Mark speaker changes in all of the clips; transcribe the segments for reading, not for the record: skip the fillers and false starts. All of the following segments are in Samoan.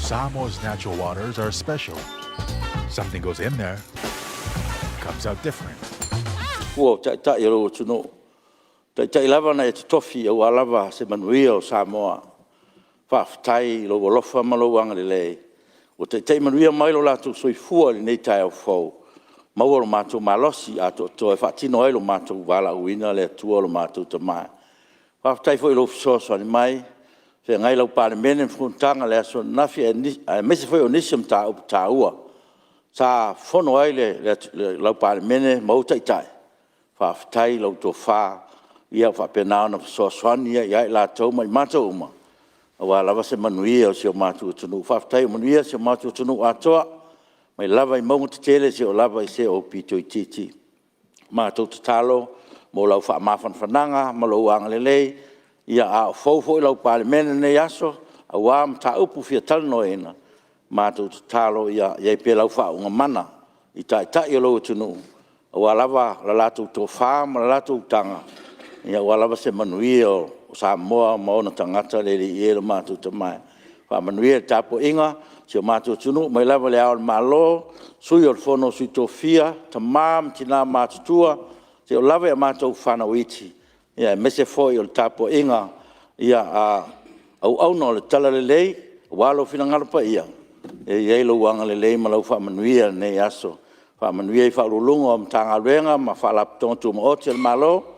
Speaker 1: Samoa's natural waters are special. Something goes in there, comes out different.
Speaker 2: O Taitai o lou atunuu, o Taitai lava na e totofi aua lava se manuia o Samoa. Faafetai i lou alofa ma lou agalelei ua taitai manuia mai lo latou soifua i lenei taeao fou, maua lo matou malosi atoatoa e faatino ai lo matou valaauina le Atua lo matou Tama. Faafetai foi i lou fesoasoani mai, feagai lau Palemene ma fonotaga i le aso ananafi aemaise foi o nisi o mataupu taua sa fono ai lau Palemene ma ou Taitai, faafetai i lau tofa ua faapena ona fesoasoani ai ia i latou ma i matou uma aua lava se manuia o si o matou atunuu. Faafetai ua manuia si o matou atunuu atoa mai lava i mauga tetele seia oo lava i se aupito itiiti. Matou tatalo mo lau faamafanafanaga ma lou agalelei a o fou foi lau Palemene i lenei aso aua mataupu e fia talanoaina, matou tatalo ia i ai pea lau faauuga mana i Taitai o lou atunuu aua lava le latou tofa ma le latou utaga aua lava se manuia o Samoa ma ona tagata. Le Alii e lo matou Tama e, faamanuia i le tapuaiga a si o matou atunuu mai lava i Le Ao o le Malo, Sui o le Fono a Sui Tofia, Tama ma Tina matutua seia oo lava i a matou fanau iti, aemaise foi o le tapuaiga a auauna o le talalelei aua lou finagalo paia. Ia i ai lou agalelei ma lau faamanuia i lenei aso. Faamanuia i Ofisa Sili o Pulega o Matagaluega ma Faalapotopotoga Tumaoti a le Malo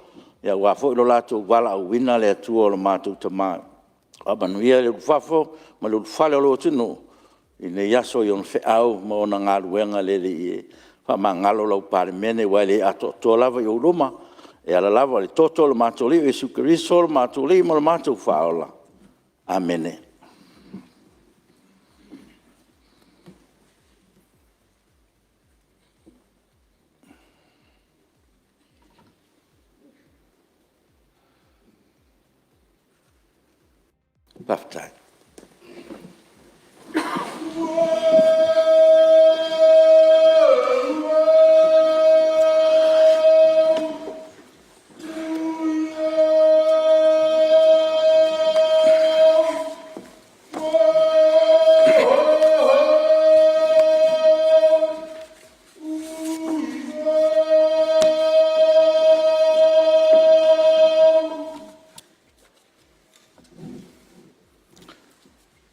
Speaker 2: aua foi lo latou valaauina le Atua lo matou Tama. Faamanuia le ulufafo ma le ulufale o lou atunuu i lenei aso i ona feau ma ona galuega le Alii e. Faamagalo lau Palemene aua e le atoatoa lava i ou luma e ala lava i le toto o lo matou Alii Iesu Keriso o lo matou Alii ma lo matou Faaola. Amene. Faafetai.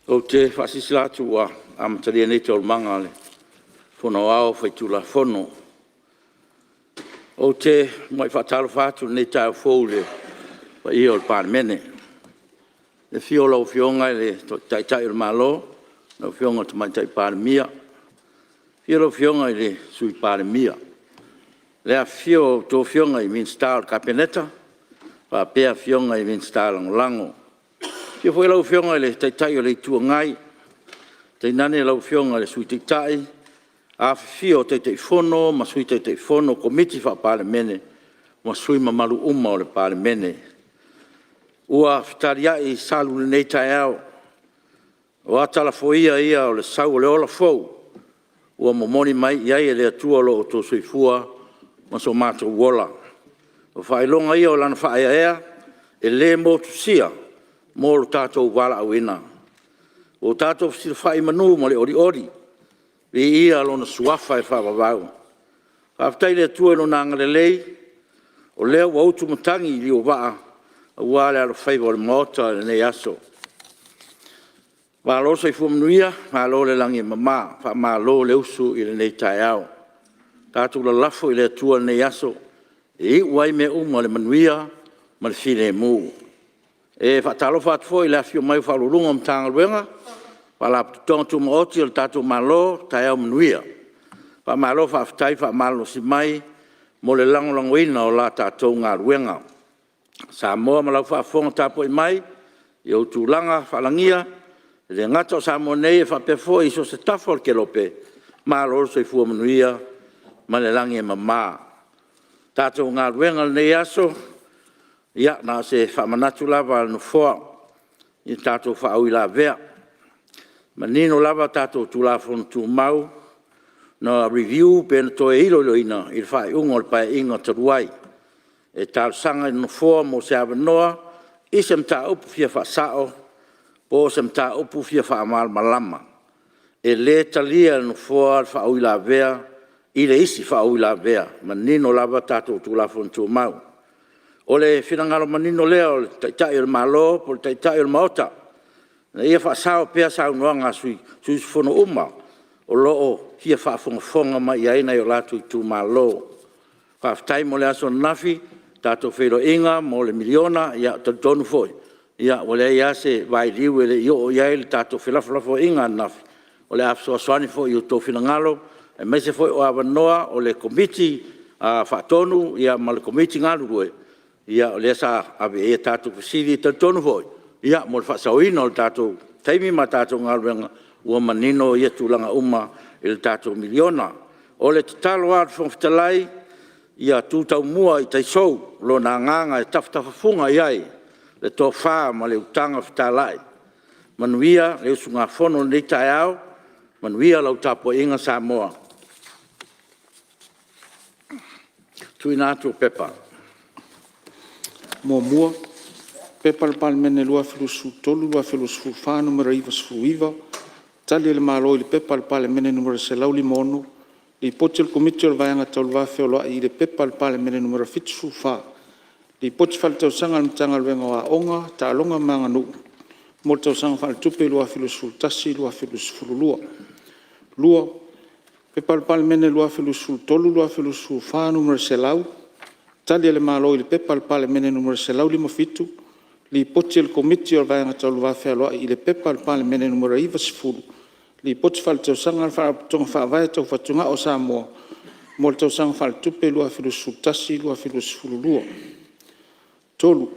Speaker 2: Ou te faasilasila atu ua amatalia nei Taualumaga a le Fono Aoao Faitulafono. Ou te muai faatalofa atu i lenei taeao fou i le paia o le Palemene, i le afio o lau Afioga i le Taitai o le Malo, lau Afioga i le Tamaitai Palemia, afio lau Afioga i le Sui Palemia, le afifio o a outou Afioga i Minisita o le Kapeneta faapea Afioga i Minisita Lagolago. Afio foi lau Afioga i le Taitai o le Itu Agai, tainane lau Afioga i le Sui Taitai, afifio Taitaifono ma Sui Taitaifono o Komiti Faa-Palemene ma sui usufono mamalu uma o le Palemene. Ua fetaliai salu i lenei taeao, o ata lafoia ia o le sau o le ola fou ua momoli mai i ai e le Atua lo outou soifua ma so matou ola. O faailoga ia o Lana faaeaea e le motusia mo lo tatou valaauina. Ua tatou fesilafai i manu ma le olioli, viia Lona Suafa e faavavau. Faafetai i le Atua i Lona agalelei o lea ua utumatagi i liu o vaa aua le alofaiva o le Maota i lenei aso. Malo le soifua manuia malo le lagi e mama, faamalo le usu i lenei taeao. Tatou lalafo i le Atua lenei aso e iu ai mea uma i le manuia ma le filemu. E faatalofa atu foi i le afifio mai o Ofisa Sili o Pulega o Matagaluega ma Faalapotopotoga Tumaoti a le tatou Malo, taeao manuia. Faamalo faafetai le faamalolosi mai mo le lagolagoina o la tatou galuega. Samoa ma lau faafofoga tapuai mai i ou tulaga faalagia, e le gata o Samoa nei ae faapea foi i so o se tafa o le kelope, malo le soifua manuia ma le lagi e mama. Le tatou galuega i lenei aso, ia na o se faamanatu lava a le Nofoa i tatou faauilavea. E manino lava tatou Tulafono Tumau na review pe na toe iloiloina i le faaiuga o le Paeaiga talu ai. E talosaga i le Nofoa mo se avanoa i se mataupu e fia faasao po o se mataupu e fia faamalamalama. E le talia e le Nofoa le faauilavea i le isi faauilavea, e manino lava tatou Tulafono Tumau. O le finagalo manino lea o le Taitai o le Malo po o le Taitai o le Maota, ina ia faasao pea saunoaga a sui usufono uma o lo o fia faafogafoga mai i ai nai o latou itumalo. Faafetai mo le aso ananafi, le tatou feiloaiga mo le miliona. E talitonu foi ua leai lava se vailiu e le i oo i ai le tatou felafolafoaiga ananafi, o le a fesoasoani foi i o outou finagalo aemaise foi o avanoa o le Komiti Faatonu ma le Komiti galulue, o lea sa ave i ai a tatou fesili. E talitonu foi mo le faasaoina o le tatou taimi ma le tatou galuega, ua manino ia tulaga uma i le tatou miliona. O le tatalo lava a le Fofoga Fetalai, ia tu taumua i tai sou Lona Agaga e tafatafafuga i ai le tofa ma le utaga fetalai. Manuia le usugafono i lenei taeao, manuia lau tapuaiga Samoa. 2. P.P.2023/2024 Nu.99, Tali a le Malo i le Pepa a le Palemene Nu.156, Lipoti a le Komiti o le Vaega Tau le Va Fealoai i le Pepa a le Palemene Nu.74, Lipoti Faaletausaga a le Matagaluega o Aoga, Taaloga ma Aganuu mo le Tausaga Faaletupe 2011/2012. 2. P.P.2023/2024 Nu.100, Tali a le Malo i le Pepa a le Palemene Nu.157, Lipoti a le Komiti o le Vaega Tau le Va Fealoai i le Pepa a le Palemene Nu.90, Lipoti Faaletausaga a le Faalapotopotoga Faavae Tau Fatugao a Samoa mo le Tausaga Faaletupe 2011/2012. 3.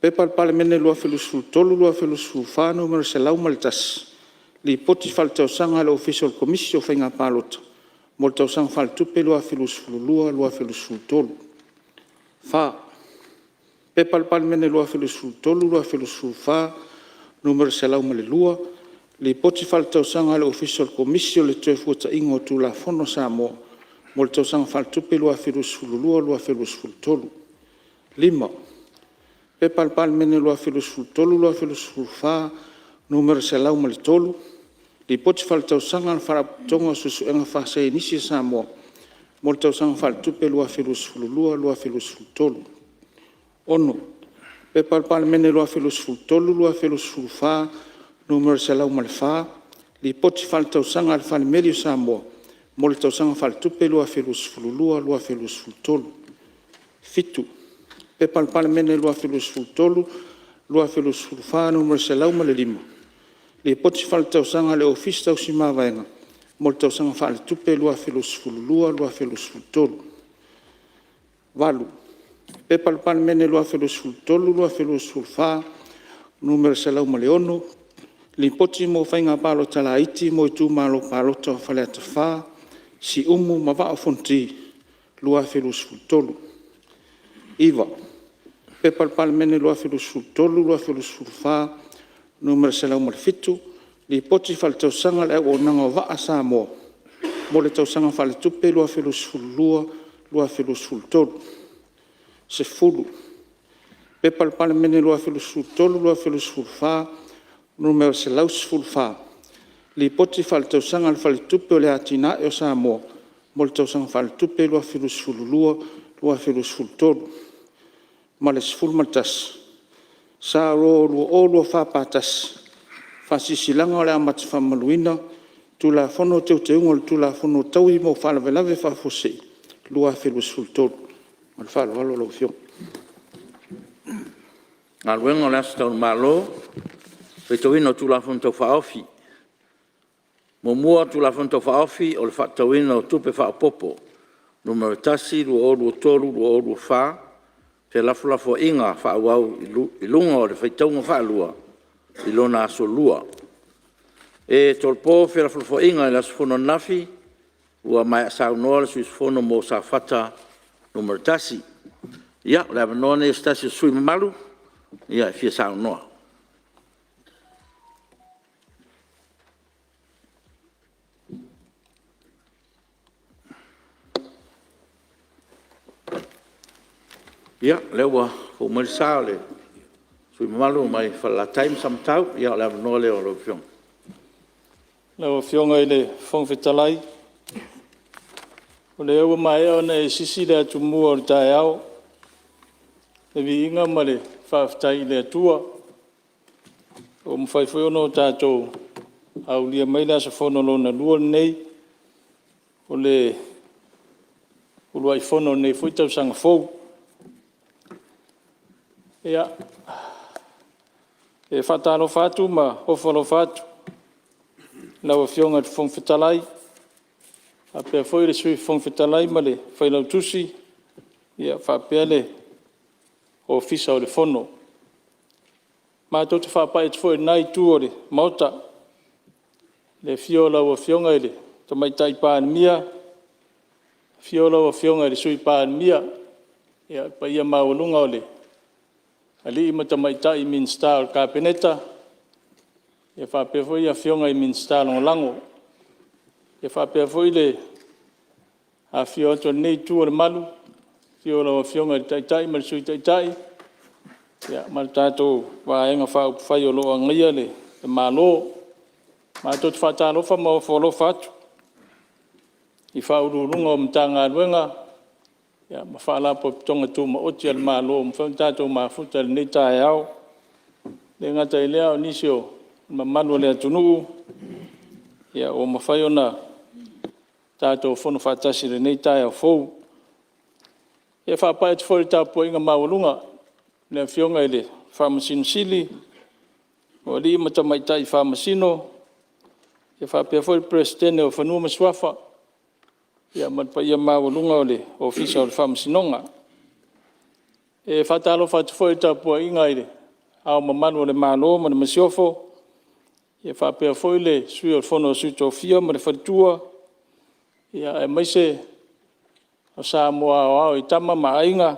Speaker 2: P.P.2023/2024 Nu.101, Lipoti Faaletausaga a le Ofisa o le Komisi o Faiga Palota mo le Tausaga Faaletupe 2022/2023. 4. P.P.2023/2024 Nu.102, Lipoti Faaletausaga a le Ofisa o le Komisi o le Toefuataiga o Tulafono a Samoa mo le Tausaga Faaletupe 2022/2023. 5. P.P.2023/2024 Nu.103, Lipoti Faaletausaga a le Faalapotopotoga o Suesuega Faasaienisi a Samoa mo le Tausaga Faaletupe 2022/2023. 6. P.P.2023/2024 Nu.104, Lipoti Faaletausaga a le Falemeli o Samoa mo le Tausaga Faaletupe 2022/2023. 7. P.P.2023/2024 Nu.105, Lipoti Faaletausaga a le Ofisa Tausi Mavaega mo le Tausaga Faaletupe 2022/2023. 8. P.P.2023/2024 Nu.106, Lipoti mo Faiga Palota Laiti mo Itumalo Palota o Faleata 4, Siumu ma Vaa o Fonoti 2023. 9. P.P.2023/2024 Nu.107, Lipoti Faaletausaga a le Auaunaga o Vaa a Samoa mo le Tausaga Faaletupe 2022/2023. 10. P.P.2023/2024 Nu.114, Lipoti Faaletausaga a le Faletupe o Atinae o Samoa mo le Tausaga Faaletupe 2022/2023. Ma le 11. S.R 2024/1, Faasilasilaga o le Amata Faamamaluina, Tulafono o Teuteuga o le Tulafono o Taui mo Faalavelave Faafuasei 2023. Ma le faaaloalo lau Afioga. Galuega o le Aso Taualumaga O le faitauina o Tulafono Tau Faaofi. 1. Tulafono Tau Faaofi o le Faatatauina o Tupe Faaopoopo (Nu.1) 2023/2024, felafolafoaiga faaauau i luga o le faitauga faalua i lona aso Lua. E tolopo felafolafoaiga i le aso fono ananafi ua maea saunoa le sui usufono mo Safata 1. Ia, o le avanoa lenei o se tasi o sui usufono mamalu e fia saunoa. Ia, o lea ua fou mai le sa o le sui usufono mamalu mai Falelatai ma Samatau. Ia o le avanoa lea o lau Afioga.
Speaker 3: Lau Afioga i le Fofoga Fetalai, o lea ua maea ona e sisi le atumua o le taeao. Le viiga ma le faafetai i le Atua ua mafai foi ona tatou aulia mai le aso fono lona lua lenei o le uluai fono o lenei foi tausaga fou. E faatalofa atu ma ofo alofa atu i lau Afioga i le Fofoga Fetalai faapea foi le Sui Fofoga Fetalai ma le Failautusi, faapea le Ofisa o le Fono. Matou te faapai atu foi i lena itu o le Maota i le afio o lau Afioga i le Tamaitai Palemia, afio lau Afioga i le Sui Palemia, le paia maualuga o Alii ma Tamaitai Minisita o le Kapeneta faapea foi Afioga i Minisita Lagolago. E faapea foi le afifio atu o lenei itu o le malu, afio o lau Afioga i le Taitai ma le Sui Taitai ma le tatou Vaega Faaupufai o lo o Agaia le Malo. Matou te faatalofa ma ofo alofa atu i Ofisa Sili o Pulega o Matagaluega ma Faalapotopotoga Tumaoti a le Malo ua mafai ona tatou mafuta i lenei taeao. E le gata i lea o nisi o mamalu o le atunuu ua mafai ona tatou fono faatasi i lenei taeao fou. E faapai atu foi i le tapuaiga maualuga i le Afioga i le Faamasino Sili, o Alii ma Tamaitai Faamasino faapea foi le Peresetene o Fanua ma Suafa ma le paia maualuga o le Ofisa o le Faamasinoga. E faatalofa atu foi i le tapuaiga a Le Ao Mamalu o le Malo ma le Masiofo, faapea foi le Sui o le Fono a Sui Tofia ma le Faletua, aemaise o Samoa aoao i Tama ma Aiga,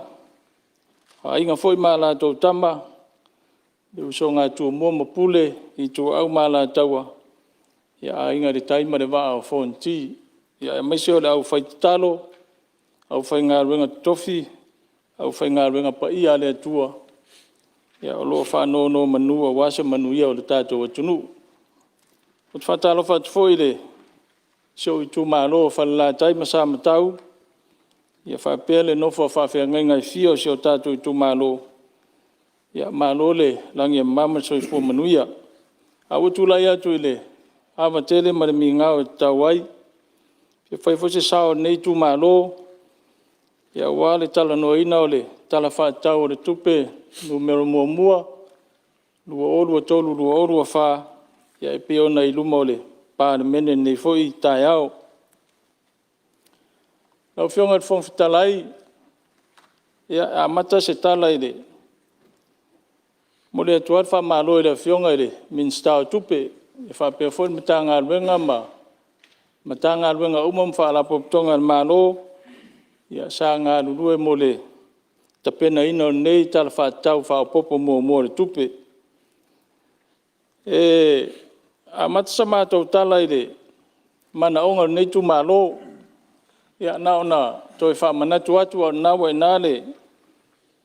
Speaker 3: o Aiga foi ma latou Tama, le usoga a Tumua ma Pule, Ituau ma Alataua, Aiga i le Tai ma le Vaa o Fonoti, aemaise o le aufaitatalo, aufaigaluega totofi, aufaigaluega paia a le Atua o lo o faanonomanu aua se manuia o le tatou atunuu. Ou te faatalofa atu foi i si ou Itumalo o Falelatai ma Samatau faapea le nofo a faafeagaiga e fia o si o tatou Itumalo, malo le lagi e mama ma le soifua manuia. Ae ua ou tulai atu i le ava tele ma le migao e tatau ai e fia fai foi se sao o lenei Itumalo aua le talanoaina o le Tala Faatatau o le Tupe Nu.1 2023/2024 e pei ona i luma o le Palemene i lenei foi taeao. Lau Afioga i le Fofoga Fetalai, e amata se tala e momoli atu lava le faamalo i le Afioga i le Minisita o Tupe faapea foi le Matagaluega ma Matagaluega uma ma Faalapotopotoga a le Malo sa galulue mo le tapenaina o lenei Tala Faatatau Faaopoopo Muamua o le Tupe. E amata sa matou tala i manaoga o lenei Itumalo. Ia na ona toe faamanatu atu a o lena ua i ina le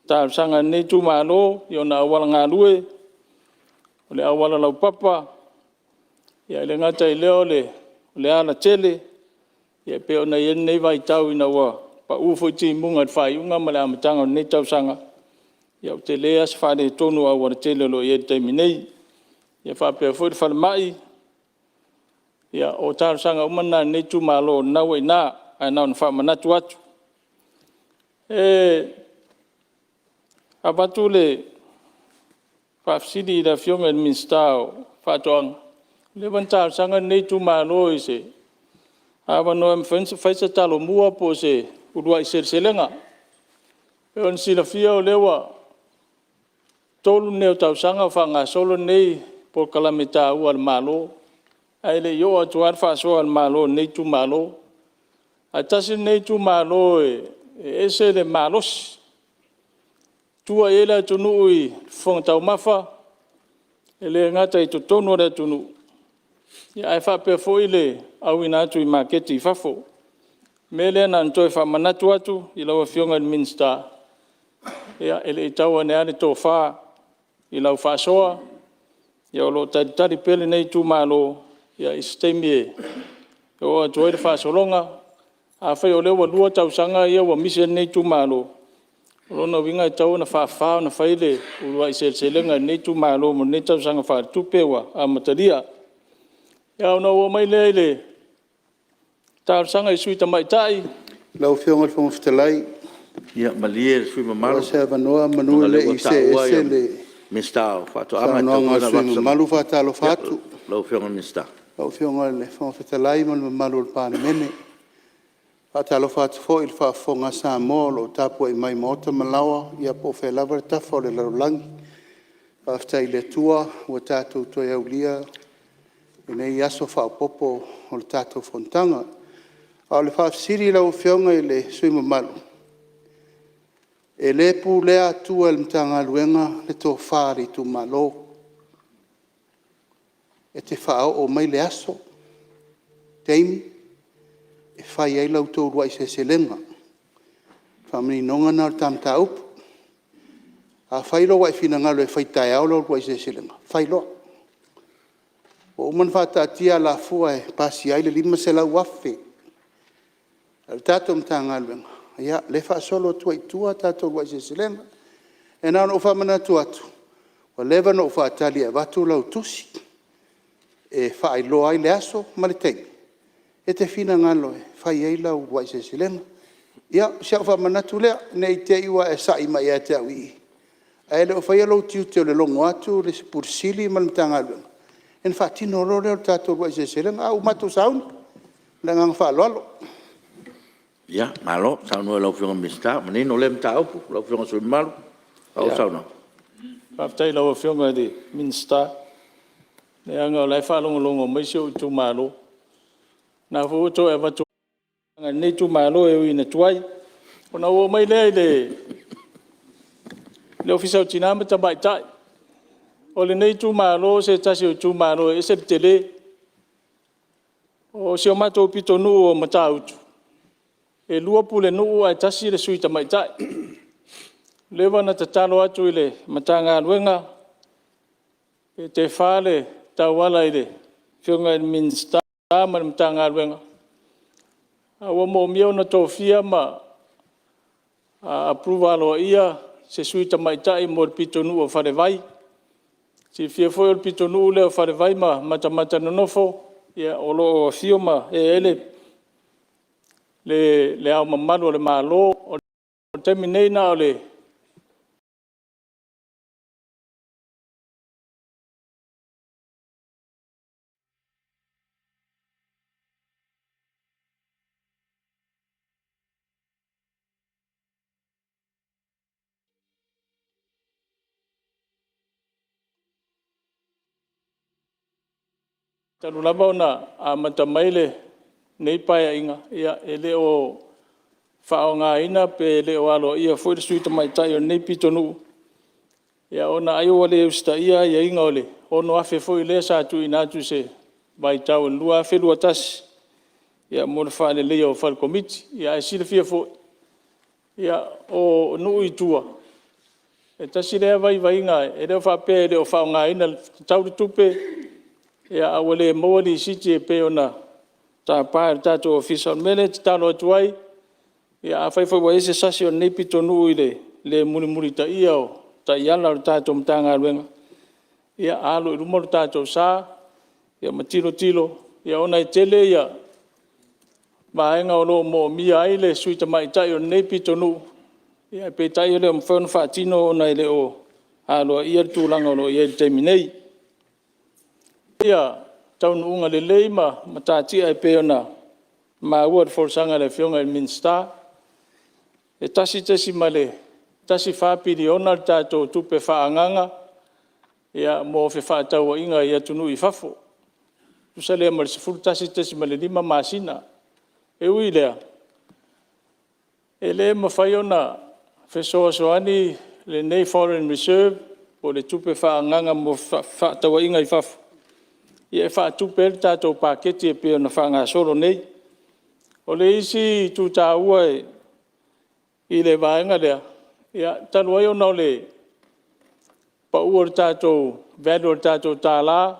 Speaker 3: talosaga a lenei Itumalo i ona auala galue, o le auala laupapa, e le gata i lea o le alatele e pei ona i ai lenei vaitau ina ua pau foi timuga i le faaiuga ma le amataga o lenei tausaga, ua tele lava se faaletonu o aualatele o lo o i ai i le taimi nei. E faapea foi le falemai. O talosaga uma na a lenei Itumalo o lena ua i ina, ae na ona faamanatu atu. E avatu le faafesili i le Afioga i le Minisita o Faatoaga, ua leva ona talosaga lenei Itumalo i se avanoa e mafai ona fai se talomua po o se uluai seleselega. E pei ona silafia o lea ua 3 nei o tausaga o faagasolo lenei polokalame taua a le Malo, ae le i oo atu lava le faasoa a le Malo i lenei Itumalo. Ae tasi lenei Itumalo e ese le malosi, e tua i ai le atunuu i fofoga taumafa, e le gata i totonu o le atunuu ae faapea foi le auina atu i maketi i fafo. O le mea lea na ona toe faamanatu atu i lau Afioga i le Minisita, e le i tau ane lava le tofa i lau faasoa, o lo o talitali pea lenei Itumalo i se taimi e oo atu ai le faasologa. Afai o lea ua lua tausaga ia ua misi ai lenei Itumalo, o lona uiga e tatau ona faa-fa ona fai le uluai seleselega a lenei Itumalo mo lenei tausaga faaletupe ua amatalia. Ona ou oo mai lea i le talosaga i Sui Tamaitai.
Speaker 4: Lau Afioga i le Fofoga Fetalai,
Speaker 2: Ia malie le sui usufono mamalu,
Speaker 4: po o maua se avanoa
Speaker 2: ona
Speaker 4: semeamanu
Speaker 2: o
Speaker 4: e
Speaker 2: lea
Speaker 4: le
Speaker 2: ua
Speaker 4: i see
Speaker 2: taua
Speaker 4: ese
Speaker 2: le
Speaker 4: le
Speaker 2: Minisita o Faatoaga, e
Speaker 4: saunoaga
Speaker 2: tatau
Speaker 4: a le
Speaker 2: foi ona
Speaker 4: sui
Speaker 2: avatu
Speaker 4: usufono mamalu. E faatalofa atu
Speaker 2: Lau Afioga i le Minisita.
Speaker 4: i lau Afioga i le Fofoga Fetalai ma le mamalu o le Palemene. E faatalofa atu foi i le faafofoga a Samoa o lo o tapuai mai i maota ma laoa po o fea lava le tafa o le lalolagi. Faafetai i le Atua ua tatou toe aulia lenei aso faaopoopo o le tatou fonotaga. A o le faafesili i lau Afioga i le sui usufono mamalu, e le pulea atua e le Matagaluega le tofa a le Itumalo. E te faaoo mai le aso, taimi e fai ai la outou uluai seleselega. O le faamaninoga lena o le ta mataupu. Afai loa ua e finagalo e fai taeao lau uluai seleselega, fai loa. Ua uma ona faataatia alafua e pasia ai le $500,000 a le tatou Matagaluega lea e faasolo atu ai i tua a tatou uluai seleselega. E na ona ou faamanatu atu, ua leva ona ou faatali e avatu lau tusi e faailoa ai le aso ma le taimi e te finagalo e fai ai lau uluai seleselega. Ia, o si au faamanatu lea, ne i te i ua e sai mai ia te au i i, ae le o faia lou tiute o le logo atu o le Ofisa Sili o Pulega ma le Matagaluega ona faatino loa lea o le tatou uluai seleselega, ae ua matou sauni. Ma le agaga faaaloalo.
Speaker 2: Ia, malo saunoa i lau Afioga i le Minisita ua manino lea mataupu. Lau Afioga i le sui usufono mamalu, faaauau le saunoaga.
Speaker 3: Faafetai i lau Afioga i le Minisita, leaga o la e faalogologo mai si ou Itumalo, o lena foi ua toe avatu ai lenei Itumalo e ui ina tuai. Ona ou oo mai lea i le Ofisa o Tina ma Tamaitai. O lenei Itumalo o se tasi o Itumalo e ese le tele. O si o matou pitonuu o Matautu e lua pulenuu ae tasi le sui tamaitai. Ua leva ona tatalo atu i le Matagaluega pe tefa le tauala i le Afioga i le Minisita ma le Matagaluega, ae ua moomia ona tofia ma approve aloaia se sui tamaitai mo le pitonuu o Falevai. Silafia foi o le pitonuu lea o Falevai ma Matamatanonofo o lo o afio ma ee ai le Ao Mamalu o le Malo. O le taimi nei na o le talu lava ona amata mai lenei Paeaiga e le o faaaogaina pe le o aloaia foi le Sui Tamaitai o lenei pitonuu, ona ai ua le usitaia aiaiga o le $6,000 foi lea sa tuuina atu i se vaitau o le 2021 mo le faaleleia o fale komiti. Ae silafia foi, o nuu i tua e tasi lea vaivaiga, e le faapea e le o faaaogaina tatau le tupe, ae ua le maua lisiti e pei ona tapa e le tatou Ofisa. O le mea lea e tatalo atu ai, afai foi ua i ai se sasi o lenei pitonuu i le le mulimulitaia o taiala a le tatou Matagaluega, ia alo i luma lo tatou sa ma tilotilo ona e tele vaega o lo o moomia ai le Sui Tamaitai o lenei pitonuu, ae peitai e le o mafai ona faatino ona e le o aloaia le tulaga o lo o i ai i le taimi nei. Ia taunuuga lelei ma matatia e pei ona maua i le folasaga a le Afioga i le Minisita. E $1.14 piliona le tatou tupe faaagaaga mo fefaatauaiga i atunuu i fafo, e tusa lea ma le 11.5 masina. E ui i lea, e le mafai ona fesoasoani lenei foreign reserve po o le tupe faaagaaga mo fefaatauaiga i fafo e faatupe ai le tatou paketi e pei ona faagasolo nei. O le isi itu taua i le vaega lea, talu ai ona o le pau o le tatou value o le tatou tala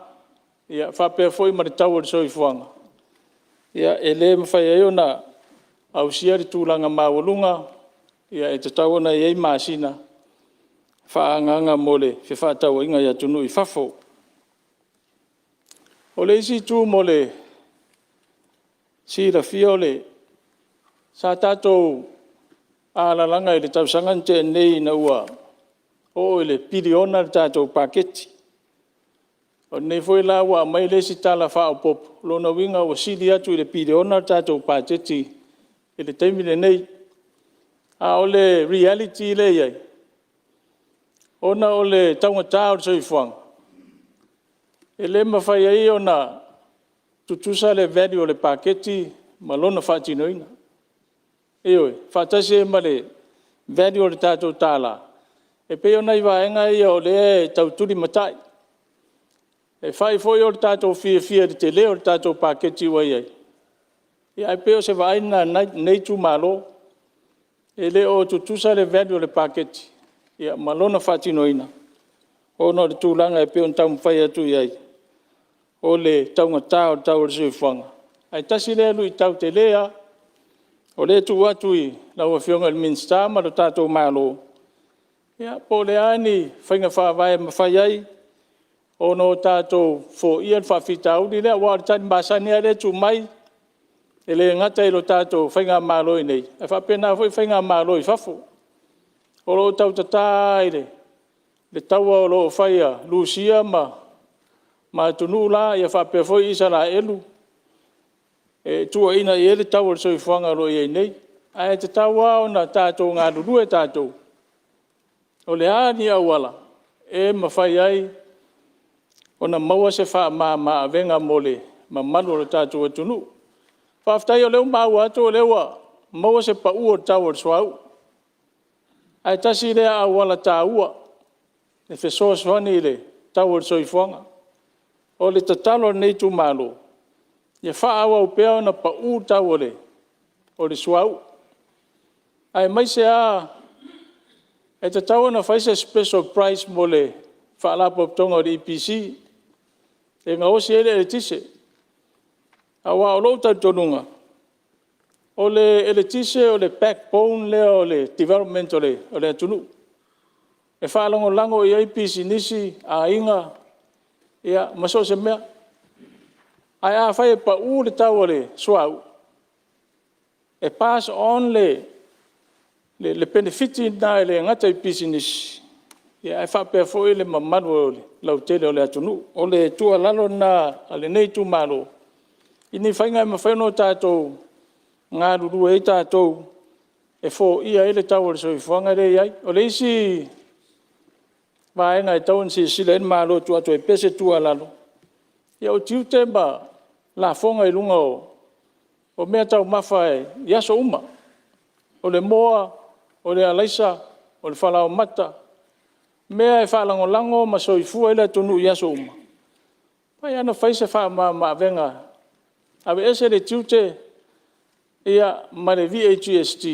Speaker 3: Faapea foi ma le tau o le soifuaga e le mafai ai ona ausia le tulaga maualuga e tatau ona i ai masina faaagaaga mo le fefaatauaiga i atunuu i fafo. O le isi itu mo le silafia sa tatou alalaga i le tausaga na tea nei ina ua oo i le piliona le tatou Paketi. O lenei foi la ua aumai le isi Tala Faaopoopo, o lona uiga ua sili atu i le piliona le tatou Paketi i le taimi lenei. A o le reality lea e i ai, ona o le taugata o le soifuaga, e le mafai ai ona tutusa le value o le Paketi ma lona faatinoina. Ioe, faatasi ai ma le value o le tatou tala. E pei o nai vaega ia o lea e tau tulimatai. E fai foi o le tatou fiafia i le tele o le tatou Paketi ua i ai, ae pei o se vaai lena a lenei itumalo. E le o tutusa le value o le Paketi ma lona faatinoina ona o le tulaga e pei ona taumafai atu i ai, o le taugata o le tau o le soifuaga. Ae tasi lea luitau tele lava o lea e tuu atu i lau Afioga i le Minisita ma le tatou Malo, po o a ni faiga faavae e mafai ai ona tatou foia le faafitauli lea. Aua o le tali masani lava lea e tuu mai, e le gata i le tatou faigamalo i inei, ae faapena foi faigamalo i fafo. O lo o tautata lava i le taua o lo o fai a Rusia ma atunuu la faapea foi Isaraelu e tuuaina i ai le tau o le soifuaga o lo o i ai nei. Ae tatau lava ona tatou galulue tatou, o le a ni auala e mafai ai ona maua se faamama-avega mo le mamalu o le tatou atunuu. Faafetai o lea ua maua atu o lea ua maua se pau o le tau o le suauu, ae tasi lea auala taua e fesoasoani i le tau o le soifuaga. O le tatalo a lenei itumalo, ia faaauau pea ona pau le tau o le suauu, aemaise lava e tatau ona fai se special price mo le Faalapotopotoga o le EPC e gaosi ai le eletise. Aua o lou talitonuga, o le eletise o le backbone lea o le development o le atunuu. E faalagolago i ai pisinisi, aiga ma so o se mea. Ae afai e pau le tau o le suauu, e pass on le penefiti lena e le gata i pisinisi, ae faapea foi le mamalu lautele o le atunuu. O le tuualalo lena a lenei itumalo i ni faiga e mafai ona tatou galulue ai tatou e foia ai le tau o le soifuaga lea e i ai. O le isi vaega e tatau ona silasila i ai le Malo e tuu atu ai pea se tuualalo, o tiute ma lafoga i luga o meataumafa i aso uma. O le moa, o le araisa, o le falaoamata, mea e faalagolago ma soifua ai le atunuu i aso uma, e mafai lava ona fai se faamama-avega, aveese le tiute ma le VAGST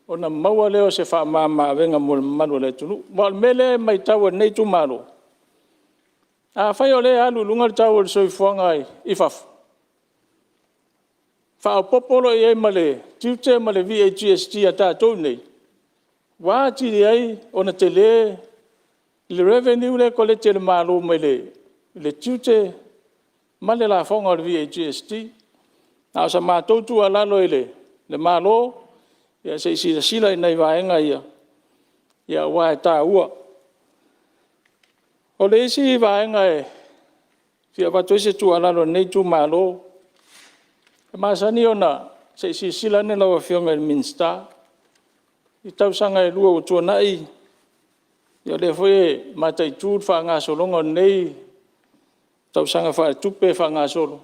Speaker 3: ona maua lea o se faamama-avega mo le mamalu o le atunuu. Aua o le mea lea e matau e lenei itumalo, afai o lea e alu i luga le tau o le soifuaga i fafo, faaopoopo loa i ai ma le tiute ma le VAGST a tatou i inei, ua atili ai ona tele le revenue lea e collect e le Malo mai le tiute ma le lafoga o le VAGST. A o sa matou tuualalo i le Malo, ia se i silasila i nai vaega ia, aua e taua. O le isi vaega e fia avatu ai se tuualalo a lenei itumalo, e masani ona… se i silasila ane lau Afioga i le Minisita i tausaga e lua ua tuanai, o lea foi e mataitu le faagasologa o lenei tausaga faaletupe e faagasolo,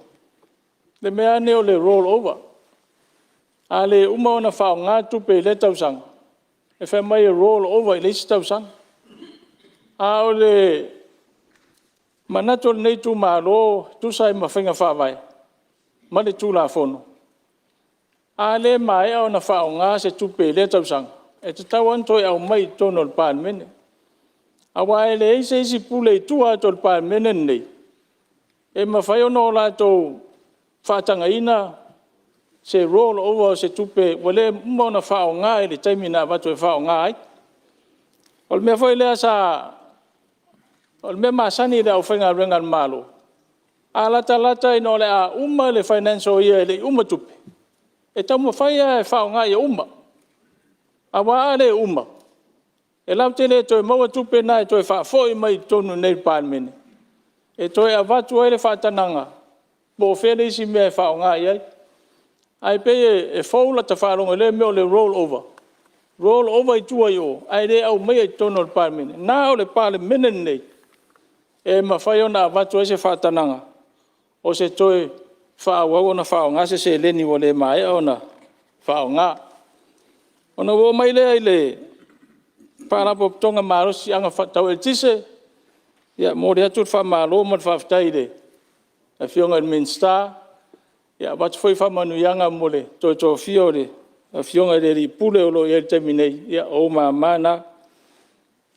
Speaker 3: le mea lava lenei o le roll over. A le uma ona faaaoga tupe i lea tausaga, e fai mai e roll over i le isi tausaga. A o le manatu o lenei itumalo e tusa ai ma faiga faavae ma le Tulafono, a le maea ona faaaoga se tupe i lea tausaga, e tatau lava ona toe aumai i totonu o le Palemene. Aua e leai se isi pule i tua atu o le Palemene lenei. E mafai ona o latou faatagaina se roll over o se tupe ua uma ona faaaoga i le taimi na avatu e faaaoga ai. O le mea foi lea sa… O le mea masani i le aufaigaluega a le Malo, a latalata ina o le a uma le financial year e le i uma tupe, e taumafai lava e faaaoga ia uma. Aua a le uma, e latou te le toe maua tupe na e toe faafoi mai i totonu i inei i le Palemene e toe avatu ai le faatagaga po o fea le isi mea e faaaoga i ai. Ae pei e fou lata faalogo i lea mea o le roll over, roll over i tua i o ae le aumaia i totonu o le Palemene. Na o le Palemene lenei e mafai ona avatu ai se faatagaga o se toe faaauau ona faaaoga se seleni ua le maea ona faaaoga. Ona ou oo mai lea i le Faalapotopotoga o Malosiaga Tau Eletise, e momoli atu le faamalo ma le faafetai i le Afioga i le Minisita, e avatu foi faamanuiaga mo le toe tofia o le Afioga i le Alii Pule o lo o i ai i le taimi nei, ia o ou mama na.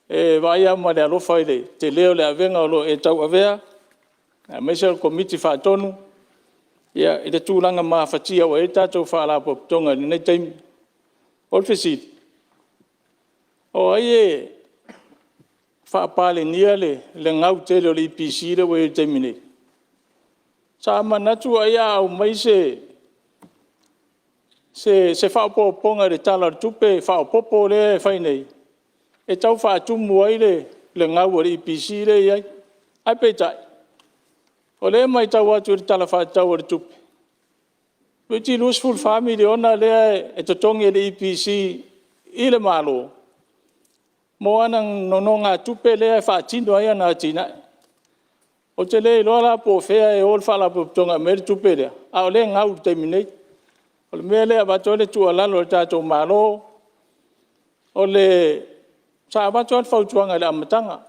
Speaker 3: E vaai lava ma le alofa i le tele o le avega o lo o e tauavea aemaise o le Komiti Faatonu i le tulaga mafatia ua i ai le tatou Faalapotopotoga i lenei taimi. O le fesili; O ai e faapalenia le gau tele o le EPC lea ua i ai i le taimi nei? Sa manatu ai a aumai se faaopoopoga i le Tala o le Tupe Faaopoopo lea e fai nei e tau faatumu ai le gau a le EPC lea e i ai. Ae peitai, o lea e matau atu i le Tala Faatatau o le Tupe, toeitiiti $24 miliona lea e totogi e le EPC i le Malo mo ana nonogatupe lea e faatino ai ana atinae. Ou te le iloa la po o fea e o le Faalapotopotoga e aumai ai le tupe lea, a o lea e gau i le taimi nei. O le mea lea e avatu ai le tuualalo i le tatou Malo, sa avatu lava le fautuaga i le amataga,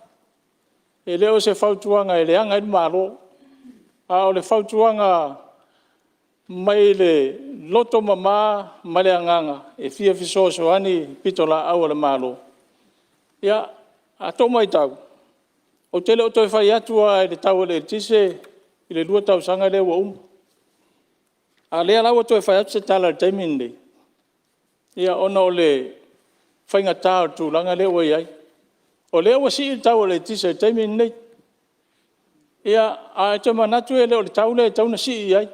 Speaker 3: e le o se fautuaga e leaga ai le Malo, a o le fautuaga mai le loto mama ma le agaga e fia fesoasoani i pitolaau a le Malo. Ia, a outou matau, ou te le o toe fai atu lava i le tau o le eletise i le 2 tausaga lea ua uma. A o lea la ua toe fai atu se tala i le taimi lenei, ia ona o le faigata o le tulaga lea ua i ai. O lea ua sii le tau o le eletise i le taimi lenei, ae ou te manatu e le o le tau lea e tatau ona sii ai,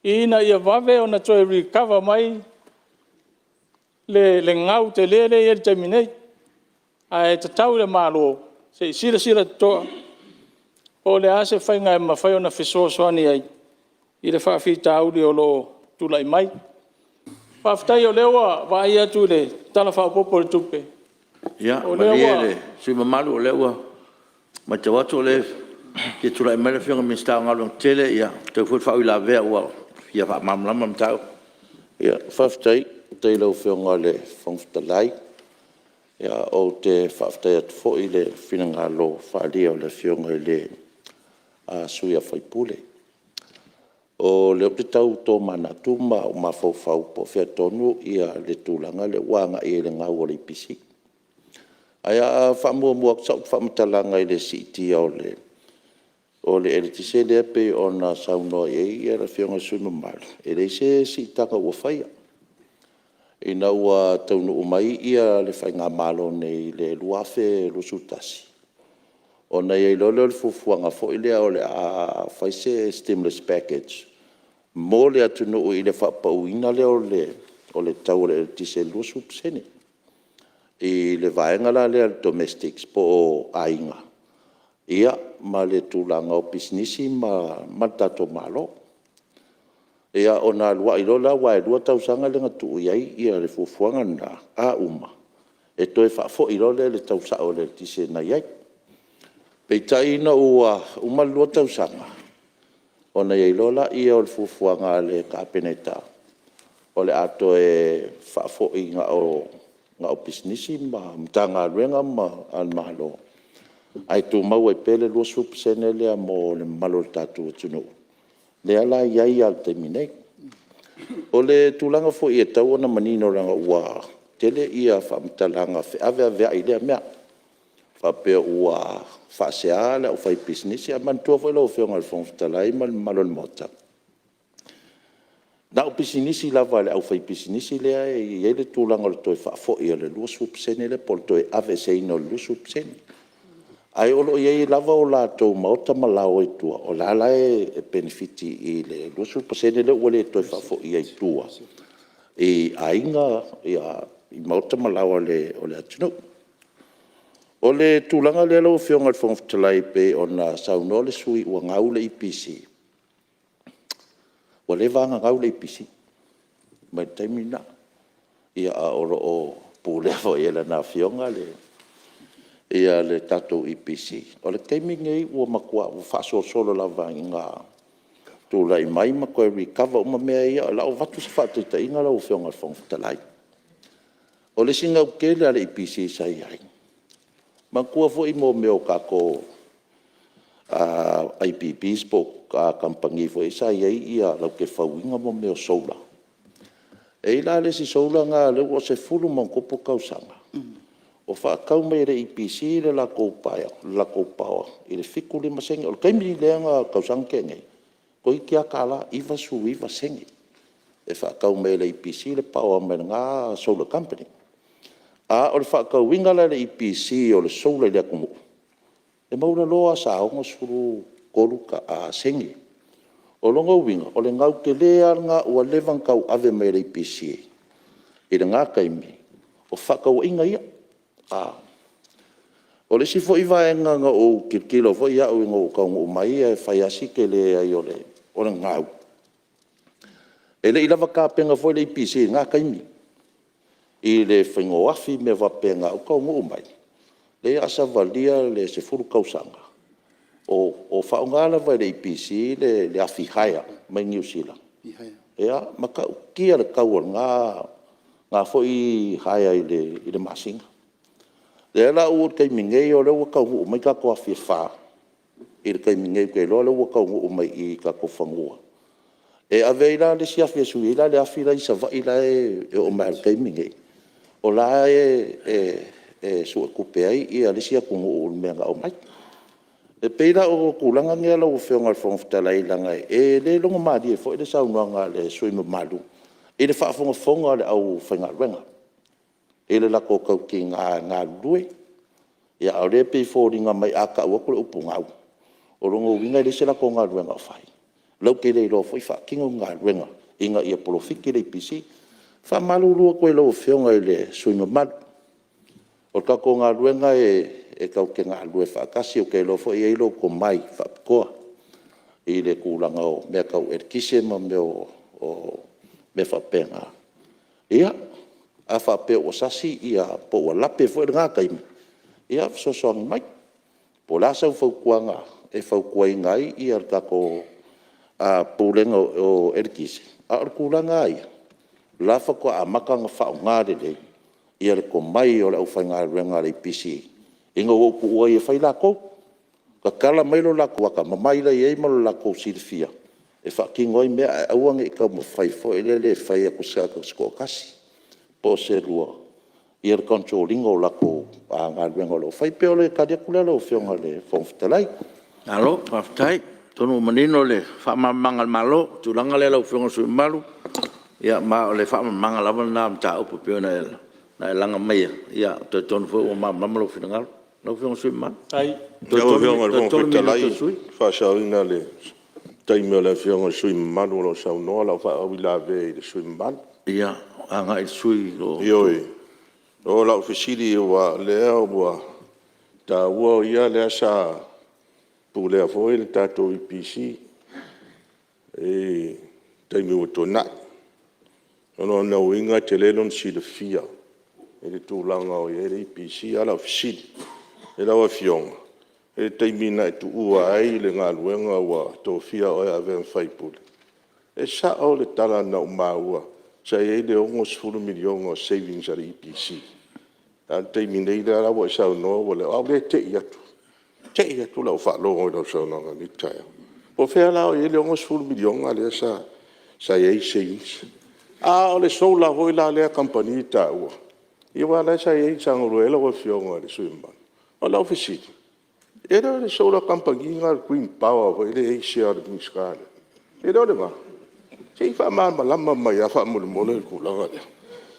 Speaker 3: ina ia vave ona toe recover mai le gau tele lea e i ai i le taimi nei. Ae tatau i le Malo, se i silasila totoa po o le a se faiga e mafai ona fesoasoani ai i le faafitauli o lo o tulai mai. Faafetai o lea ua vaai atu i le Tala Faaopoopo o le Tupe, o lea ua… Ia malie le sui usufono mamalu o lea ua matau atu o lea e fia tulai mai le Afioga i le Minisita o Galuega Tetele, ua fetaui foi le faauilavea ua fia faamalamalama le mataupu. Faafetai i lau Afioga i le Fofoga Fetalai. Ou te faafetai atu foi i le finagalo faaalia o le Afioga i le sui usufono. O lea ou te tau tomanatu ma ou mafaufau po o fea tonu le tulaga lea ua agai i ai i le gau a le EPC. Ae o le a faamuamua atu sau faamatalaga i le siitia o le eletise lea pei ona saunoa i ai le Afioga i le sui usufono mamalu, e leai se siitaga ua faia. Ina ua taunuu mai le faigamalo nei i le 2021, ona i ai loa lea o le fuafuaga foi lea o le a fai se stimulus package mo le atunuu i le faapauina lea o le tau o le eletise i le 20% i le vaega la lea o le domestics po o aiga, ia ma le tulaga o pisinisi ma le tatou Malo. Ia ona alu ai loa lea aua e 2 tausaga lea na tuu i ai le fuafuaga lena, a uma e toe faafoi loa lea i le tau sao o le eletise na i ai. Peitai ina ua uma le 2 tausaga, ona i ai loa lea o le fuafuaga a le Kapeneta o le a toe faafoi na o pisinisi ma Matagaluega a le Malo, ae tumau ai pea le 20% lea mo le mamalu o le tatou atunuu, lea la e i ai lava i le taimi nei. O le tulaga foi e tatau ona manino leaga ua tele faamatalaga feaveaveai i lea mea.
Speaker 2: faapea ua faasea le aufaipisinisi. Ae manatua foi lau Afioga i le Fofoga Fetalai ma le mamalu o le Maota, na o pisinisi lava a le aufaipisinisi lea e i ai le tulaga o le toe faafoi o le 20% lea po o le toe aveeseina o le 20%. Ae o lo o i ai lava o latou maota ma laoa i tua, o la e la e penefiti i le 20% lea ua le toe faafoia i tua i aiga i maota ma laoa o le atunuu. O le tulaga lea lau Afioga i le Fofoga Fetalai pei ona saunoa le sui usufono ua gau le EPC, ua leva lava ona gau le EPC mai le taimi lena, a o lo o pulea foi e lana Afioga le tatou EPC. O le taimi lenei ua matua faasolosolo lava ina tulai mai ma toe recover uma mea ia. O le a ou avatu se faataitaiga lau Afioga i le Fofoga Fetalai. O le isi gau tele lava a le EPC sa i ai, manatua foi mea o tatou IPPs po o kamupani foi ia sa i ai latou te fauina mea o solar. E i ai la le isi solar lena lea ua 10+ tausaga o faatau mai e le EPC le latou power i le 75sene. O le taimi lea i le tausaga na tea nei, toeitiiti lava $1, 99sene e faatau mai ai e le EPC le power mai lena solar company. A o le faatauina la e le EPC o le solar i le atunuu, e maualalo lava sa 63sene. O lona uiga, o le gau tele lava lena ua leva ona tauave mai e le EPC i lena taimi, o fefaatauaiga ia. O le isi foi vaega na ou tilotilo foi au ina ua ou taunuu mai e fai lava si tele ai o le gau, e le i lava tapena foi le EPC i lena taimi i le faiga o afi ma mea faapena. Ou te taunuu mai, lea o le a savalia le 10 tausaga o faaaoga lava e le EPC le afi hire mai Niu Sila. E matautia le tau o lena foi hire i le masina. O lea la ua oo i le taimi nei o lea ua taunuu mai tatou afi e 4 i le taimi nei, ou te iloa o lea ua taunuu mai i tatou fanua, e ave ai la le isi afi e sui ai le afi la e i Savaii la e oo mai lava i le taimi nei, o la e suetupe ai le isi atunuu i le mea na aumai. E pei la o tulaga ia lau Afioga i le Fofoga Fetalai leaga e le logomalie foi le saunoaga a le sui usufono mamalu i le faafogafoga a le aufaigaluega i le latou tautiga e galulue. A o lea e pei e foliga mai a tau atu le upu gau, o lona uiga e leai se latou galuega o fai, latou te le iloa foi faatino ni galuega ina ia polofiti le EPC. E faamalulu atu ai i lau Afioga i le sui usufono mamalu, o le tatou galuega e tatou te galulue faatasi, ou te iloa foi e i ai lou tomai faapitoa i le tulaga o mea tau eletise ma mea faapena. Ia, a faapea ua sasi po ua lape foi lena taimi, ia fesoasoani mai. Po o le a sau fautuaga e fautuaina ai le tatou Pulega o Eletise, a o le tulaga lava ia, o la e faatoa amata ona faaaoga lelei le tomai o le aufaigaluega a le EPC ina ua ou tuua ai e fai latou, tatala mai lo latou atamamai la e i ai ma lo latou silafia e faatino ai mea, ae aua ne i taumafai foi lele e fai atu e se toatasi po o se lua le control ina o latou galuega o lo o fai. E pei o le tali atu lea lau Afioga i le Fofoga Fetalai. Malo faafetai. Atonu ua manino le faamalamalamaga a le Malo i le tulaga lea lau Afioga i le sui usufono mamalu, ma o le faamalamalamaga lava lena o le mataupu pei ona e laga maia. Ou te talitonu foi ua malamalama lou finagalo. Lau Afioga i le sui usufono mamalu.
Speaker 5: Lau Afioga i le
Speaker 2: Toe
Speaker 5: Fofoga
Speaker 2: tolu minute o
Speaker 5: Fetalai,
Speaker 2: le sui usufono.
Speaker 5: e faasaoina le taimi o le Afioga i le sui usufono mamalu o lo o saunoa lau faauilavea i le sui usufono mamalu.
Speaker 2: Ia, agai i le sui usufono o lo o…
Speaker 5: Ioe, o lau fesili aua o lea ua taua o ia lea sa pulea foi le tatou EPC i le taimi ua tuanai. O lona uiga e tele lona silafia i le tulaga o i ai le EPC. A o lau fesili i lau Afioga i le taimi na e tuua ai le galuega ua tofia oe e avea ma sui usufono, e sao le tala na ou maua sa i ai le $60 miliona o savings a le EPC? A o le taimi nei lea la ua e saunoa ua leai. O au lea e tei atu, te i atu lau faalogo i lau saunoaga i lenei taeao. Po o fea la o i ai le $60 miliona lea sa i ai savings? A o le solar foi la lea kamupani e taua, ia aua o la e sa i ai, sa galue ai lau Afioga i le sui usufono mamalu. O lau fesili, e le o le solar kamupani lena o le Green Power foi lea e i ai sea a le Minisita lea? E le o lena? Se i faamalamalama mai lava faamolemole le tulaga lea.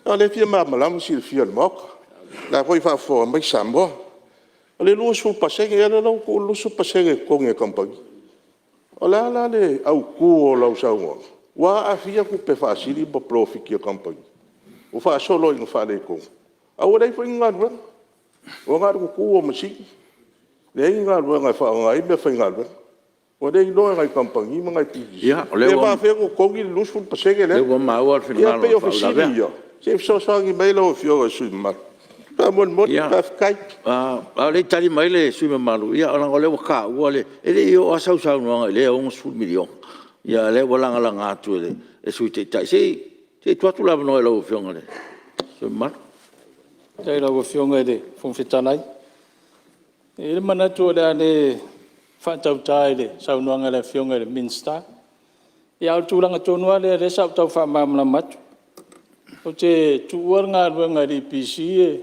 Speaker 5: Aua o lea e fia malamalama le silafia o le Maota, o la e foi e faafofoga mai Samoa. O le 20%, ia o lea la ua tuu le 20% e totogi e le kamupani. O le a la le autu o lau saunoaga? Ua aafia tupe faasili ma polofiti a le kamupani ua faasolo ina faaletonu ae ua leai foi ni galuega, ua na o le tutu o masini, leai ni galuega e faaaoga ai meafaigaluega. Ua leiloa e nai kamupani ma nai pisinisi.
Speaker 2: Ia, o lea
Speaker 5: Pe faapefea ona totogi le 20% lea?
Speaker 2: ua maua le
Speaker 5: Ia
Speaker 2: finagalo
Speaker 5: pei
Speaker 2: o le
Speaker 5: o fesili
Speaker 2: faauilavea.
Speaker 5: ia se i fesoasoani mai lau Afioga i le sui usufono mamalu. Faamolemole.
Speaker 2: Ia,
Speaker 5: Faafetai.
Speaker 2: a o le i tali mai le sui usufono mamalu, ia leaga o lea ua taua le… E le i oo lava sau saunoaga i lea $60 miliona, a o lea ua lagalaga atu e le Sui Taitai. Se i tuu atu le avanoa i lau Afioga i le sui usufono mamalu.
Speaker 3: Faafetai i lau Afioga i le Fofoga Fetalai. E i ai le manatu o le a le faatauta i le saunoaga a le Afioga i le Minisita. Ia a o le tulaga tonu lava lea sa ou tau faamalamalama atu. Ou te tuua le galuega i le EPC e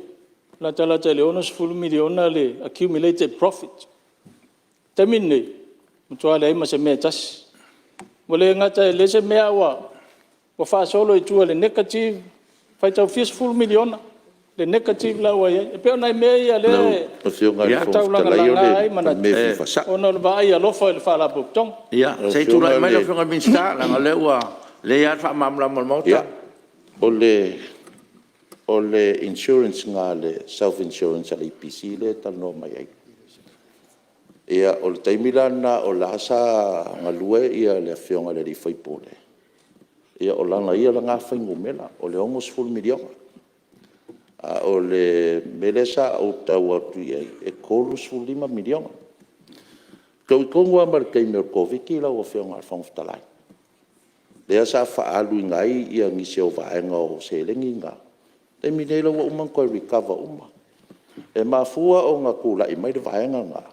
Speaker 3: latalata i le $60 miliona le accumulated profit. O le taimi lenei, ua matua leai ma se mea e tasi. Ua le gata e leai se mea a ua faasolo i tua i le negative, faitau fia sefulu miliona le negative la ua i ai. E pei o nai mea ia o lea
Speaker 6: Lau Afioga i le
Speaker 3: e
Speaker 6: Fofoga
Speaker 3: tau
Speaker 6: Fetalai o
Speaker 3: lagalaga ai
Speaker 6: le
Speaker 3: manatu
Speaker 6: mea e fia faasa'o.
Speaker 3: ona o le vaai alofa i le Faalapotopotoga.
Speaker 2: Ia, se i tulai mai lau Afioga i le Minisita leaga o lea ua lelei lava le faamalamalama o le Maota.
Speaker 6: Ia, o le insurance lena le self insurance a le EPC lea e talanoa mai ai. O le taimi la lena o la e sa galue le afioga i le sui usufono, o lana ia lena fuainumera o le $60 miliona. A o le mea lea sa ou tau atu i ai, e $35 miliona. E fetaui tonu lava ma le taimi o le Koviti-19 lau Afioga i le Fofoga Fetalai, lea sa faaaluina ai nisi o vaega o seleni na. O le taimi nei la ua uma ona toe recover uma. E mafua ona tulai mai le vaega lena,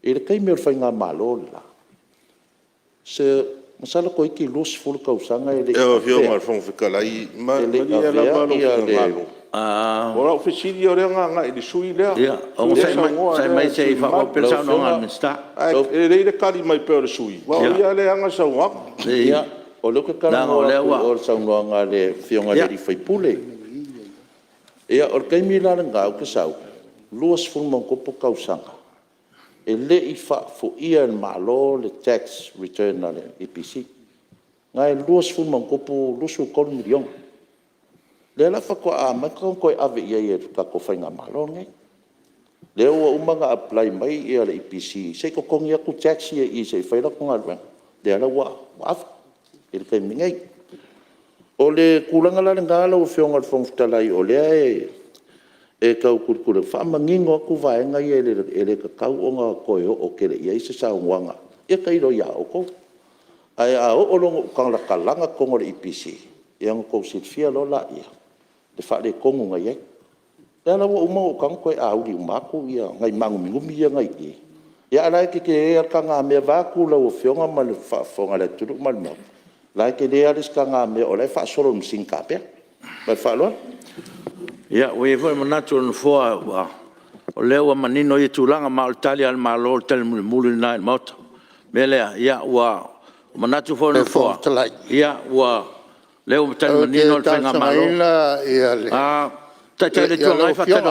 Speaker 6: i le taimi o le faigamalo le la, masalo toeitiiti 20 tausaga e le i
Speaker 5: Lau
Speaker 6: afea,
Speaker 5: Afioga i le Fofoga Fetalai,
Speaker 6: e le i
Speaker 5: malie
Speaker 6: avea
Speaker 5: lava lou
Speaker 6: le…
Speaker 5: finagalo, o lau fesili o lea na agai i le sui usufono lea,
Speaker 2: Ia,
Speaker 5: le sui
Speaker 2: onosai
Speaker 5: usufono lea e
Speaker 2: mai
Speaker 5: saunoa le
Speaker 2: se
Speaker 5: sui
Speaker 2: i
Speaker 5: usufono
Speaker 2: faaauau
Speaker 5: mamalu.
Speaker 2: pea le
Speaker 6: Lau
Speaker 2: saunoaga a le
Speaker 6: Afioga
Speaker 2: Minisita.
Speaker 5: Ae lelei le tali mai pea o le sui usufono aua o ia lea e ana le saunoaga.
Speaker 6: Ia, o lea ou te
Speaker 2: Leaga o
Speaker 6: talanoa
Speaker 2: lea
Speaker 6: atu i
Speaker 2: ua…
Speaker 6: o i le saunoaga a le Afioga i le sui usufono. Ia, o le taimi la lena ou te sau, 20+ tausaga e le i faafoia e le Malo le tax return a le EPC, na e $20+ $23 miliona. Lea la faatoa amata ona toe ave i ai e le tatou faigamalo lenei. Lea ua uma ona apply mai le EPC se i totogi atu tax ia e i i se i fai ai latou galuega, lea la ua ave i le taimi nei. O le tulaga la lena lau Afioga i le Fofoga Fetalai o lea e tau tulituli atu, faamanino atu vaega ia e le tatau ona toe oo tele i ai se saunoaga. Ia tailo ia outou. Ae a oo loa ina ou talatalaga totonu o le EPC, ia ona outou silafia loa lea o le faaletonu na i ai. O lea la ua uma ona ou tago toe auli uma atu nai maanuminumi ia na i i, a o la e tetele lava le tagamea vaeatu lau Afioga ma le faafofoga a le atunuu ma le Maota, o la e tele lava le isi tagamea o la e faasolo i le masini tamea. Ma le faaaloalo.
Speaker 2: Ia, ua i ai foi le manatu o le Nofoa o lea ua manino ia tulaga, ma o le tali lava a le Malo o le tali mulimuli lena i le Maota. O le mea lea, ia ua manatu foi le
Speaker 4: Lau Afioga i le Fofoga
Speaker 2: Nofoa,
Speaker 4: Fetalai,
Speaker 2: o lea ua tali
Speaker 4: ou
Speaker 2: manino
Speaker 4: te
Speaker 2: le faigamalo.
Speaker 4: talosagaina
Speaker 2: Taitai o le Itu
Speaker 4: lau
Speaker 2: Agai,
Speaker 4: Afioga.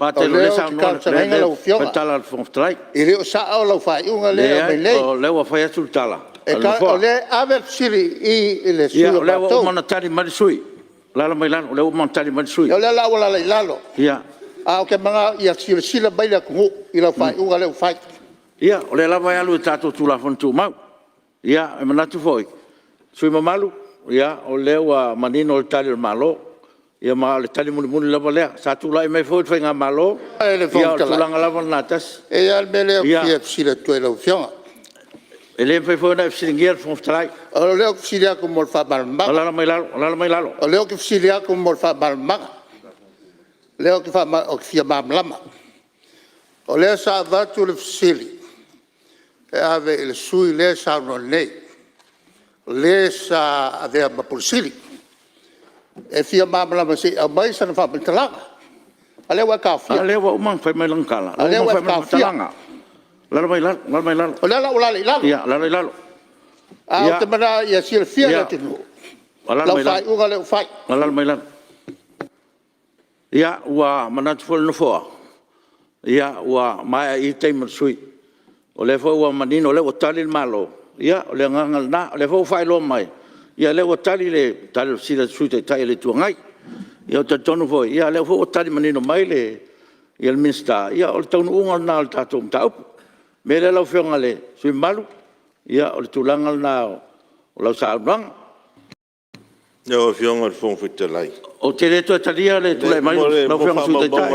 Speaker 2: faafetai
Speaker 4: O
Speaker 2: o lea e
Speaker 4: lea ou te
Speaker 2: saunoa
Speaker 4: talosagaina
Speaker 2: le
Speaker 4: lau Afioga,
Speaker 2: tala a le Fofoga Fetalai.
Speaker 4: E le o sao lau faaiuga lea e aumai
Speaker 2: Leai,
Speaker 4: nei.
Speaker 2: o lea ua fai atu le tala a le
Speaker 4: O
Speaker 2: Nofoa.
Speaker 4: lea e ave le fesili i i i le sui
Speaker 2: Ia,
Speaker 4: usufono
Speaker 2: o
Speaker 4: o
Speaker 2: lea ua
Speaker 4: matou.
Speaker 2: uma ona tali mai le sui usufono. Alaala mai lalo, o lea ua uma ona tali mai le sui usufono.
Speaker 4: Ia o lea la ua alaala i lalo,
Speaker 2: Ia,
Speaker 4: ae ou te manao ia silasila mai le atunuu i lau faaiuga lea ua fai.
Speaker 2: Ia, o lea lava e alu i le tatou Tulafono Tumau. E manatu foi le sui usufono mamalu, o lea ua manino le Tali a le Malo, ma o le tali mulimuli lava lea. Sa tulai mai foi le faigamalo,
Speaker 4: Le
Speaker 2: ia
Speaker 4: Fofoga
Speaker 2: o le
Speaker 4: Fetalai,
Speaker 2: tulaga lava lena e tasi.
Speaker 4: e i ai lava le mea lea ou te fia fesili atu ai i lau Afioga.
Speaker 2: E le mafai foi ona e fesiligia le Fofoga Fetalai.
Speaker 4: O lea ou te fesili atu mo le faamalamalamaga.
Speaker 2: Alaala mai lalo, alaala mai lalo.
Speaker 4: O lea ou te fesili atu mo le faamalamalamaga, o lea ou te fia malamalama. O lea sa avatu le fesili e ave i le sui usufono lea e saunoa nei, le sa avea ma Pule Sili, e fia malamalama se i aumai sana faamatalaga.
Speaker 7: A o lea ua e taofia.
Speaker 2: A lea ua uma ona fai mai lana tala.
Speaker 7: A o lea ua e taofia.
Speaker 2: Alaala mai lalo, alaala mai lalo.
Speaker 7: O lea la ua lalo i lalo.
Speaker 2: Ia alaala i lalo.
Speaker 7: Ae ou te manao ia silafia e le atunuu lau faaiuga lea ua fai.
Speaker 2: Alaala mai lalo. Ia, ua manatu foi le Nofoa, ua maea i i le taimi o le sui usufono. O lea foi ua manino o lea ua tali le Malo, ia o le agaga lena. O lea foi ua faailoa mai, o lea ua tali le fesili a le Sui Taitai o le Itu Agai. Ia ou te talitonu foi, o lea foi ua tali manino mai le Minisita, ia o le taunuuga lena o le tatou mataupu. O le mea lea lau Afioga i le sui usufono mamalu, ia o le tulaga lena o lau saunoaga.
Speaker 5: Lau Afioga i le Fofoga Fetalai,
Speaker 2: Ou te le toe talia le tulai mai o lau
Speaker 5: mo
Speaker 2: Afioga i le Sui Taitai.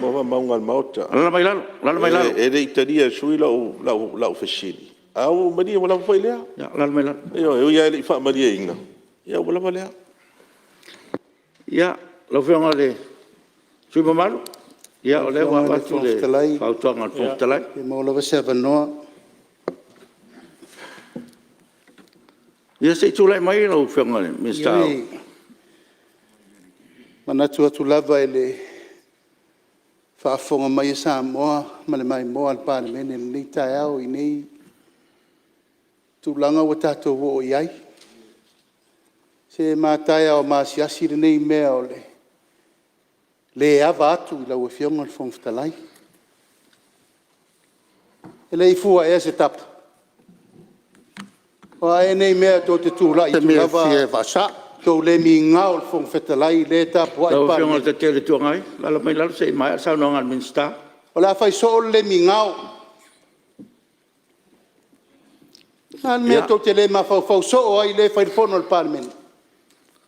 Speaker 5: faamaumauga a le Maota.
Speaker 2: Alaala mai lalo, alaala mai lalo.
Speaker 5: E le i talia e le sui usufono lau fesili, ae ua ou malie ua lava foi lea.
Speaker 2: Ia, alaala mai lalo.
Speaker 5: Ioe, e ui lava ina le i faamalieina, ia ua lava lea.
Speaker 2: Ia, lau Afioga i le sui usufono mamalu, ia o lea ua avatu le fautuaga a le Fofoga Fetalai.
Speaker 4: Lau Afioga i le Fofoga Fetalai, pe maua lava se avanoa.
Speaker 2: Ia se i tulai mai lau Afioga i le Minisita o…
Speaker 4: Ioe, e manatu atu lava i le faafofoga mai a Samoa ma le maimoa a le Palemene i lenei taeao i nei tulaga ua tatou oo i ai. Se mata e o maasiasi lenei mea o le le ava atu i lau Afioga i le Fofoga Fetalai. E le i fua ea se tapu? O a ea nei mea tou te tulai atu lava tou le migao i le Fofoga Fetalai lea e tapuai le
Speaker 2: Lau Afioga i le
Speaker 4: Palemene.
Speaker 2: Taitai o le Itu Agai, alaala mai lalo se i maea le saunoaga a le Minisita.
Speaker 4: O le a fai soo le le migao. O le a le mea tou te le mafaufau soo ai lea e fai le fono a le Palemene?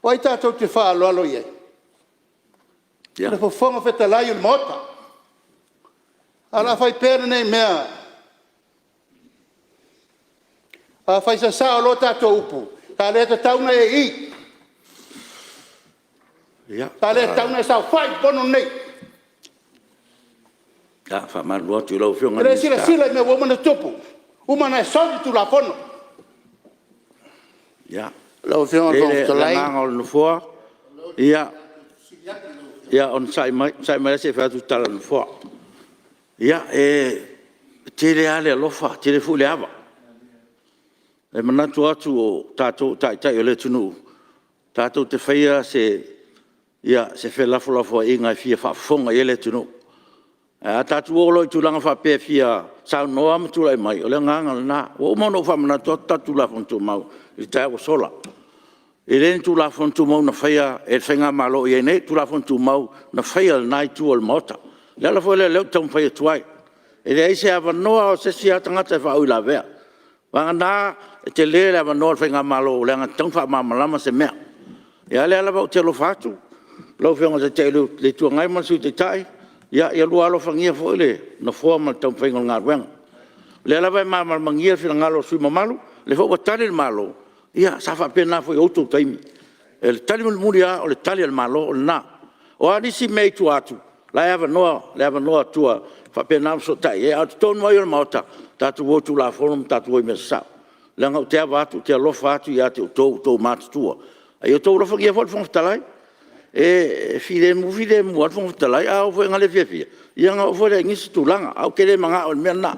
Speaker 4: O ai tatou te faaaloalo i ai? O le Fofoga Fetalai o le Maota. Ae o le a fai pea lenei mea? A fai sasao loa tatou upu, sa le tatau ona e i i, sa le tatau ona e saofai i le fono lenei.
Speaker 2: Ia, faamalulu atu i lau Afioga i
Speaker 4: E
Speaker 2: le
Speaker 4: le
Speaker 2: Minisita.
Speaker 4: silasila i mea ua uma ona tutupu, ua uma ona e soli le Tulafono.
Speaker 2: Ia,
Speaker 7: Lau Afioga
Speaker 2: e
Speaker 7: i le
Speaker 2: i ai
Speaker 7: Fofoga
Speaker 2: le
Speaker 7: Fetalai…
Speaker 2: agaga o le Nofoa, ia onosai mai se i fai atu le tala a le Nofoa. Ia, e tele lava le alofa, tele foi le ava. E manatu atu o tatou o taitai o le atunuu, tatou te faia se felafolafoaiga e fia faafofoga i ai le atunuu. Ae a tatou o loa i tulaga faapea e fia saunoa ma tulai mai, o le agaga lena. Ua uma ona ou faamanatu atu tatou Tulafono Tumau i le taeao ua sola. E le o ni Tulafono Tumau na faia e le faigamalo o i ai nei, o Tulafono Tumau na faia e lena Itu o le Maota. O le ala foi lea o lea ou te taumafai atu ai, e leai se avanoa lava o se isi tagata e faauilavea, vagana e tele le avanoa o le faigamalo leaga e tatau ona faamalamalama se mea. A o lea lava ou te alofa atu i lau Afioga i le Taitai o le Itu Agai ma le Sui Taitai, ia lua alofagia foi le Nofoa ma le taumafaiga o le galuega. O lea lava e malamalamagia le finagalo o le sui usufono mamalu, o lea foi ua tali le Malo, ia sa faapena foi i outou taimi. O le tali mulimuli lava o le tali a le Malo o lena. O a nisi mea i tua atu, o la e avanoa le avanoa atu e faapena ona fesootai i ai. A o totonu lava ia o le Maota, tatou o i Tulafono ma tatou o i mea sasao. Leaga ou te ava atu ou te alofa atu ia te outou o outou matutua. A ia outou alofagia foi le Fofoga Fetalai. E filemu filemu lava le Fofoga Fetalai. A oo foi ina le fiafia, ia ona oo foi lea i nisi tulaga. Ae ou te le manao i le mea lena,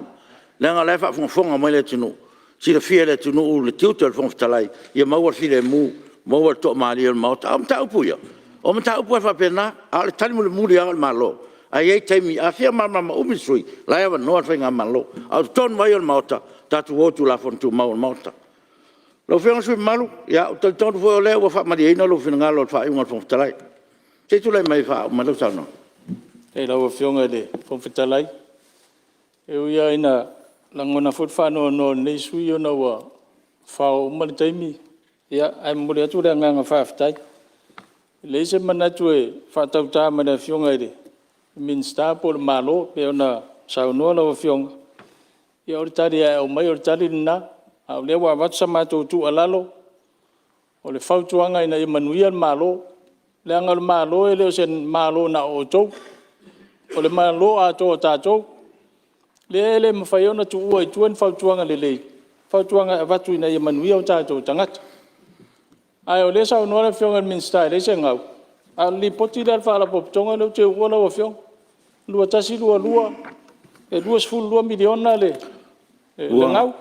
Speaker 2: leaga o la e faafogafoga mai le atunuu, e silafia e le atunuu le tiute o le Fofoga Fetalai, ia maua le filemu, maua le toamalie o le Maota. A o mataupu ia, o mataupu lava e faapena, a o le tali mulimuli lava o le Malo. Ae i ai taimi, a fia malamalama umi le sui usufono, o la e avanoa le faigamalo. A o totonu lava ia o le Maota, tatou o i Tulafono Tumau a le Maota. Lau Afioga i le sui usufono mamalu, ia ou te talitonu foi o lea ua faamalieina lou finagalo i le faaiuga a le Fofoga Fetalai. Se i tulai mai e faauma mai lau saunoaga.
Speaker 3: Faafetai i lau Afioga i le Fofoga Fetalai. E ui lava ina lagona foi le faanoanoa o lenei sui usufono ona ua fao uma le taimi, ae momoli atu le agaga faafetai. E leai se manatu e faatauta ma le Afioga i le Minisita po o le Malo pei ona saunoa lau Afioga. Ia o le tali lava e aumai o le tali lena, a o lea ua avatu sa matou tuualalo, o le fautuaga ina ia manuia le Malo. Leaga o le Malo e le o se Malo na o outou, o le Malo atoa o tatou, lea e le mafai ai ona tuua i tua ni fautuaga lelei, fautuaga e avatu ina ia manuia o tatou tagata. Ae o lea e saunoa le Afioga i le Minisita e leai se gau, A o le Lipoti lea a le Faalapotopotoga lea ou te uua lau Afioga, 2021/2022 e $22 miliona le gau.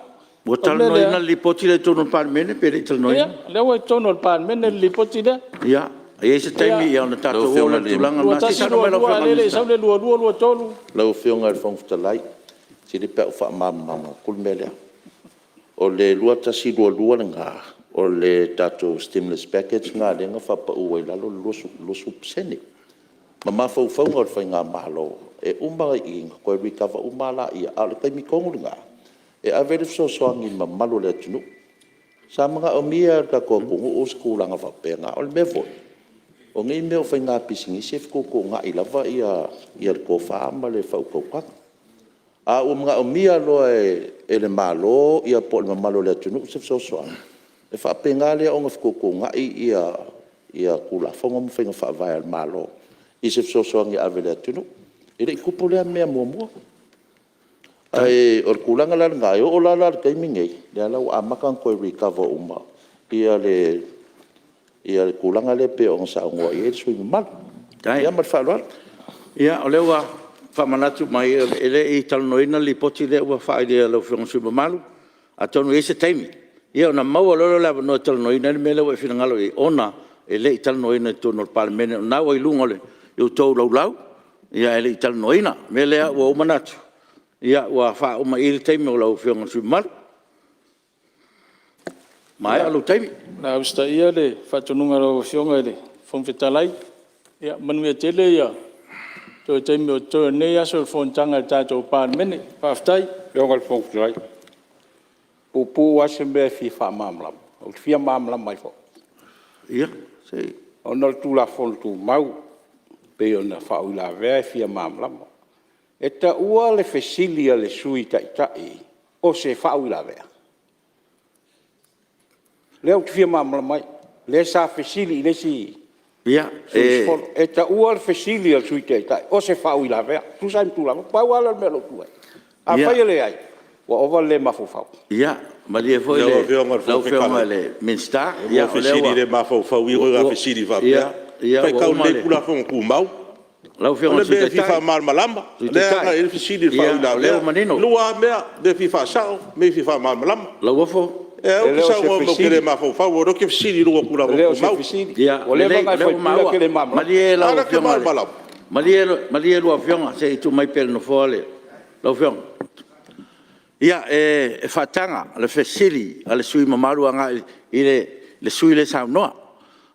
Speaker 2: Ua talanoaina le Lipoti lea i totonu o le Palemene pe le i talanoaina?
Speaker 3: Ia, o lea ua i totonu o le Palemene le Lipoti lea.
Speaker 2: Ia, e i ai se taimi ona tatou oo lea i le tulaga lena. Se i saunoa mai lau
Speaker 3: 2021/2022 a o lea e le i sau le 2022/2023.
Speaker 6: Lau Afioga i le Fofoga Fetalai, sili pe a ou faamalamalama atu le mea lea. O le 2021/2022 lena, o le tatou stimulus package lena lea na faapau ai i lalo le 20% ma mafaufauga o le faigamalo, e uma i i ona toe recover uma lea, a o le taimi tonu lena e ave ai le fesoasoani i le mamalu o le atunuu. Sa manaomia e le tatou atunuu se tulaga faapena. O le mea foi, o nei mea o faiga pisinisi e fetuutuunai lava le tofa ma le faautautaga. A ua manaomia loa e le Malo po o le mamalu o le atunuu se fesoasoani, ona faapena lea ona fetuutuunai Tulafono ma faiga faavae a le Malo i se fesoasoani e ave i le atunuu. E le i tupu lea mea muamua. Ae o le tulaga la lena, e oo la i le taimi lenei, lea la ua amata ona toe recover uma le tulaga lea pei ona saunoa i ai le sui usufono mamalu. Ia ma le faaaloalo.
Speaker 2: Ia, o lea ua faamanatu mai e le i talanoaina le Lipoti lea ua faaalia e lau Afioga i le sui usufono mamalu. Atonu e i ai se taimi ona maua loa lea o le avanoa e talanoaina ai le mea lea ua e finagalo i ai, ona e le i talanoaina i totonu o le Palemene, o lena ua i luga o a outou laulau, ae le i talanoaina. O le mea lea ua ou manatu, ua faauma i i le taimi o lau Afioga i le sui usufono mamalu. Ua maea lou taimi.
Speaker 3: O le a usitaia le faatonuga a lau Afioga i le Fofoga Fetalai. Ia manuia tele toe taimi o totoe o lenei aso i le fonotaga a le tatou Palemene. Faafetai.
Speaker 8: Lau Afioga i le Fofoga Fetalai, e puupuu lava se mea e fia faamalamalama, ou te fia malamalama ai foi.
Speaker 2: Ia, se i…
Speaker 8: Ona o le Tulafono Tumau pei ona faauilavea e fia malamalama. E taua le fesili a le Sui Taitai o se faauilavea? Lea ou te fia malamalama ai, lea sa fesili i le isi sui usufono. E taua le fesili a le Sui Taitai o se faauilavea e tusa ai ma Tulafono? Pau lava lea o le mea o lou tulai atu. Afai e leai, ua ova le le mafaufau.
Speaker 2: Ia, malie foi lau Afioga i le Minisita, o lea ua…
Speaker 5: Ua fesili le mafaufau i ia fesili faapea. Faitau lelei Tulafono Tumau.
Speaker 2: Lau
Speaker 5: O
Speaker 2: Afioga i
Speaker 5: le
Speaker 2: le Sui
Speaker 5: mea e fia
Speaker 2: Taitai…
Speaker 5: faamalamalama lea e agai i ai le fesili i le
Speaker 2: O lea
Speaker 5: faauilavea.
Speaker 2: ua manino.
Speaker 5: E lua lava mea, mea e fia faasao, mea e fia faamalamalama.
Speaker 2: Lauofo.
Speaker 5: Aua
Speaker 8: E
Speaker 5: e
Speaker 8: le
Speaker 5: te
Speaker 8: o se
Speaker 5: saunoa mai ou te
Speaker 8: fesili.
Speaker 5: le mafaufau aua o lea ou te fesili i luga o
Speaker 8: E
Speaker 5: Tulafono
Speaker 8: le o se
Speaker 5: Tumau.
Speaker 8: fesili.
Speaker 2: Ia,
Speaker 8: Ua leva
Speaker 2: lelei
Speaker 8: ona
Speaker 2: o
Speaker 8: e
Speaker 2: lea ua
Speaker 8: faipule ae
Speaker 2: maua.
Speaker 8: e te le malamalama.
Speaker 2: Malie
Speaker 5: A
Speaker 2: lau
Speaker 5: lea ou te
Speaker 2: Afioga i le…
Speaker 5: malamalama.
Speaker 2: Malie lua Afioga se i tuu mai pea i le Nofoa lau Afioga. Ia, e faataga le fesili a le sui usufono mamalu agai i le sui usufono lea e saunoa.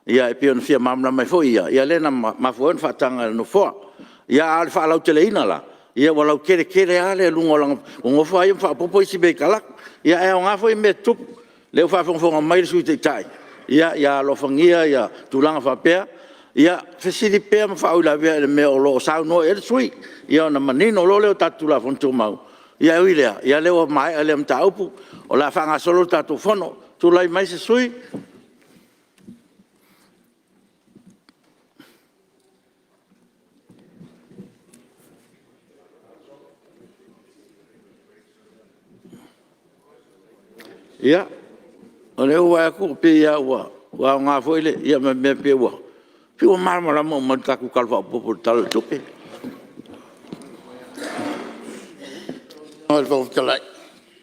Speaker 2: Ia e pei ona fia malamalama ai foi ia, lea na mafua ai ona faataga e le Nofoa. Ia, a o le faalauteleina la, ia ua lautele tele lava luga o lana… Ua nofo lava ia ma faaopoopo isi mea i talaatu. Ae aoga foi mea e tutupu, o lea ua faafogafoga mai le Sui Taitai, ia alofagia tulaga faapea, ia fesili pea ma faauilavea i le mea o lo o saunoa i ai le sui usufono, ia ona manino loa lea o tatou Tulafono Tumau. Ae ui i lea, o lea ua maea lea mataupu, o le a faagasolo le tatou Fono. Tulai mai se sui usufono. Ia, o lea ua ou vaai atu pei lava ua aoga foi le mea, pei ua malamalama uma i le tatou Tala Faaopoopo o le Tala o le Tupe.
Speaker 7: Lau Afioga i le Fofoga Fetalai,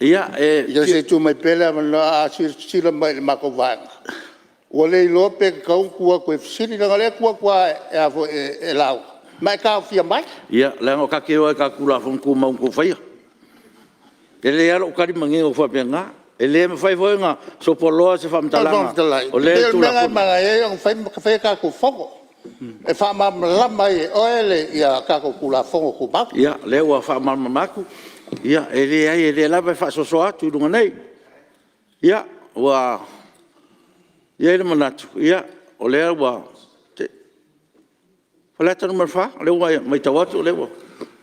Speaker 2: Ia, e…
Speaker 7: ia se i tuu mai pea le avanoa. A silasila mai i le matou Vaega, ua le iloa pe tatau ona tu atu e fesili leaga o lea e tu atu lava e lauga ma e taofia mai.
Speaker 2: Ia, leaga tatou te o lava i tatou Tulafono Tumau na outou faia. E lelei lava lou tali manino atu faapena. E le mafai foi ona sopoloa se
Speaker 7: Lau Afioga i le Fofoga
Speaker 2: faamatalaga
Speaker 7: Fetalai,
Speaker 2: o
Speaker 7: e
Speaker 2: lea e i
Speaker 7: pei
Speaker 2: le
Speaker 7: o le mea lena e
Speaker 2: Tulafono.
Speaker 7: manaia ai ona fai a tatou Fono, e faamalamalama ai e oe tatou Tulafono Tumau.
Speaker 2: Ia, o lea ua faamalamalama atu. E leai o lea lava e faasoasoa atu i luga nei. Ia, ua i ai le manatu, o lea ua… Faleata 4, o lea ua matau atu o lea ua…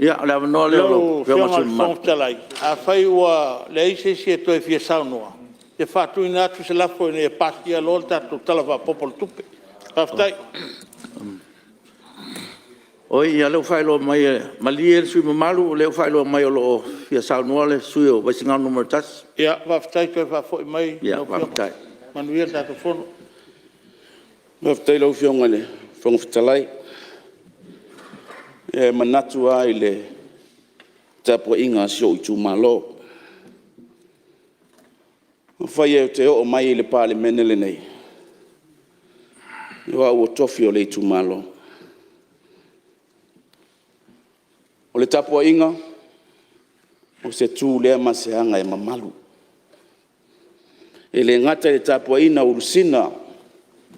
Speaker 2: Ia, o le avanoa lea o lau
Speaker 9: Lau
Speaker 2: Afioga i le
Speaker 9: Afioga
Speaker 2: sui
Speaker 9: i le
Speaker 2: usufono
Speaker 9: Fofoga
Speaker 2: mamalu.
Speaker 9: Fetalai, afai ua leai se isi e toe fia saunoa, ou te faatuina atu se lafo, Ina ia pasia loa le tatou Tala Faaopoopo o le Tupe. Faafetai.
Speaker 2: Oi, ia o lea ua faailoa mai e… Malie le sui usufono mamalu o lea ua faailoa mai o lo o fia saunoa le sui usufono mo Vaisigano 1.
Speaker 9: Ia faafetai toe faafoi mai lau Afioga.
Speaker 2: Ia, faafetai.
Speaker 9: Manuia le tatou Fono.
Speaker 10: Faafetai i lau Afioga i le Fofoga Fetalai. E manatu lava i le tapuaiga a si ou itumalo. Afai ou te oo mai i le Palemene lenei, o au o le tofi o le itumalo. O le tapuaiga, o se tu lea ma se aga e mamalu. E le gata i le tapuaiga a ulusina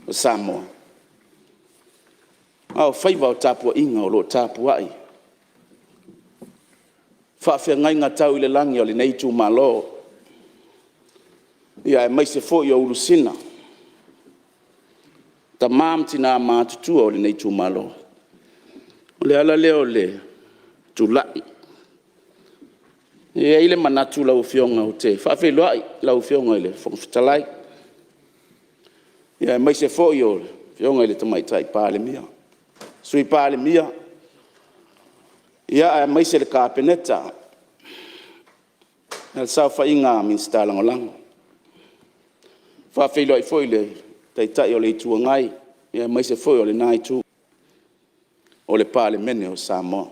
Speaker 10: o Samoa, a o faiva o tapuaiga o lo o tapuai faafeagaiga tau i le lagi a lenei itumalo, aemaise foi o ulusina, tama ma tina matutua o lenei itumalo. O le ala lea o le tulai. E i ai le manatu lau Afioga, ou te faafeiloai i lau Afioga i le Fofoga Fetalai, aemaise foi o le Afioga i le Tamaitai Palemia, Sui Palemia, aemaise le Kapeneta ma le saofaiga a Minisita Lagolago. E faafeiloai foi i le Taitai o le Itu Agai, aemaise foi o lena Itu o le Palemene o Samoa.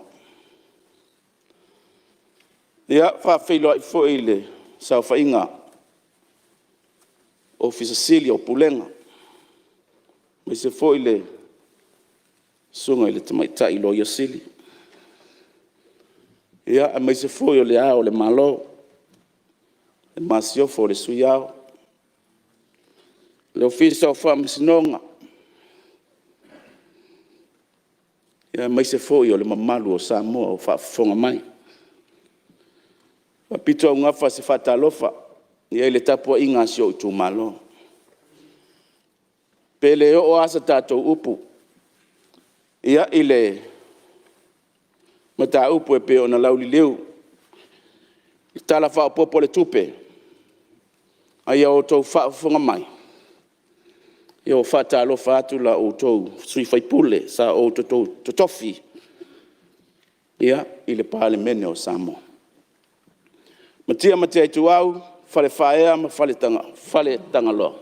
Speaker 10: E faafeiloai foi i le saofaiga a Ofisa Sili o Pulega, aemaise foi le Susuga i le Tamaitai Loia Sili, aemaise foi o Le Ao o le Malo, le Masiofo, le Sui Ao, le Ofisa o Faamasinoga, aemaise foi o le mamalu o Samoa o faafofoga mai. E faapitoaugafa se faatalofa i le tapuaiga a si ou itumalo. Pe le oo lava se tatou upu i le mataupu e pei ona lauliliu i le Tala Faaopoopo o le Tupe, a ia outou faafofoga mai, ia ua faatalofa atu la outou sui usufono sa outou totofi i le Palemene o Samoa. Matia ma Matia Ituau, Falefaaea ma Faletagaloa,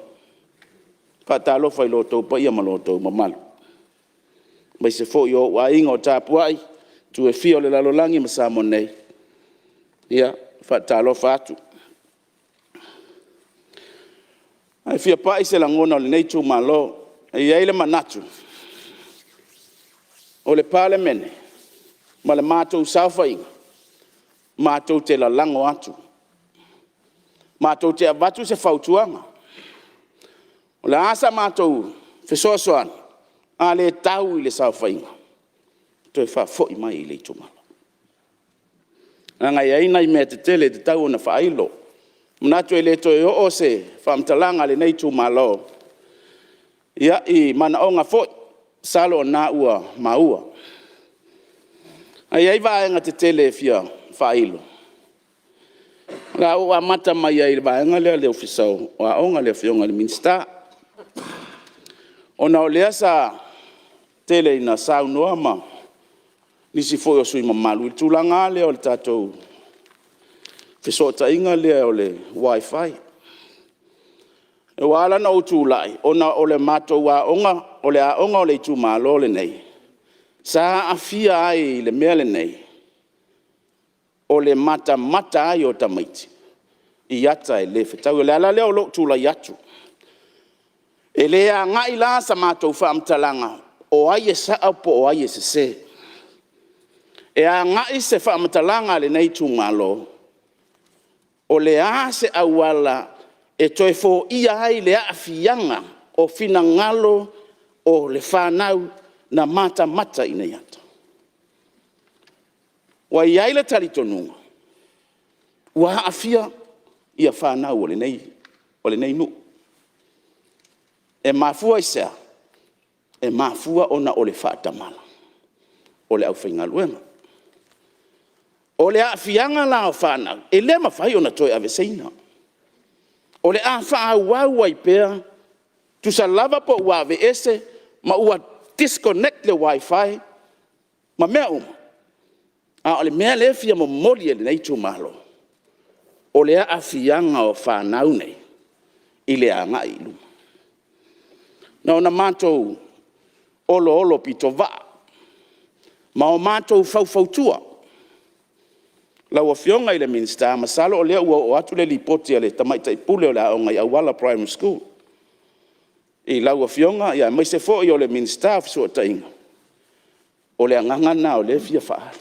Speaker 10: faatalofa i lo outou paia ma lo outou mamalu, aemaise foi o ou aiga o tapuai i itu e fia o le lalolagi ma Samoa nei, ia faatalofa atu. Ae fia pai se lagona o lenei itumalo. E i ai le manatu, o le Palemene ma le matou saofaiga, matou te lalago atu, matou te avatu se fautuaga. O le a sa matou fesoasoani, a le tau i le saofaiga, toe faafoi mai i le itumalo. Leaga e i ai nai mea tetele e tatau ona faailo. E manatu e le toe oo se faamatalaga a lenei itumalo i manaoga foi, masalo o lena ua maua. Ae e i ai vaega tetele e fia faailo. O le a ou amata mai ai i le vaega lea o le Ofisa o Aoga le afioga i le Minisita. Ona o lea sa tele ina saunoa nisi foi o sui usufono mamalu i le tulaga lava lea o le tatou fesootaiga lea o le wifi. Ua ala ona ou tulai, ona o le matou aoga, o le aoga o le itumalo lenei, sa aafia ai i le mea lenei, o le matamata ai o tamaiti i ata e le fetaui. O le ala lea o lou tulai atu. E le agai la sa matou faamatalaga o ai e sao po o ai e sese. E agai se faamatalaga a lenei itumalo, o le a se auala e toe foia ai le aafiaga o finagalo o le fanau na matamata i nei ata? Ua i ai le talitonuga, ua aafia fanau a lenei nuu. E mafua i se a? E mafua ona o le faatamala o le aufaigaluega. O le aafiaga la o fanau, e le mafai ona toe aveeseina. O le a faaauau ai pea, tusa lava pe ua aveese ma ua disconnect le wifi ma mea uma, a o le mea lea e fia momoli e lenei itumalo, o le aafiaga o fanau nei i le agai i luma. Na ona matou Oloolopitovaa ma o matou faufautua. Lau Afioga i le Minisita, masalo o lea ua oo atu le lipoti a le Tamaitai Pule o le Aoga i Auala Primary School i lau Afioga aemaise foi o le Minisita o Fesootaiga, o le agaga lena o lea e fia faaali.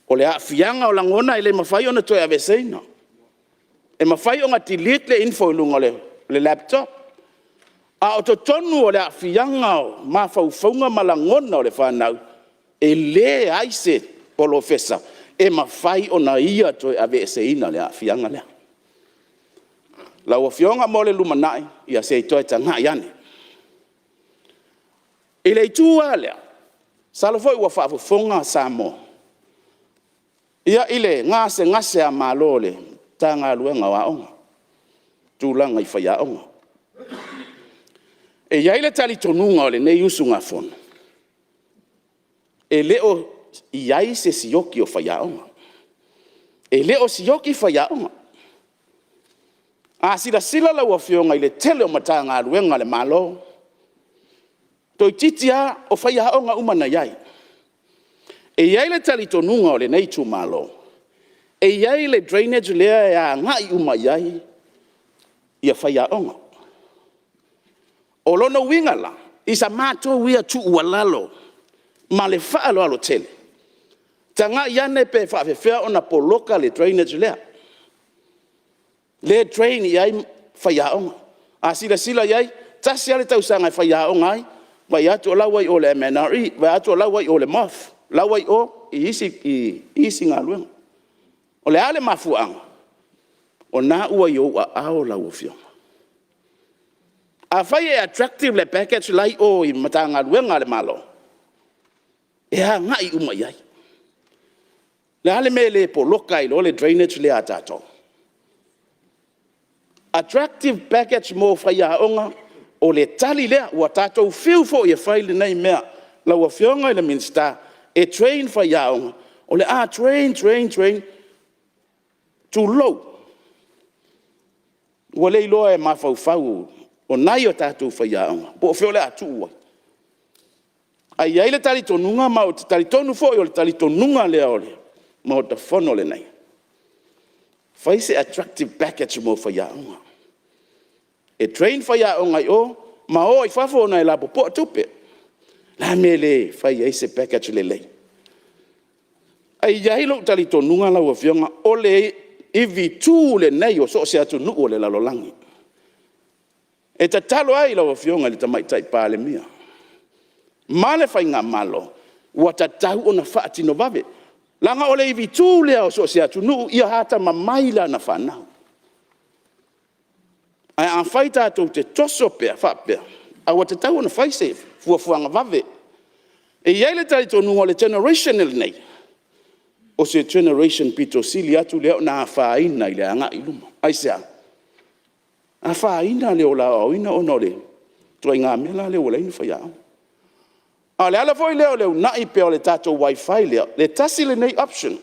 Speaker 10: O le aafiaga o lagona e le mafai ona toe aveeseina. E mafai ona delete le info i luga o le laptop, a o totonu o le aafiaga o mafaufauga ma lagona o le fanau, e leai se polofesa e mafai ona ia toe aveeseina le aafiaga lea. Lau Afioga mo le lumanai, ia se i toe tagai ane. I le itu lava lea, masalo foi ua faafofoga Samoa i le gasegase malo o le Matagaluega o Aoga i tulaga i faiaoga. E i ai le talitonuga o lenei usugafono, e le o i ai se sioki o faiaoga. E le o sioki faiaoga. A silasila lau Afioga i le tele o Matagaluega a le Malo, toeitiiti lava o faiaoga uma na i ai. E i ai le talitonuga o lenei itumalo, e i ai le drainage lea e agai uma i ai faiaoga. O lona uiga la, i sa matou ia tuualalo ma le faaaloalo tele, tagai ane pe faafefea ona poloka le drainage lea e drain i ai faiaoga. A silasila i ai, e tasi lava le tausaga e faiaoga ai, vaai atu o la ua i o i le MNRE, vaai atu o la ua i o i le MOF, o la ua i o i isi galuega. O le a le mafuaaga? O lena ua i ou aao lau Afioga. Afai e attractive le package la e i o i Matagaluega a le Malo, e agai uma i ai. O le a le mea e le poloka ai loa le drainage lea a tatou? Attractive package mo faiaoga, o le tali lea. Ua tatou fiu foi e fai lenei mea. Lau Afioga i le Minisita, e train faiaoga, o le a train, train, train, tulou, ua le iloa e mafaufau o nai a tatou faiaoga po o fea o le a tuu ai. Ae i ai le talitonuga ma ou te talitonu foi o le talitonuga lea o le Maota Fono lenei, fai se attractive package mo faiaoga. E train faiaoga i o ma o ai i fafo ona e lapopoa tupe. O le a le mea e le fai ai se package lelei? Ae i ai lou talitonuga lau Afioga, o le ivitu lenei o so o se atunuu o le lalolagi. E tatalo ai i lau Afioga i le Tamaitai Palemia ma le faigamalo, ua tatau ona faatino vave, leaga o le ivitu lea o so o se atunuu ia atamamai lana fanau. Ae afai tatou te toso pea faapea, ae ua tatau ona fai se fuafuaga vave. E i ai le talitonuga o le generation lenei, o se generation aupito sili atu lea ona afaina i le agai i luma. Aisea? Afaina le ola aoaoina ona o le ituaiga mea lea ua leai ni faiaoga. A o le ala foi lea o le uunai pea o le tatou WiFi lea, e tasi lenei option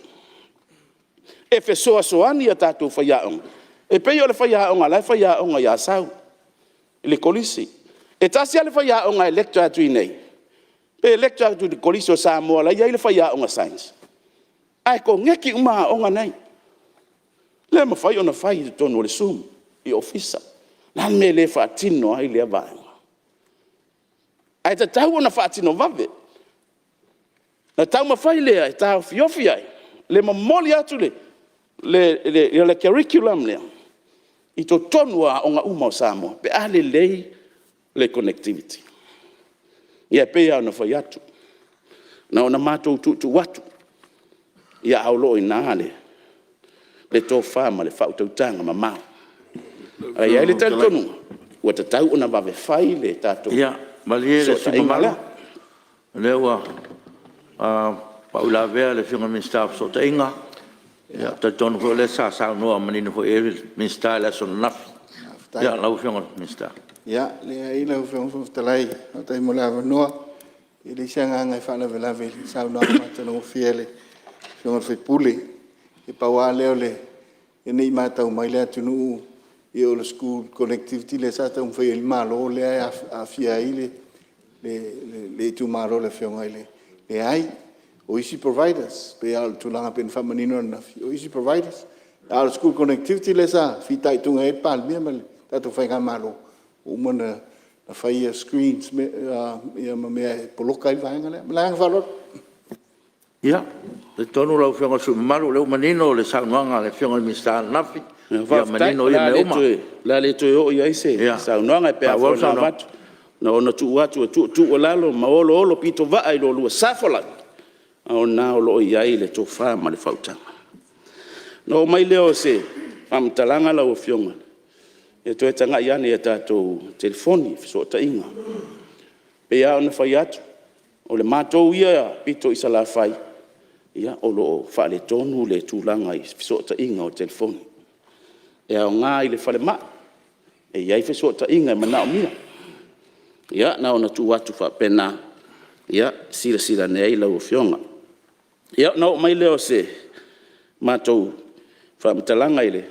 Speaker 10: e fesoasoani i a tatou faiaoga. E pei o le faiaoga la e faiaoga i Asau i le Kolisi. E tasi lava le faiaoga e lecture atu i inei, pe lecture atu i le Kolisi o Samoa la e i ai le faiaoga Science, ae koneti uma aoga nei. O lea e mafai ona fai i totonu o le zoom i Ofisa. O le a le mea e le faatino ai lea vaega? Ae tatau ona faatino vave. Ona taumafai lea e taofiofi ai le momoli atu o le curriculum lea i totonu o aoga uma o Samoa pe a lelei le connectivity. Ia e pei lava ona fai atu, na ona matou tuutuu atu, ae o lo o i ina le tofa ma le faautautaga mamao. Ae i ai le talitonuga, ua tatau ona vave fai le tatou
Speaker 2: Ia malie le sui usufono
Speaker 10: fesootaiga
Speaker 2: mamalu,
Speaker 10: lea.
Speaker 2: o lea ua faauilavea le Afioga i le Minisita o Fesootaiga. Ou te talitonu foi o lea sa saunoa manino foi i ai le Minisita i le aso ananafi. Ia lau Afioga i le Minisita.
Speaker 4: Leai lau Afioga i le Fofoga Fetalai, faafetai mo le avanoa. E leai se agaga e faalavelave i le saunoaga matagofie a le Afioga i le sui usufono. E pau lava lea ne i matau mai le atunuu o le school connectivity lea sa taumafai i ai le Malo lea e aafia ai le
Speaker 11: le itumalo o le Afioga i le… Leai, o isi providers. E pei lava o le tulaga pei ona faamanino ananafi, o isi providers, a o le school connectivity lea sa fitaituga ai le Palemia ma le tatou faigamalo, ua uma ona fai screens ma mea e poloka ai le vaega lea. Ma le agaga faaaloalo.
Speaker 2: Ia, e talitonu lau Afioga i le sui usufono mamalu o lea ua manino le saunoaga a le Afioga i le Minisita ananafi, ua manino ia mea uma.
Speaker 10: Faafetai. O le a le toe oo i ai se saunoaga e pei foi ona avatu, na ona tuu atu e tuutuualalo ma oloolopitovaa i lo oulua sa folau, a o lena o lo o i ai le tofa ma le faautaga. Ona oo mai lea o se faamatalaga lau Afioga, ia toe tagai ane i a tatou telefoni fesootaiga. E pei lava ona fai atu, o le matou ia pito i Salafai, o lo o faaletonu le tulaga i fesootaiga o telefoni. E aoga i le falemai, e i ai fesootaiga e manaomia. Ia na ona tuu atu faapena e silasila ane i ai lau Afioga. Ia, ona oo mai lea o se matou faamatalaga i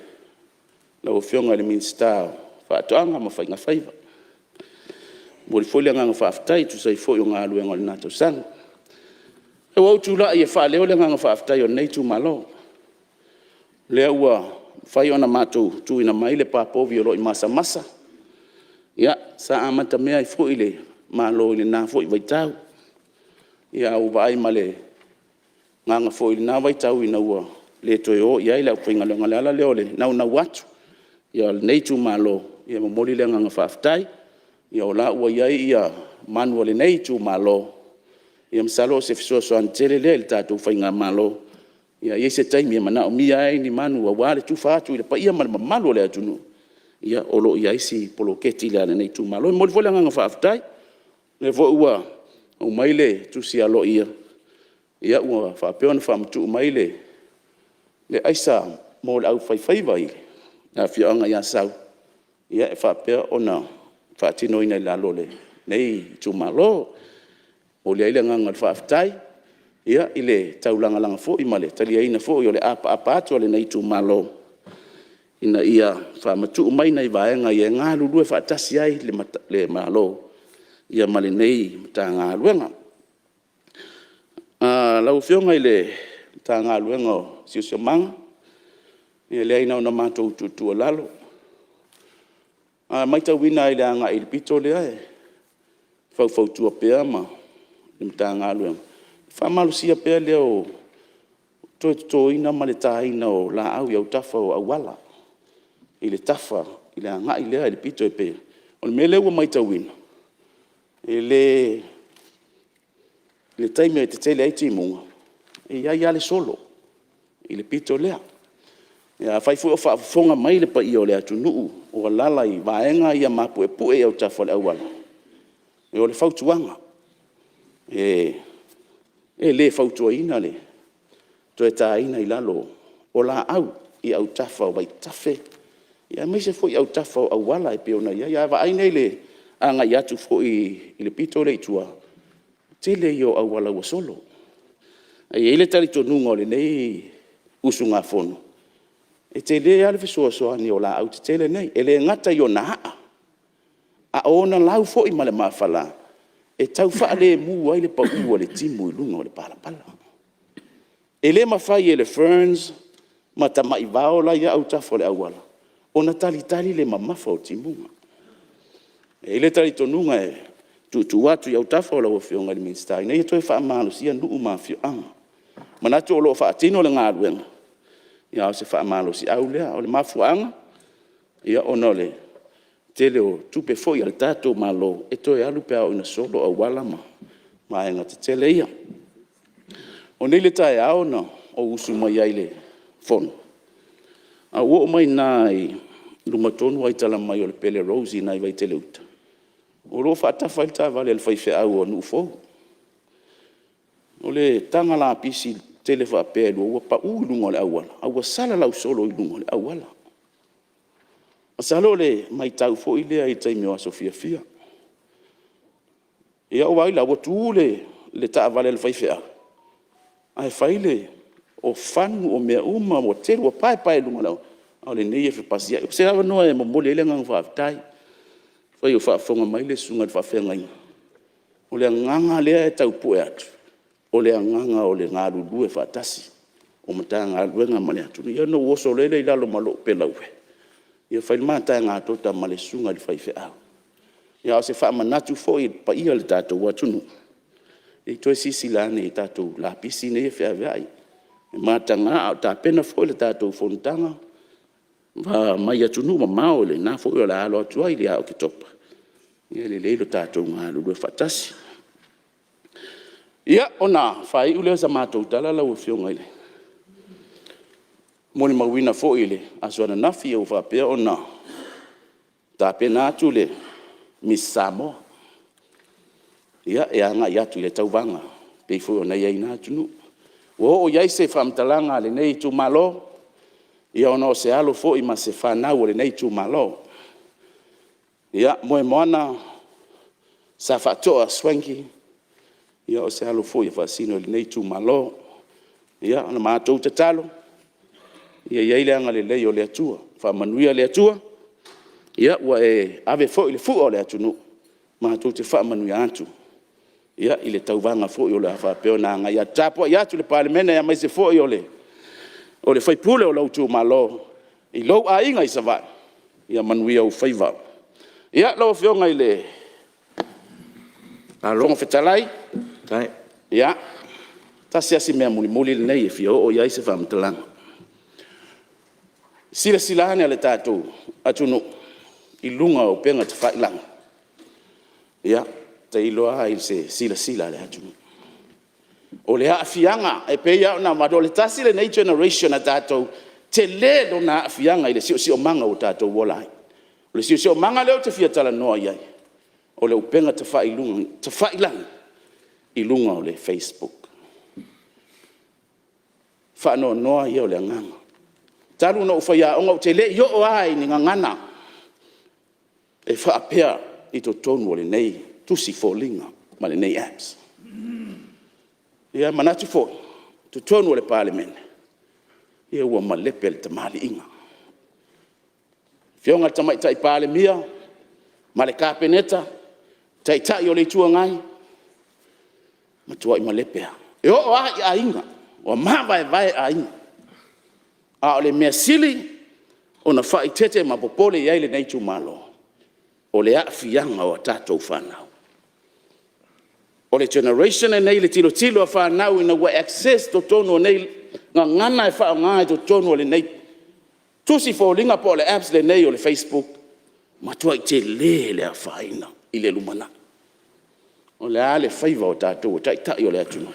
Speaker 10: lau Afioga i le Minisita o Faatoaga ma Faiga Faiva. E momoli foi le agaga faafetai e tusa ai foi o galuega o lena tausaga. Ua ou tulai e faaleo le agaga faafetai o lenei itumalo, lea ua mafai ona matou tuuina mai le pa povi o lo o i masamasa. Ia, sa amatamea ai foi le Malo i lena foi vaitau, ae ua vaai ma le agaga foi i lena vaitau ina ua le toe o i ai le aufaigaluega. O le ala lea o le naunau atu o lenei itumalo e momoli le agaga faafetai, o la ua i ai manu a lenei itumalo, ia masalo o se fesoasoani tele lea i le tatou faigamalo. Ia i ai se taimi e manaomia ai ni manu aua le tufa atu i le paia ma le mamalu o le atunuu, ia o lo o i ai si poloketi lea a lenei itumalo. E momoli foi le agaga faafetai, o lea foi ua aumai le tusi aloaia ua faapea ona faamatuu mai le aisa mo le aufaifaiva i le afioaga i Asau e faapea ona faatinoina i lalo o lenei itumalo. E momoli ai le agaga o le faafetai i le taulagalaga foi ma le taliaina foi o le apaapa atu a lenei itumalo ina ia faamatuu mai nai vaega ia e galulue faatasi ai le Malo ma lenei Matagaluega. Lau Afioga i le Matagaluega o le Siosiomaga, ia e leai na ona matou tuutuualalo. A matauina lava i le agai i le pito lea e faufautua pea le Matagaluega i le faamalosia pea lea o le toe totoina ma le taina o laau i autafa o auala i le tafa i le agai lea i le pito e pei… O le mea lea ua matauina, i le taimi e tetele ai timuga, e i ai lava le solo i le pito lea. Afai foi o faafofoga mai le paia o le atunuu o alaala i vaega ia maupuepue i autafa o le auala, o le fautuaga, e le fautuaina le toe taina i lalo o laau i autafa o vaitafe aemaise foi autafa o auala e pei ona i ai. A vaai nei i le agai atu foi i le pito lea i tua, o le tele ia o auala ua solo. Ae i ai le talitonuga o lenei usugafono, e tele lava le fesoasoani o laau tetele nei, e le gata i ona a'a, a o ona lau foi ma le mafala e tau faalemu ai le pau o le timu i luga o le palapala. E le mafai e le ferns ma tamai vao la e i autafa o le auala ona talitali le mamafa o timuga. E i ai le talitonuga e tuutuu atu i autafa o lau Afioga i le Minisita ina ia toe faamalosia nuu ma afioaga. E manatu o lo o faatino le galuega, a o se faamalosiau lea. O le mafuaaga, ona o le tele o tupe foi a le tatou Malo e toe alu pe a oo ina solo auala ma vaega tetele ia. O nei i le taeao na ou usu mai ai i le fono, ae ou oo mai i ina i luma tonu lava i tala mai o le Pele Rose i ina i Vaitele Uta, o lo o faatafa ai le taavale a le faifeau a Nuu-fou. O le taga lapisi tetele faapea e lua ua pau i luga o le auala ae ua salalau solo i luga o le auala. Masalo o le matau foi lea i taimi o aso fiafia. Ia ou vaai la ua tu le taavale a le faifeau ae fai o fagu o mea uma ua tele ua paepae i luga o le auala, a o lenei e fepasiai. O se avanoa e momoli ai le agaga faafetai. Afai o faafofoga mai le susuga i le faafeagaiga, O le agaga lea e tau pue atu, o le agaga o le galulue faatasi o Matagaluega ma le atunuu. Ia ona ou oso loa lea i lalo ma lou peleue, ia fai le ma taega tota ma le susuga i le faifeau. Ia a o se faamanatu foi i le paia o le tatou atunuu, se i toe silasila ane i tatou lapisi nei e feaveai. E mataga a o tapena foi le tatou fonotaga mai atunuu mamao lena foi o le a alo atu ai ia Oketopa, ia e lelei lo tatou galulue faatasi. Ia, ona faaiu lea o sa matou tala lau Afioga i le molimauina foi i le aso ananafi ua faapea ona tapena atu le Miss Samoa e agai atu i le tauvaga e pei foi ona i ai i na atunuu. Ua oo i ai se faamatalaga a lenei itumalo, ia ona o se alo foi ma se fanau a lenei itumalo. Ia Moemoana Safaatoa Schwenkie, ia o se alo foi e faasino i lenei itumalo. Ia o le matou tatalo, ia i ai le agalelei o le Atua, faamanuia le Atua, ua e ave foi le fua o le atunuu, matou te faamanuia atu i le tauvaga foi o le a faapea ona agai atu. Tapuai atu le Palemene aemaise foi o le sui usufono o lou itumalo i lou aiga i Savaii, ia manuia ou faiva. Ia lau Afioga i le Fofoga Fetalai, ia, tasi lava si mea mulimuli lenei e fia oo i ai se faamatalaga. Silasila ane le tatou atunuu i luga o upega tafailagi, ia tailo lava i se silasila a le atunuu. O le aafiaga e pei lava ona avatu, o le tasi lenei generation a tatou, tele lona aafiaga i le siosiomaga ua tatou ola ai. O le siosiomaga lea ou te fia talanoa i ai, o le upega tafailagi i luga o le facebook. O le faanoanoa ia o le agaga. Talu ona ou faiaoga ou te le i oo lava i ni gagana e faapea i totonu o lenei tusi foliga ma lenei apps. Ia e manatu foi i totonu o le Palemene, ia ua malepe le tamaliiaga. Afioga i le Tamaitai Palemia ma le Kapeneta, Taitai o le Itu Agai, matuai malepe lava. E oo lava i aiga, ua mavaevae aiga. A o le mea sili ona faaeteete ma popole i ai lenei itumalo, o le aafiaga o a tatou fanau. O le generation lenei i le tilotilo a fanau ina ua access totonu o nei gagana e faaaoga i totonu o lenei tusi foliga po o le apps lenei o le facebook, matuai tele le afaina i le lumanai. O le a le faiva o tatou o Taitai o le atunuu?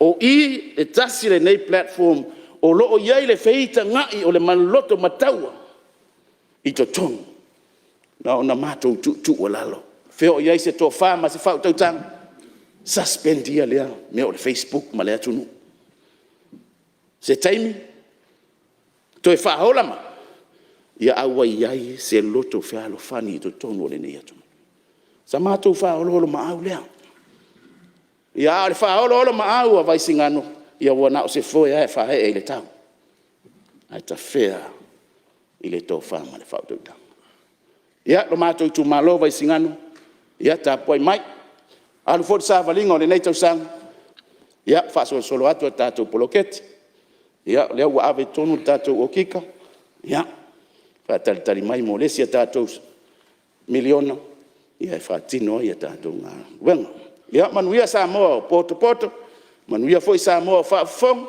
Speaker 10: O i e tasi lenei platform o lo o i ai le feitagai o le maloto ma taua i totonu. Na ona matou tuutuualalo, o fea o i ai se tofa ma se faautautaga? Suspend ia lea mea o le facebook ma le atunuu. Se taimi toe faaola mai, ae ua i ai se loto fealofani i totonu o lenei atunuu. O sa matou faaoloolomaau lea, a o le faaoloolomaau a Vaisigano, ia ua na o se foe lava e faaee i le tau, ae tafea i le tofa ma le faautautaga. Ia, lo matou itumalo Vaisigano, ia tapuai mai, alu foi le savaliga o lenei tausaga, ia faasolosolo atu a tatou poloketi, o lea ua ave i totonu le tatou okika, ia faatalitali mai mo le isi a tatou miliona e faatino ai a tatou galuega. Ia manuia Samoa ua potopoto, manuia foi Samoa o faafofoga,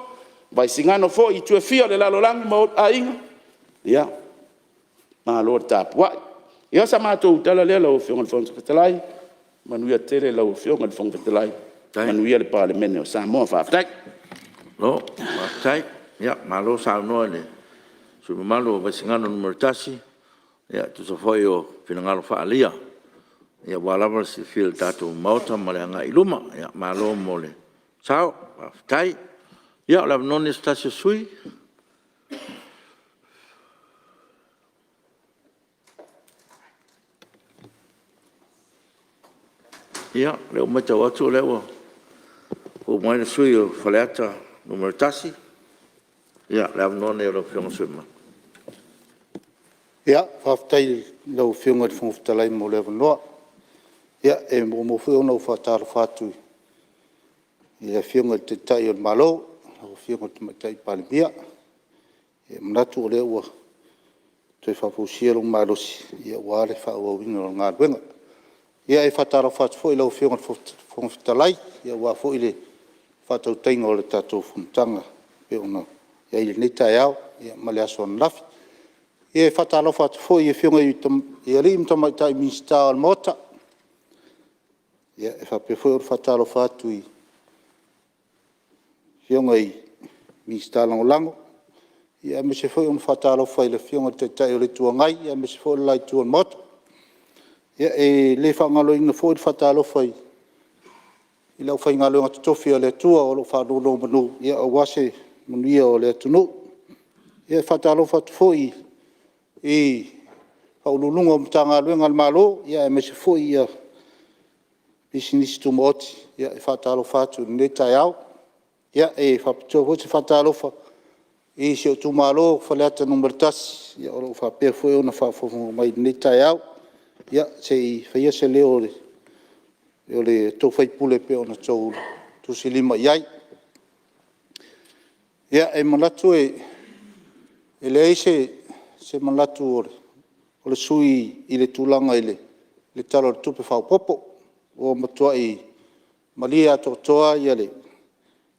Speaker 10: Vaisigano foi i itu e fia o le lalolagi ma ou aiga, ia malo le tapuai. Ia o sa matou tala lea lau Afioga i le Fofoga Fetalai, manuia tele lau Afioga i le Fofoga Fetalai, manuia le Palemene o Samoa. Faafetai. Malo faafetai, malo saunoa i le sui usufono mamalu o Vaisigano 1 e tusa foi o finagalo faaalia aua lava le silafia e le tatou Maota ma le agai i luma. Malo mo le sao, faafetai. Ia o le avanoa lenei mo se tasi o sui usufono. Ia, o lea ua matau atu o lea ua fou mai le sui usufono mo Faleata 1. Ia, o le avanoa lenei o lau Afioga i le sui usufono mamalu. Ia, faafetai i lau Afioga i le Fofoga Fetalai mo le avanoa.
Speaker 4: Ia, e muamua foi ona ou faatalofa atu i le Afioga i le Taitai o le Malo, lau Afioga i le Tamaitai Palemia. E manatu o lea ua toe faafoisia lou malosi aua le faaauauina o le galuega. Ia e faatalofa atu foi i lau Afioga i le Fofoga Fetalai aua foi le faatautaiga o le tatou fonotaga e pei ona i ai lenei taeao ma le aso ananafi. E faatalofa atu foi i Afioga i alii ma tamaitai Minisita o le Maota. E faapea foi ona faatalofa atu i Afioga i Minisita Lagolago, aemaise foi o le faatalofa i le Afioga i le Taitai o le Itu Agai, aemaise foi o le la Itu o le Maota. E le faagaloina foi le faatalofa i le aufaigaluega totofi a le Atua o lo o faanonomanu aua se manuia o le atunuu. E faatalofa atu foi i Ofisa Sili o Pulega o Matagaluega a le Malo aemaise foi Pisinisi Tumaoti. E faatalofa atu i lenei taeao. E faapitoa foi se faatalofa i si ou itumalo o Faleata 1 o lo o faapea foi ona faafogafoga mai i lenei taeao, se i faia se leo o lo outou sui usufono e pei ona outou tusilima i ai. E manatu e leai se manatu o le sui usufono i le tulaga i le Tala o le Tupe Faaopoopo, ua matuai malie atoatoa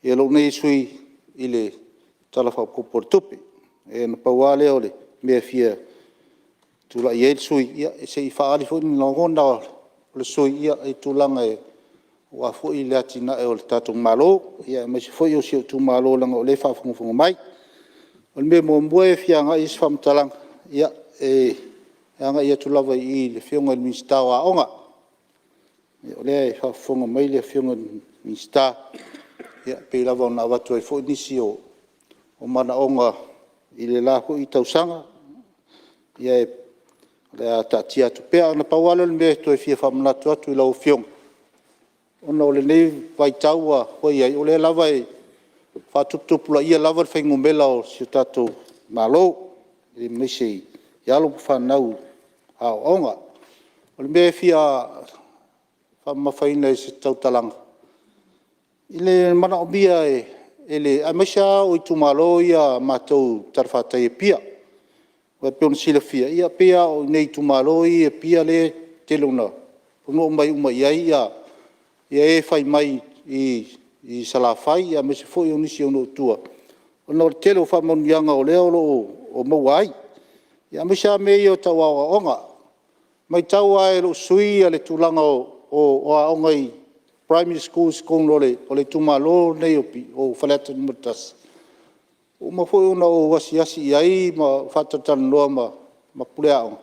Speaker 4: lou nei sui usufono i le Tala Faaopoopo o le Tupe. Na pau lava lea o le mea e fia tulai ai le sui usufono, se i faaali foi ni lagona o le sui usufono i tulaga aua foi le atinae o le tatou Malo, aemaise foi o si ou itumalo leaga o lea e faafogafoga mai. O le mea muamua e fia agai i ai se faamatalaga, e agai atu lava i le Afioga i le Minisita o Aoga. O lea e faafofoga mai le Afioga i le Minisita, e pei lava ona avatu ai foi nisi o manaoga i le la foi tausaga, ia o le a taatia atu pea. Na pau lava lea o le mea e toe fia faamanatu atu i lau Afioga, ona o lenei vaitau ua i ai, o lea lava e faatuputupulaia lava le fuainumera o si o tatou Malo, aemaise i alo ma fanau aooga. O le mea e fia faamamafaina i se tautalaga, i le manaomia aemaise lava o itumalo ia matou i talafatai i Apia. Aua e pei ona silafia, e pei lava o i inei i itumalo ia i Apia lea e tele ina omai uma i ai e fai mai i Salafai, aemaise foi o nisi o nuu i tua, ona o le tele o faamanuiaga o lea o lo o maua ai, aemaise lava mea ia tau aoaoga. E matau lava e lou sui usufono le tulaga o aoga i primary schools i totonu o le itumalo lenei o Faleata 1, ua uma foi ona ou asiasi i ai ma faatalatalanoa ma pule aoga,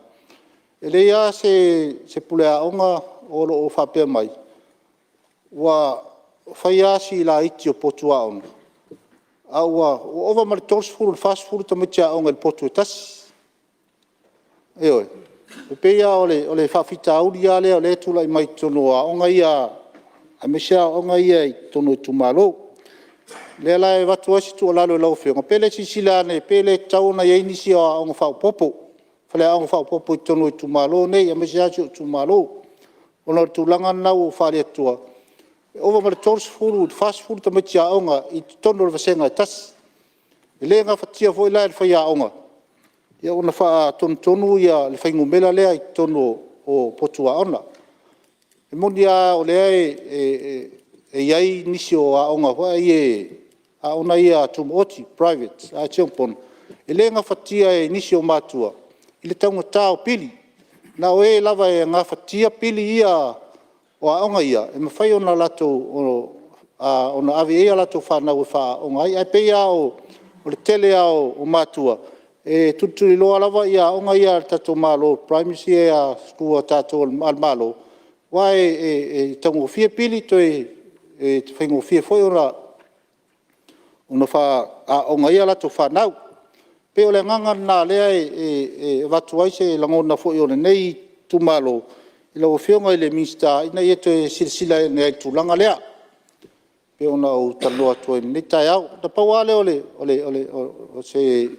Speaker 4: e leai lava se pule aoga o lo o faapea mai, ua fai lava si laiti o potu aoga, ae ua ova ma le 30 i le 40 tamaiti aoga i le potu e tasi. Ioe. E pei lava o le faafitauli lea o lea e tulai mai totonu o aoga ia, aemaise lava aoga ia i totonu o itumalo. O lea la e avatu ai se tuualalo i lau Afioga, pe le silasila ane pe le tatau ona i ai nisi o aoga faaopoopo, faleaoga faaopoopo i totonu o itumalo nei, aemaise lava si ou itumalo, ona o le tulaga lena ua ou faaali atua, e ova ma le 30 i le 40 tamaiti aoga i totonu o le vasega e tasi. E le gafatia foi la e le faiaoga ona faatonutonu le fuainumera lea i totonu o potu aoga. E moni lava o lea e i ai nisi o aoga foi ia aoga tumaoti private, ae o si ona pona, e le gafatia e nisi o matua le taugata o pili. Na o e lava e gafatia pili ia o aoga ia e mafai ona ave i ai a latou fanau e faaaooga ai. Ae pei lava o le tele lava o matua, e tulituliloa lava aoga ia a le tatou Malo, primary school a tatou a le Malo, aua e taugofie pili toe faigofie foi ona faaaooga ai a latou fanau. E pei o le agaga lena o lea e avatu ai se lagona foi o lenei itumalo i lau Afioga i le Minisita ina ia toe silasila ane ai i le tulaga lea e pei ona ou talanoa atu ai i lenei taeao. Na pau lava lea o se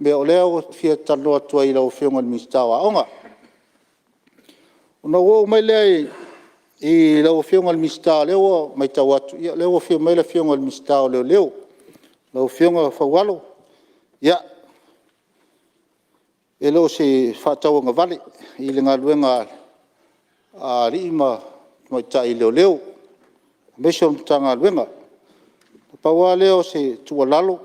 Speaker 4: mea o lea ou te fia talanoa atu ai i lau Afioga i le Minisita o Aoga. Ona ou oo mai lea i I lau Afioga i le Minisita o lea ua maitau atu o lea ua afio mai le Afioga i le Minisita o Leoleo lau Afioga Faualo. Ia, e le o se faatauagavale i le galuega a alii ma tamaitai leoleo aemaise o le Matagaluega. Na pau lava lea o se tuualalo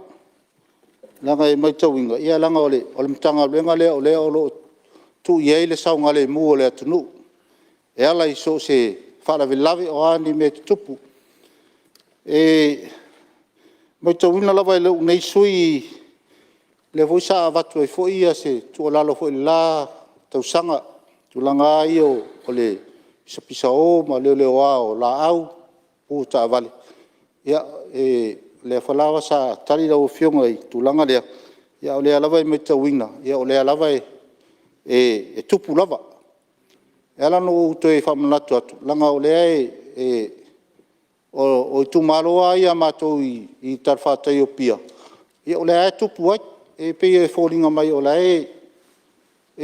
Speaker 4: leaga e maitauina leaga o le Matagaluega lea o lea o lo o tuu i ai le saogalemu o le atunuu e ala i so o se faalavelave o a ni mea e tutupu. E maitauina lava e lou nei sui usufono lea foi sa avatu ai foi se tuualalo foi i le la tausaga i tulaga lava ia o le pisapisao ma le leoleoa o laau ma pu o taavale. Ia o lea lava sa tali lau Afioga i le tulaga lea, a o lea lava e maitauina o lea lava e tupu lava. E ala ona ou toe faamanatu atu, leaga o lea o itumalo lava ia a matou i talafatai o Apia, o lea lava e tupu ai. E pei e foliga mai o la e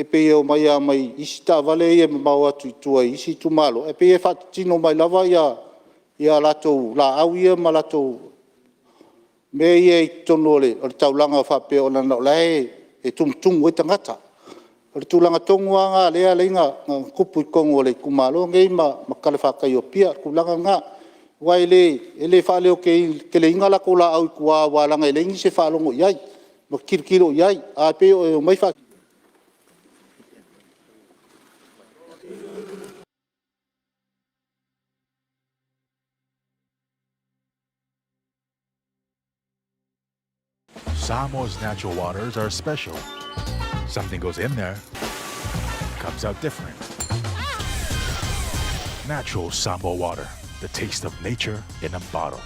Speaker 4: pei e omai lava mai isi taavale ia e mamao atu i tua i isi itumalo, ae pei e faatitino mai lava a latou laau ia ma latou mea ia i totonu o le taulaga faapea leaga o la e tumutumu ai tagata. O le tulaga tonu lava lena o lea e ala ai ona tupu i totonu o le itumalo lenei ma talafatai o Apia, o le tulaga lena. Aua e le faaleoteleteleina latou laau i tua aua leaga e leai nisi e faalogo i ai ma tilotilo i ai, ae pei e omai
Speaker 1: Samoa's natural waters are special. Something goes in there, comes out different. Natural Samoa water, the taste of nature in a bottle.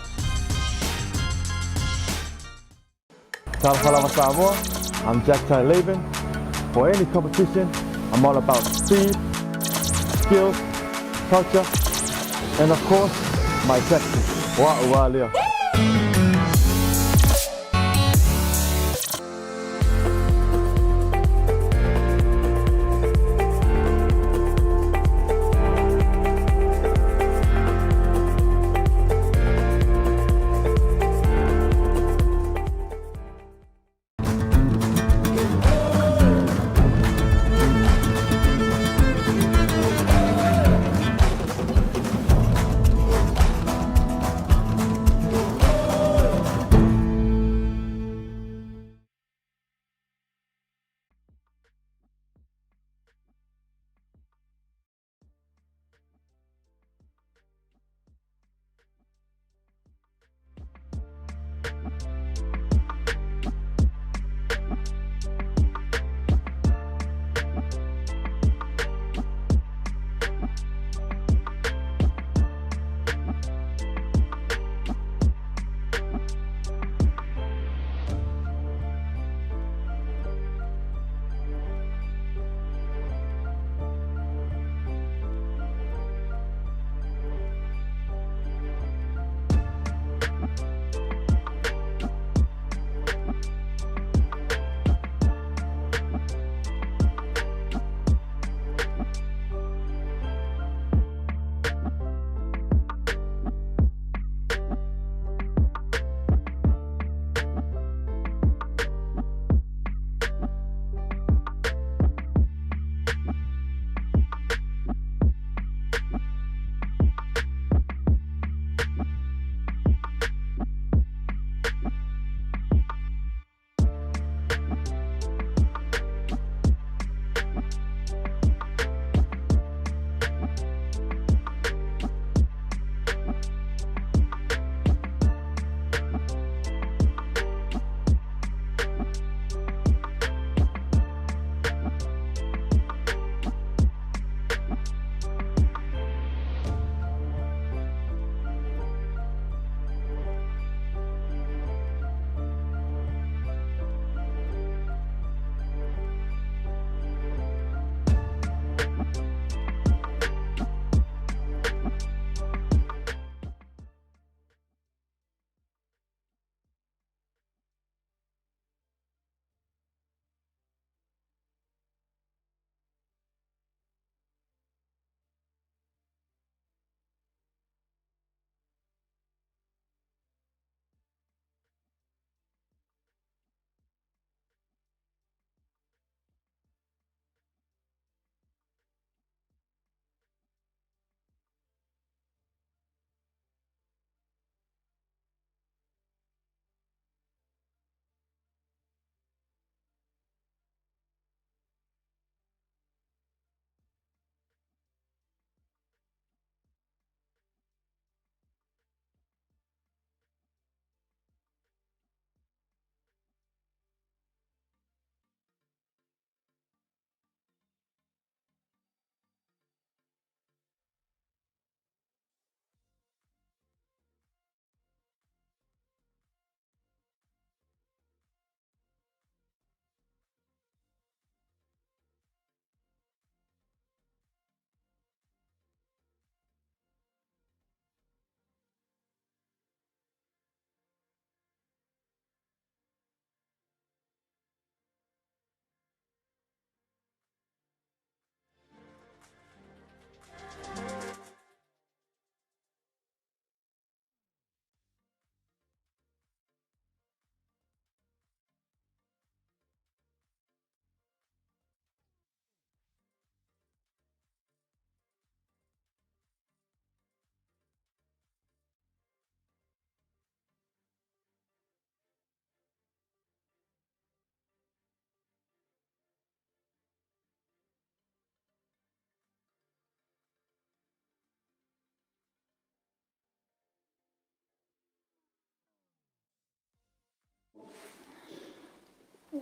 Speaker 12: Talofa lava Samoa, I'm Jack Tai Laban. For any competition, I'm all about speed, skills, culture, and of course, my tactics. Wa ua lea.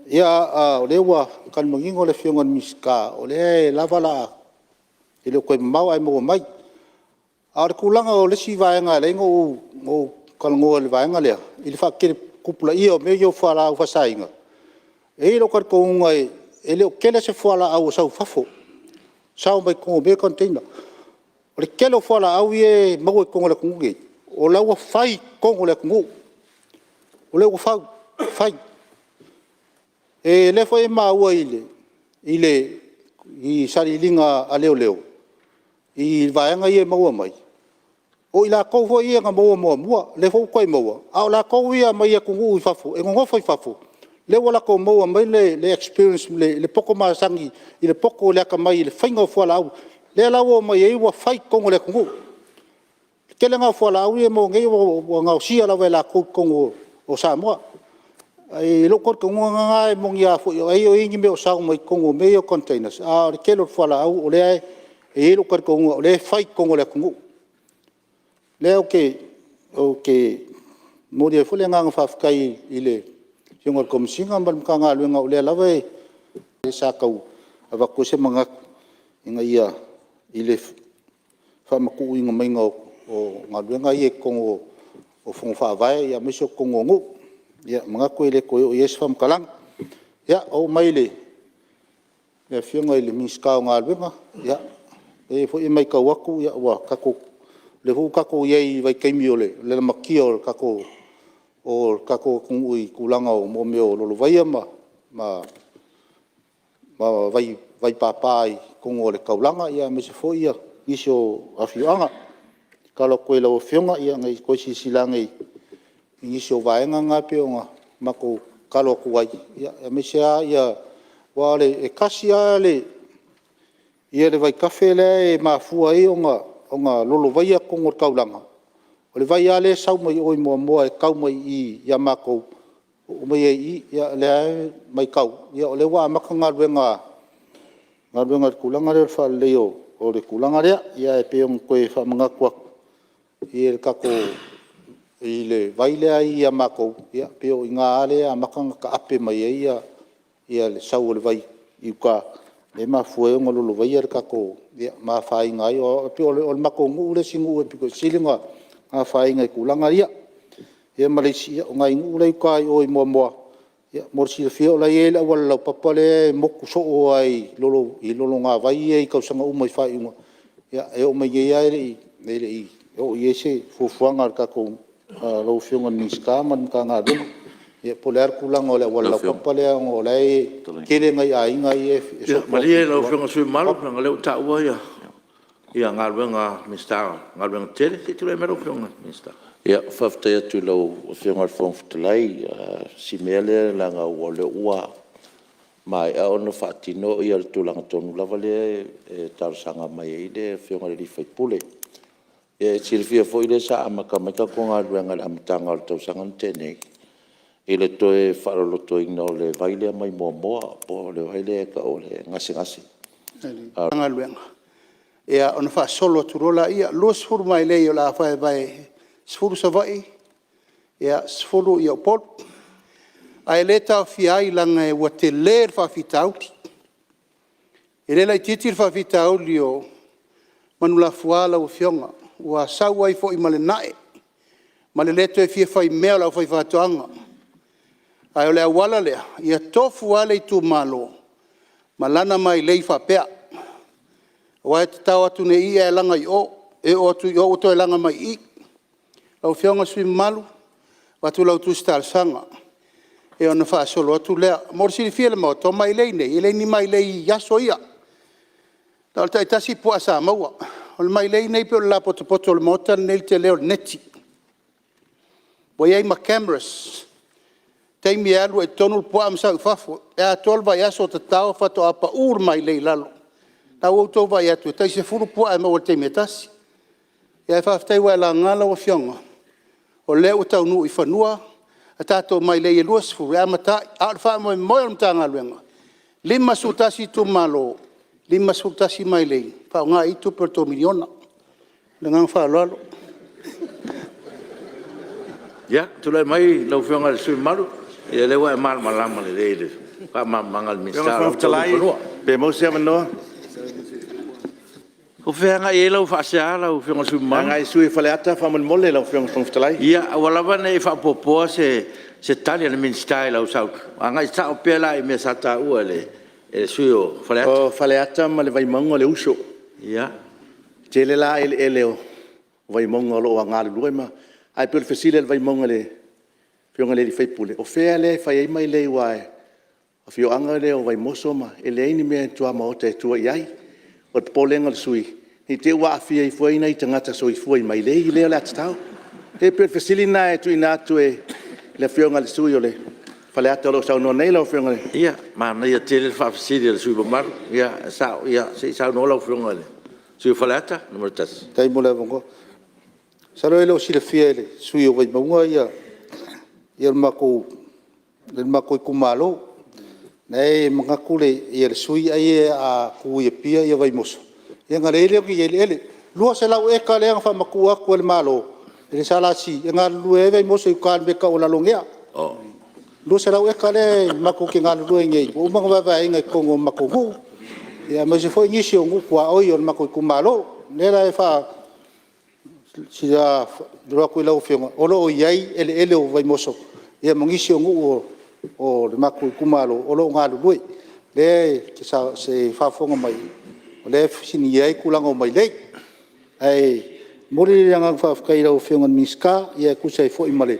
Speaker 4: Ia o lea ua tali manino le Afioga i le Minisita o lea lava o le a… e le o toe mamao ae maua mai. A o le tulaga o le isi vaega e ala ai ona ou talanoa i le vaega lea i le faatupulaia o mea ia o fualaau faasaina, e i ai lou talitonuga e le o tele se fualaau o sau i fafo, sao mai totonu o mea ia o container. O le tele o fualaau ia e maua i totonu o le atunuu lenei, o la e ua fai i totonu o le atunuu, o lea ua fai. O lea foi e maua i sailiiliga a leoleo i vaega ia e maua mai, o i latou foi ia na maua muamua, lea foi ua toe maua, a o latou ia mai atunuu i fafo e nonofo i fafo, lea ua latou maua mai le experience, le poto masani i le poto i le atamai i le faiga o fualaau, lea la ua omai ai ua fai i totonu o le atunuu. O le tele lena o fualaau ia e maua nei ua gaosia lava e latou i totonu o Samoa. Ae i lou talitonuga lena, e moni lava foi ai o i ai ni mea o sao mai totonu o mea ia o containers, a o le tele o fualaau o lea e i ai lou talitonuga o lea e fai i totonu o le atunuu. O lea ou te momoli ai foi le agaga faafetai i le Afioga i le Komesina ma le Matagaluega o lea lava e… sa tau avatu ai se manatu ina ia… i le faamatuuina mai o galuega ia i totonu o fono faavae aemaise o totonu o nuu. Ia, e manatu e le toe oo i ai se faamatalaga. Ia, oo mai i le Afioga i le Minisita o Galuega, ia, o lea foi e matau atu o lea foi ua tatou i ai i le vaitaimi o le lamatia o le tatou atunuu i tulaga o mea o lolovaia ma vaipapa i totonu o le taulaga aemaise foi nisi o afioaga. E tatalo atu ai i lau Afioga ina ia toe silasila ane i nisi o vaega na pei ona matou tatalo atu ai, aemaise lava aua e tasi lava le vaitafe lea e mafua ai ona lolovaia totonu o le taulaga, o le vai lava lea e sau mai o i Moamoa e tau mai ia matou oo mai ai i i. O lea lava e matau o lea ua amata galuega i le tulaga lea o le faaleleia o le tulaga lea. Ae pei ona toe faamanatu atu i le vai lea e ia matou, pei o i ina lea e amata ona taape mai ai le sau o le vai i uta, lea e mafua ai ona lolovaia le tatou… ma afaina ai. E pei o le matou nuu le isi nuu e pito sili ona afaina i tulaga ia. Ia ma le isi, o nai nuu la e i uta i o i Moamoa, mo le silafia o la e i ai le auala laupapa lea e motu soo lava i lologavai ia i tausaga uma i faaiuga, e oo mai nei lava e le i oo i ai se fuafuaga a lau Afioga i le Minisita ma le Matagaluega. Ia po o le a le tulaga o le auala laupapa lea ona o la e tele nai aiga ia e soosootoo atu i tua. Malie lau Afioga i le sui usufono mamalu leaga o lea ua taua galuega a le Minisita o Galuega Tetele. Se i tulai mai lau Afioga i le Minisita.
Speaker 6: Ia, faafetai atu i lau Afioga i le Fofoga Fetalai. O si mea lea leaga o lea ua maea ona faatino le tulaga tonu lava lea e talosaga mai ai le afioga i le sui usufono. E silafia foi o lea sa amata mai tatou galuega i le amataga o le tausaga na tea nei i le toe faalolotoina o le vai lea mai Moamoa po o le vai lea e tau o le Gasegase.
Speaker 4: Ia ona faasolo atu loa lea, 20 mailei o le a vaevae e 10 Savaii, 10 Upolu. Ae le taofia ai leaga ua tele le faafitauli. E le laitiiti le faafitauli o manulafua lau Afioga, ua sau ai foi ma le na'e ma le le toe fia faimea o le aufaifaatoaga. Ae o le auala lea, ia tofu lava le itumalo ma lana mailei faapea, aua e tatao atu nei i i ae laga i o, e oo atu i o ua toe laga mai i i. Lau Afioga i le sui usufono mamalu, avatu lau tusi talosaga ona faasolo atu lea. Mo le silafia e le Maota, o mailei nei, e le o ni mailei i aso ia, na o le tai-tasi puaa sa maua. O le mailei lenei pei o le lapotopoto o le Maota lenei le tele o le neti. Ua i ai ma cameras, taimi e alu ai i totonu le puaa ma sau i fafo. E atoa le vaiaso o tatao faatoa pau le mailei i lalo. O lena ua outou vaai atu e tai 10 puaa e maua i le taimi e tasi. Ae faafetai ua e laga lau Afioga, o lea ua taunuu i fanua a tatou mailei e 20 e amata ai. A o le faamoemoe o le Matagaluega, 51 itumalo, 51 mailei e faaaoga i ai tupe o le tou miliona. Ma le agaga faaaloalo.
Speaker 2: Ia, tulai mai lau Afioga i le sui usufono mamalu, o lea ua e malamalama lelei Faamalamalamaga a le Minisita o
Speaker 11: Pe maua se avanoa?
Speaker 2: O fea e agai i ai lau faasea lau Afioga i le sui usufono mamalu?
Speaker 11: E agai i le sui usufono o Faleata faamolemole lau Afioga i le Fofoga Fetalai.
Speaker 2: Ia aua lava ne i faaopoopoa se tali a le Minisita i lau saunoaga, agai sao pea la i mea sa taua e le sui usufono o Faleata.
Speaker 11: O Faleata ma le Vaimauga o le uso.
Speaker 2: Ia.
Speaker 11: E tele la eleele o Vaimauga o lo o galulue ma… Ae pei o le fesili a le Vaimauga i le Afioga i le sui usufono, o fea lea e fai ai mailei aua o le afioaga lea o Vaimoso e leai ni mea i tuamaota e tua i ai. O le popolega o le sui usufono, ne i te i ua aafia ifo ai nai tagata soifua i mailei lea o le a tatao. Ia pei o le fesili lena e tuuina atu i le Afioga i le sui usufono o Faleata o lo o saunoa nei lau Afioga i le…
Speaker 2: Ia, manaia tele le faafesili a le sui usufono mamalu. Ia e sao, se i saunoa lau Afioga i le sui usufono mo Faleata 1.
Speaker 4: Faafetai mo le avanoa. Masalo e le o silafia e le sui usufono o Vaimauga le matou itumalo. O lena e manatu le sui usufono ai a tu i Apia Vaimoso ona leai lea o ni eleele. E 200 eka lea na faamatuu atu e le Malo i le SLC e galulue ai Vaimoso i uta i le mea e tau o Laloanea. E 200 eka lea matou te galulue ai nei ua uma ona vaevaeina i totonu o le matou nuu aemaise foi nisi o nuu tuaoi o le matou itumalo. O lea la e faailoa atu i lau Afioga, o lo o i ai eleele o Vaimoso ma nisi o nuu o le matou itumalo o lo o galulue. O lea e faafofoga mai o lea e fesiligia ai tulaga o mailei. Ae momoli le agaga faafetai i lau Afioga i le Minisita e tusa ai foi ma le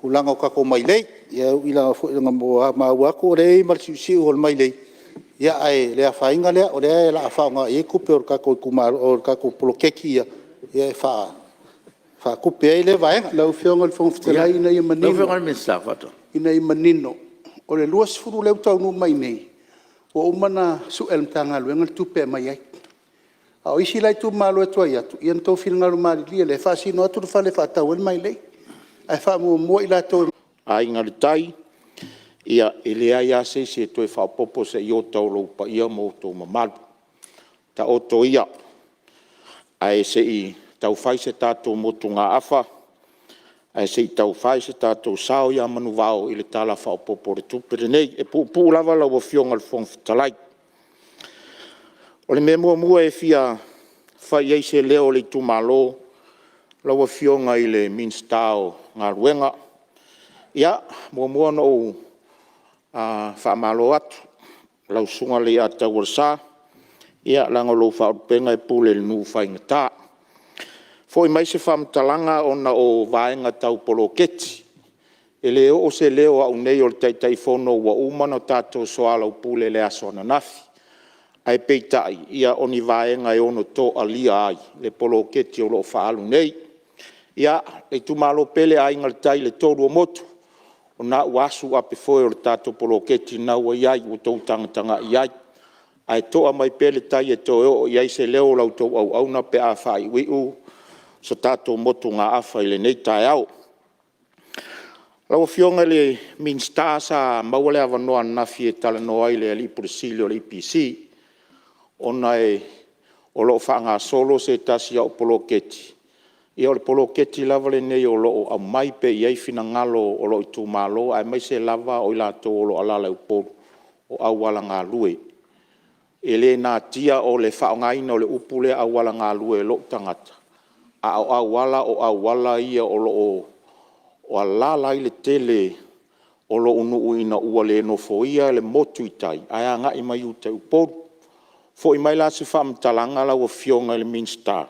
Speaker 4: tulaga o tatou mailei. E ui lava foi ina maua atu ua leai ma le siusiu o le mailei, ae le afaina lea, o lea o le a faaaoga i ai tupe o le tatou poloketi ia e faatupe ai lea vaega. Lau Afioga i le Fofoga Fetalai ina ia manino,
Speaker 2: Lau Afioga i le Minisita o Faatoaga.
Speaker 4: Ina ia manino, o le 20 lea ua taunuu mai inei, ua uma ona sue e le Matagaluega le tupe e aumai ai. A o isi la itumalo e tuai atu, ia na outou finagalo malilie o lea e faasino atu le fale e faatau ai le mailei, ae faamuamua i latou e…
Speaker 6: Aiga i le Tai, ia e leai lava se isi e toe faaopoopo se iota o lou paia ma outou mamalu. Taoto ia ae se i tau fai se tatou motugaafa, ae se i tau fai se tatou sao ia Manuvao i le Tala Faaopoopo o le Tupe lenei. E puupuu lava lau Afioga i le Fofoga Fetalai. O le mea muamua e fia fai i ai se leo o le itumalo, lau Afioga i le Minisita o Galuega, e muamua ona ou faamalo atu i lau Susuga Leiataualesa, leaga o lou faalupega e pule i le nuu faigata. Foi mai se faamatalaga ona o vaega tau poloketi. E le oo se leo o au nei o le Taitaifono ua uma ona tatou soalaupule i le aso ananafi. Ae peitai, o ni vaega e ono toalia ai le poloketi o lo o faaalu nei. Ia, le itumalo pele Aiga i le Tai i le tolu o motu, o lena ua asu apefoe o le tatou poloketi lena ua i ai, ua outou tagatagai i ai. Ae toa mai pea le tai e toe oo i ai se leo o la outou auauna pe a faaiuiu se tatou motugaafa i lenei taeao. Lau Afioga i le Minisita sa maua le avanoa ananafi e talanoa ai i le alii Pule Sili o le EPC, ona o lo o faagasolo se tasi au poloketi, ia o le poloketi lava lenei o lo o aumai pea i ai finagalo o lou itumalo aemaise lava o i latou o lo o alaala i Upolu, o auala galue. E le natia o le faaaogaina o le upu lea auala galue e lou tagata, a o auala o auala ia o lo o alaala ai le tele o lou nuu ina ua le nofoia le motu i tai ae agai mai uta i Upolu. Foi mai la se faamatalaga lau Afioga i le Minisita,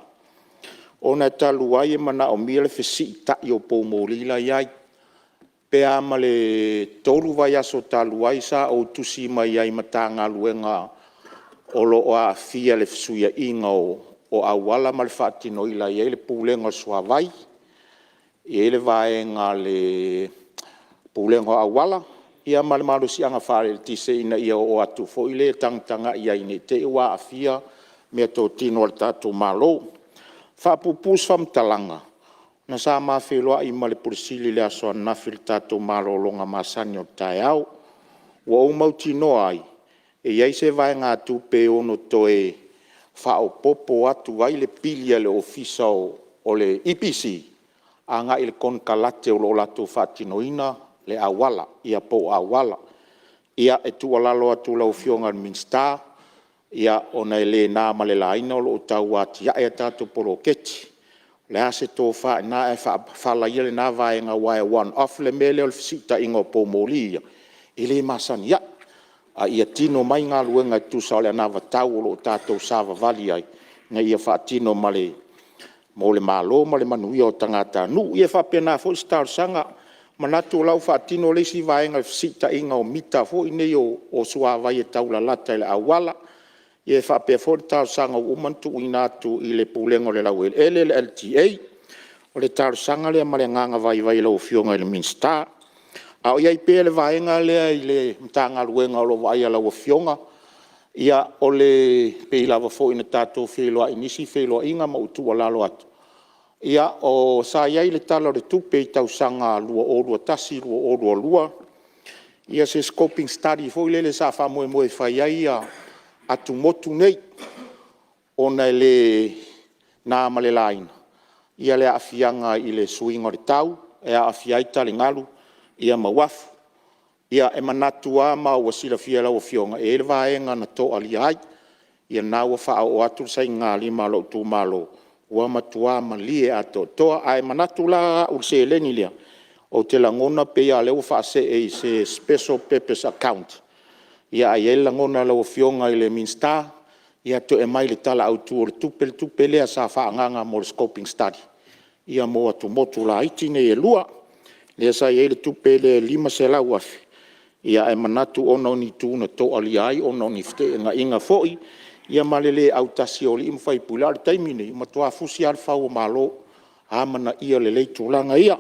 Speaker 6: ona e talu ai e manaomia le fesiitai o poumoli la e i ai. Pe a ma le 3 vaiaso talu ai sa ou tusi mai ai i Matagaluega o lo o aafia i le fesuiaiga o auala ma le faatinoina, e i ai le Pulega o le Suavai, e i ai le vaega a le Pulega o Auala, ia ma le Malosiaga Faale-Eletise ina ia oo atu foi lea e tagatagai i ai ne i te i ua aafia meatotino a le tatou Malo. E faapuupuu se faamatalaga, ona sa ma feiloai ma le Ofisa Sili i le aso ananafi i le tatou malologa masani o le taeao, ua ou mautinoa ai e i ai se vaegatupe e ono toe faaopoopo atu ai le pili a le Ofisa o le EPC agai le konekarate o lo o latou faatinoina le auala po o auala. Ia, e tuualalo atu i lau Afioga i le Minisita, ona e le na ma le laina o lo o tau atiae a tatou poloketi. O le a se tofa i ina ae faapafala ia lena vaega aua e one off le mea lea o le fesiitaiga o poumoli ia, e le masani ai, a ia tino mai galuega e tusa o le anavatau o lo o tatou savavali ai ina ia faatino mo le Malo ma le manuia o tagatanuu. Ia e faapena foi se talosaga, e manatu o la e ua faatino le isi vaega i le fesiitaiga o mita foi nei o suavai e taulalata i le auala. E faapea foi le talosaga ua uma ona tuuina atu i le Pulega o le Laueleele le LTA. O le talosaga lea ma le agaga vaivai i lau Afioga i le Minisita. A o i ai pea i le vaega lea i le Matagaluega o lo o vaaia e lau Afioga, ia e pei lava foi ona tatou feiloai i nisi feiloaiga ma ou tuualalo atu, sa i ai i le Tala o le Tupe i tausaga 2021/2022 se scoping study foi lele sa faamoemoe e fai ai atumotu nei, ona e le na ma le laina le aafiaga i le suiga o le tau e aafia ai taligalu ma uafu. Ia e manatu lava ma ua silafia e lau Afioga, e i ai le vaega na toalia ai, ia lena ua faaoo atu le sainigalima a lou itumalo, ua matua malie atoatoa. Ae manatu la au i le seleni lea, ou te lagona pei lava o lea ua faasee i se special purpose account, ae i ai le lagona lau Afioga i le Minisita, ia toe aumai i le Tala Autu o le Tupe le tupe lea sa faaagaaga mo le scoping study mo atumotu laiti nei e lua, lea sa i ai le tupe lea e $500,000, ae manatu ona o ni itu na toalia ai ona o ni feteenaiga foi ma le le autasi o alii ma faipule. A o le taimi lenei, ua matua fusi lava le fau o Malo, amanaia lelei tulaga ia.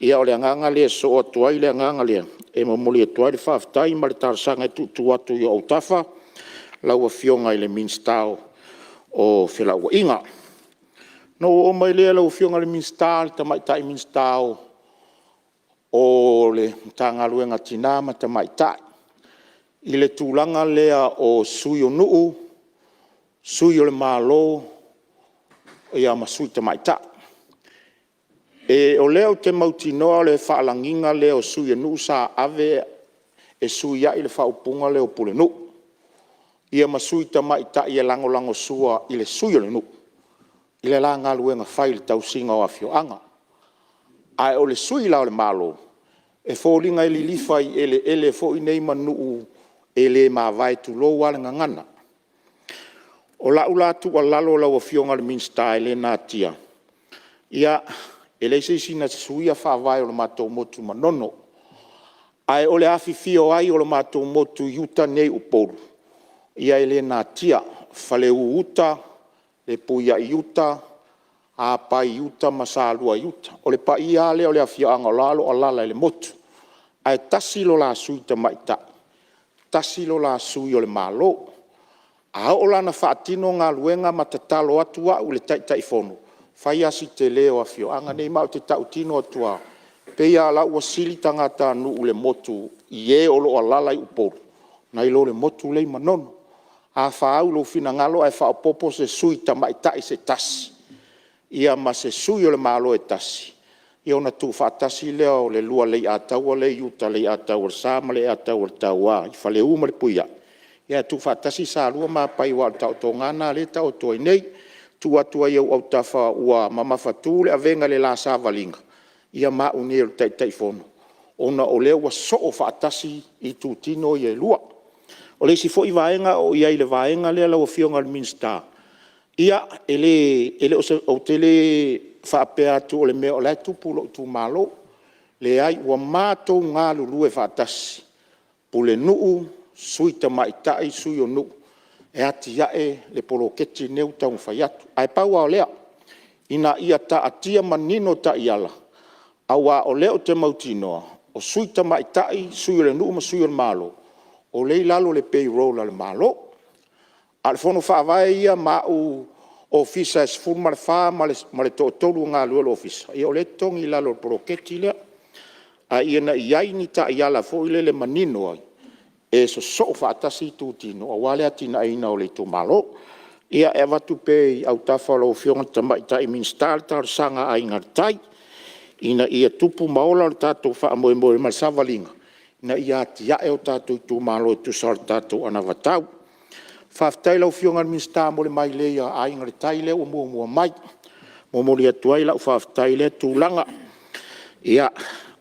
Speaker 6: Ia o le agaga lea e sosoo atu ai le agaga lea e momoli atu ai le faafetai ma le talosaga e tuutuu atu i ou autafa lau Afioga i le Minisita o Felauaiga. Ona ou oo mai lea i lau Afioga i le Minisita le Tamaitai Minisita o le Matagaluega o Tina ma Tamaitai i le tulaga lea o Sui o Nuu, Sui o le Malo ma Sui Tamaitai. O lea ou te mautinoa o le faalagiga lea o Sui o Nuu sa ave e sui ai le faaupuga lea o Pulenuu ia ma Sui Tamaitai e lagolagosua i le Sui o le nuu i le la galuega fai i le tausiga o afioaga. Ae o le sui la o le Malo, e foliga e lilifa i eleele foi nei ma nuu e le mavae, tulou lava le gagana. O lau la tuualalo i lau Afioga i le Minisita e le natia, e leai se isi na te suia faavae o le matou motu i Manono, ae o le afifio ai o le matou motu i uta nei i Upolu, ia e le natia, Faleu-uta, Lepuiai-uta, Apai-uta ma Salua-uta. O le paia lava lea o le afioaga o lo o alaala i le motu, ae tasi lo la Sui Tamaitai, tasi lo la Sui o le Malo. A oo la ina faatino galuega ma tatalo atu au i le Taitaifono, fai lava si tele o afioaga nei. Ma ou te tautino atu lava, e pei lava o la e ua sili tagatanuu i le motu i e o lo o alaala i Upolu nai lo le motu lea i Manono. A fa au i lou finagalo ae faaopoopo se Sui Tamaitai se tasi ia ma se Sui o le Malo e tasi, ia ona tuufaatasi lea o le lua Leiataua lea i uta o Leiataualesa ma Leiataualitaua i Faleu ma Lepuiai, ae tuufaatasi Salua ma Apai aua o le taotoga lava lena o lea e taoto ai nei. Tuu atu ai i ou autafa ua mamafatu le avega i le la savaliga ma au nei o le Taitaifono ona o lea ua soo faatasi itutino ia e lua. O le isi foi vaega o i ai i le vaega lea lau Afioga i le Minisita, ia, ou te le faapea atu o le mea o la e tupu i lou itumalo. Leai, ua matou galulue faatasi, Pulenuu, Sui Tamaitai, Sui o Nuu e atiae le poloketi lenei ua taumafai atu. Ae pau lava o lea, ina ia taatia manino taiala, aua o lea ou te mautinoa, o Sui Tamaitai, Sui o le Nuu ma Sui o le Malo, o lea e i lalo o le payroll a le Malo. A o le Fono Faavae ia ma au Ofisa e 14 ma le toatolu o galulue i le Ofisa, ia o lea e totogi i lalo o le poloketi lea. Ae ina ia i ai ni taiala foi lele e manino ai, e sosoo faatasi itutino aua le atinaeina o le itumalo. Ia, e avatu pea i autafa o lau Afioga i le Tamaitai Minisita le talosaga a Aiga i le Tai, ina ia tupu ma ola le tatou faamoemoe ma le savaliga
Speaker 8: ina ia atiae o tatou itumalo e tusa o le tatou anavatau. Faafetai i lau Afioga i le Minisita mo le mailei a Aiga i le Tai lea ua muamua mai. E momoli atu ai lau faafetai i lea tulaga. Ia,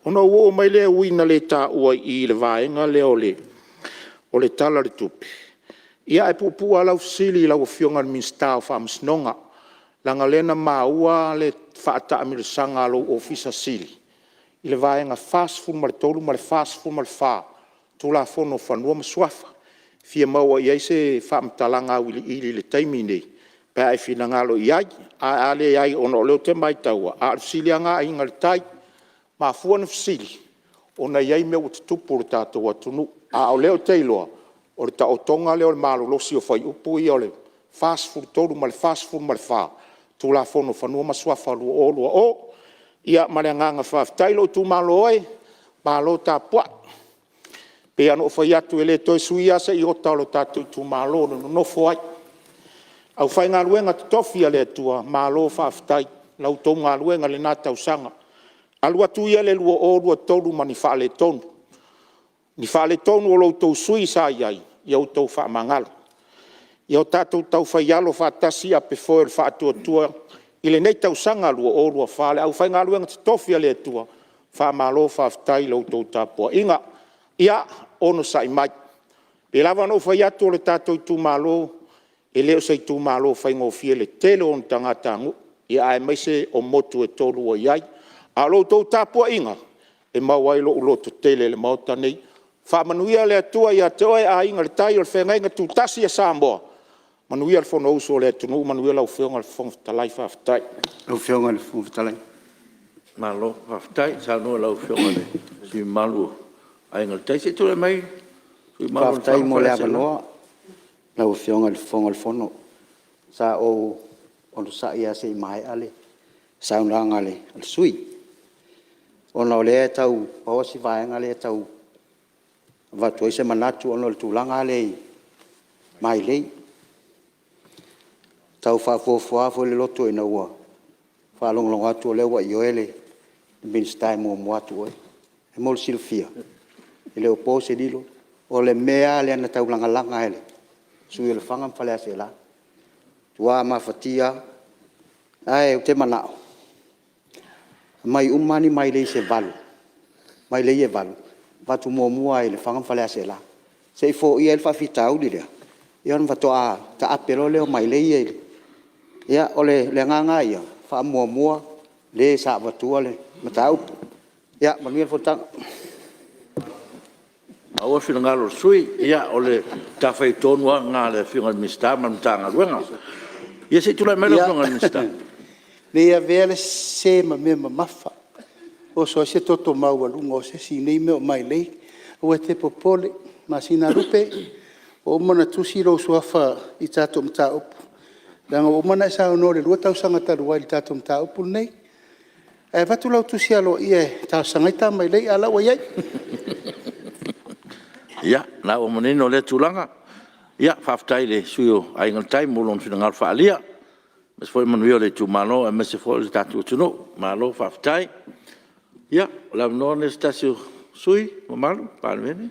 Speaker 8: ona ou oo mai lea e ui ina le taua i i i le vaega lea o le Tala o le Tupe, ae puupuu lava lau fesili i lau Afioga i le Minisita o Faamasinoga, leaga o lea na maua le faataamilosaga a lou Ofisa Sili o Pulega i le Vaega 43 ma le 44 Tulafono o Fanua ma Suafa. E fia maua i ai se faamatalaga auiliili i le taimi lenei pe a e finagalo i ai. Ae a leai ona o lea ou te maitaua, a o le fesili lava lena a Aiga i le Tai. E mafua ona fesili ona e i ai mea ua tutupu i le tatou atunuu, a o lea ou te iloa o le taotoga lea o le malolosi o fuaiupu ia o le 43 ma le 44 Tulafono o Fanua ma Suafa 2020. Ia ma le agaga faafetai. Lou itumalo e, malo tapuai. E pei lava ona ou fai atu, e le toe suia lava se iota o le tatou itumalo i le nonofo ai. Le aufaigaluega totofi a le Atua, malo faafetai i la outou galuega i lena tausaga. Alu atu ia le 2023 ma ni faaletonu, ni faaletonu o lo outou sui usufono sa i ai, ia outou faamagalo. Ia o tatou taufaialo faatasi apefoe o le faatuatua i lenei tausaga 2024. Le aufaigaluega totofi a le Atua, faamalo faafetai i la outou tapuaiga. Ia onosai mai. E pei lava ona ou fai atu o le tatou itumalo, e le o se itumalo faigofie i le tele o ona tagatanuu, aemaise o motu e 3 ua i ai. A o la outou tapuaiga, e maua ai lou lototele i le Maota lenei. Faamanuia le Atua ia te oe Aiga i le Tai o le feagaiga tutasi a Samoa, manuia le Fonousu a le atunuu, manuia lau Afioga i le Fofoga Fetalai. Faafetai. Lau Afioga i le Fofoga Fetalai.
Speaker 2: Malo faafetai saunoa i lau Afioga i le sui usufono mamalu o Aiga i le Tai. Se i tulai mai le sui usufono mamalu mo Lefaga ma Faleaseela. Faafetai mo le avanoa lau Afioga i le Fofoga o le Fono. Sa ou onosai lava se i maea le saunoaga a le sui usufono, ona o lea e tau pau lava si vaega lea e tau avatu ai se manatu ona o le tulaga lea i mailei. E tau faafuafua foi le loto ina ua faalogologo atu o lea ua ioe le Minisita e muamua atu oe. Mo le silafia, e le o po se lilo, o le mea lava lea na taulagalaga e le sui usufono o Lefaga ma Faleaseela, matua mafatia lava. Ae ou te manao e aumai uma lava ni mailei se 8, mailei e 8, avatu muamua lava i Lefaga ma Faleaseela, se i foia ai le faafitauli lea, ia ona faatoa taape loa lea o mailei ia. Ia, o le agaga lava ia, faamuamua le sa avatua le mataupu. Ia manuia le fonotaga. Ua maua le finagalo o le sui usufono. Ia, o le matafaioi tonu lava lena a le Afioga i le Minisita ma le Matagaluega. Ia se i tulai mai lau Afioga i le Minisita. Ne i avea le sese ma mea mamafa, oso ai se toto maualuga o se isi i nei mea o mailei. Aua e te popole Masinalupe, ua uma ona tusi lou suafa i le tatou mataupu, leaga ua uma ona e saunoa i le 2 tausaga talu ai i le tatou mataupu lenei. Ae avatu lau tusi aloaia e talosaga ai ta mailei, a o la e ua i ai. Ia, o lena ua manino lea tulaga. Faafetai i le sui usufono mo Aiga i le Tai mo lona finagalo faaalia, aemaise foi o le manuia o le itumalo aemaise foi o le tatou atunuu. Malo faafetai. Ia, o le avanoa lenei o se tasi o sui usufono mamalu o le Palemene.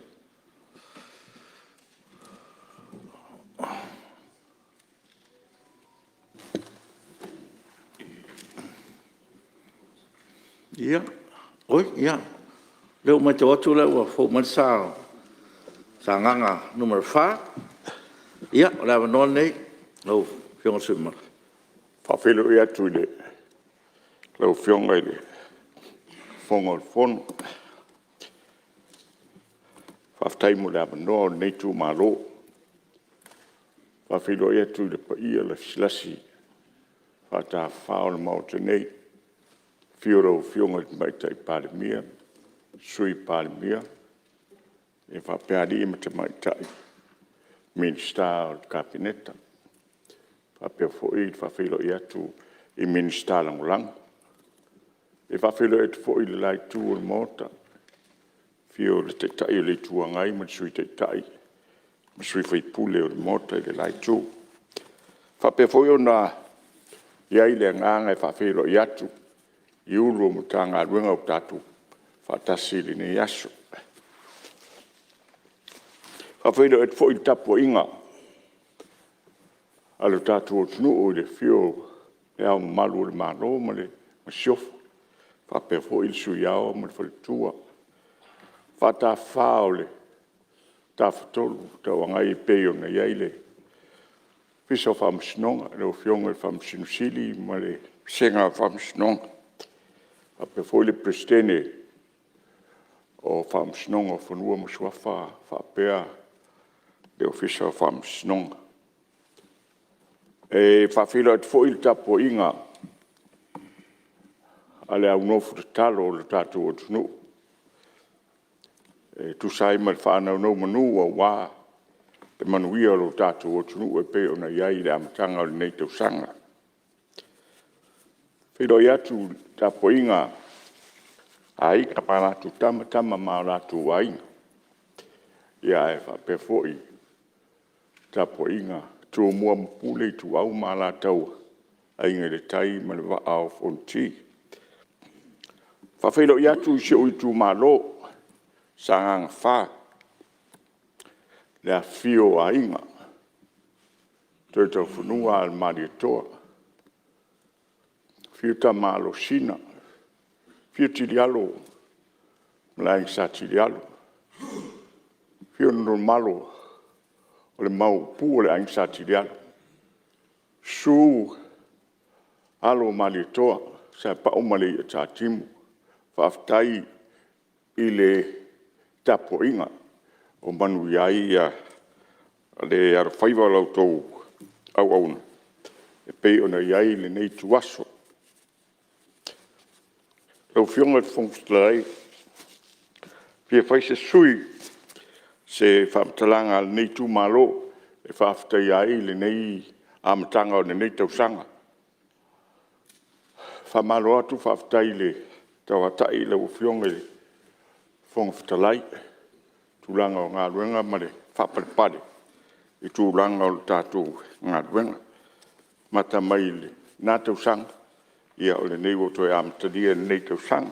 Speaker 2: Ia, oi, ia, o lea ua matau atu o lea ua fou mai le sa o Sagaga 4. Ia, o le avanoa lenei lau Afioga i le sui usufono mamalu.
Speaker 5: E faafeiloai atu i lau Afioga i le Fofoga o le Fono. Faafetai mo le avanoa o lenei itumalo. E faafeiloai atu i le paia lasilasi faatafafa o le Maota nei, i le afio o lau Afioga i le Tamaitai Palemia, Sui Palemia, faapea alii ma tamaitai Minisita o le Kapeneta. E faapea foi ona faafeiloai atu i Minisita Lagolago. E faafeiloai atu foi i le la Itu o le Maota, i le afio o le Taitai o le Itu Agai ma le Sui Taitai ma sui usufono o le Maota i le la Itu. E faapea foi ona i ai le agaga e faafeiloai atu i Ofisa Sili o Pulega o Matagaluega ua tatou faatasi i lenei aso. Faafeiloai atu foi i le tapuaiga a lo tatou atunuu i le afio o Le Ao Mamalu o le Malo ma le Masiofo, faapea foi le Sui Ao ma le Faletua, faatafafa o le Tafatolu Fefaatauagai e pei ona i ai le Ofisa o Faamasinoga, lau Afioga i le Faamasino Sili ma le Vasega o Faamasinoga, faapea foi le Peresetene o Faamasinoga o Fanua ma Suafa faapea le Ofisa o Faamasinoga. E faafeiloai atu foi i le tapuaiga a le au nofotatalo a le tatou atunuu e tusa ai ma le faanonomanu aua le manuia o lo tatou atunuu e pei ona i ai i le amataga o lenei tausaga. E faafeiloai atu i le tapuaiga a Aiga ma latou Tama, Tama ma o latou Aiga, ae faapea foi le tapuaiga a Tumua ma Pule, Ituau ma Alataua, Aiga i le Tai ma le Vaa o Fonoti. E faafeiloai atu i si ou itumalo o Sagaga 4, le afifio o Aiga, Toetaufanua a le Malietoa, afio Tama Alosina, afio Tilialo ma le Aiga Sa Tilialo, afio Nonumalo o le Maopu o le Aiga Sa Tilialo, susu Alo o Malietoa, Sapau ma le Aiataatimu. Faafetai i le tapuaiga ua manuia ai le alofaiva o la outou auauna e pei ona i ai lenei ituaso. Lau Afioga i le Fofoga Fetalai, e fia fai se faamatalaga a lenei itumalo e faafetaia ai lenei amataga o lenei tausaga. Faamalo atu faafetai i le tauatai i lau Afioga i le Fofoga Fetalai i le tulaga o galuega ma le faapalepale i tulaga o le tatou galuega. Amata mai lena tausaga, ia o lenei ua toe amatalia i lenei tausaga.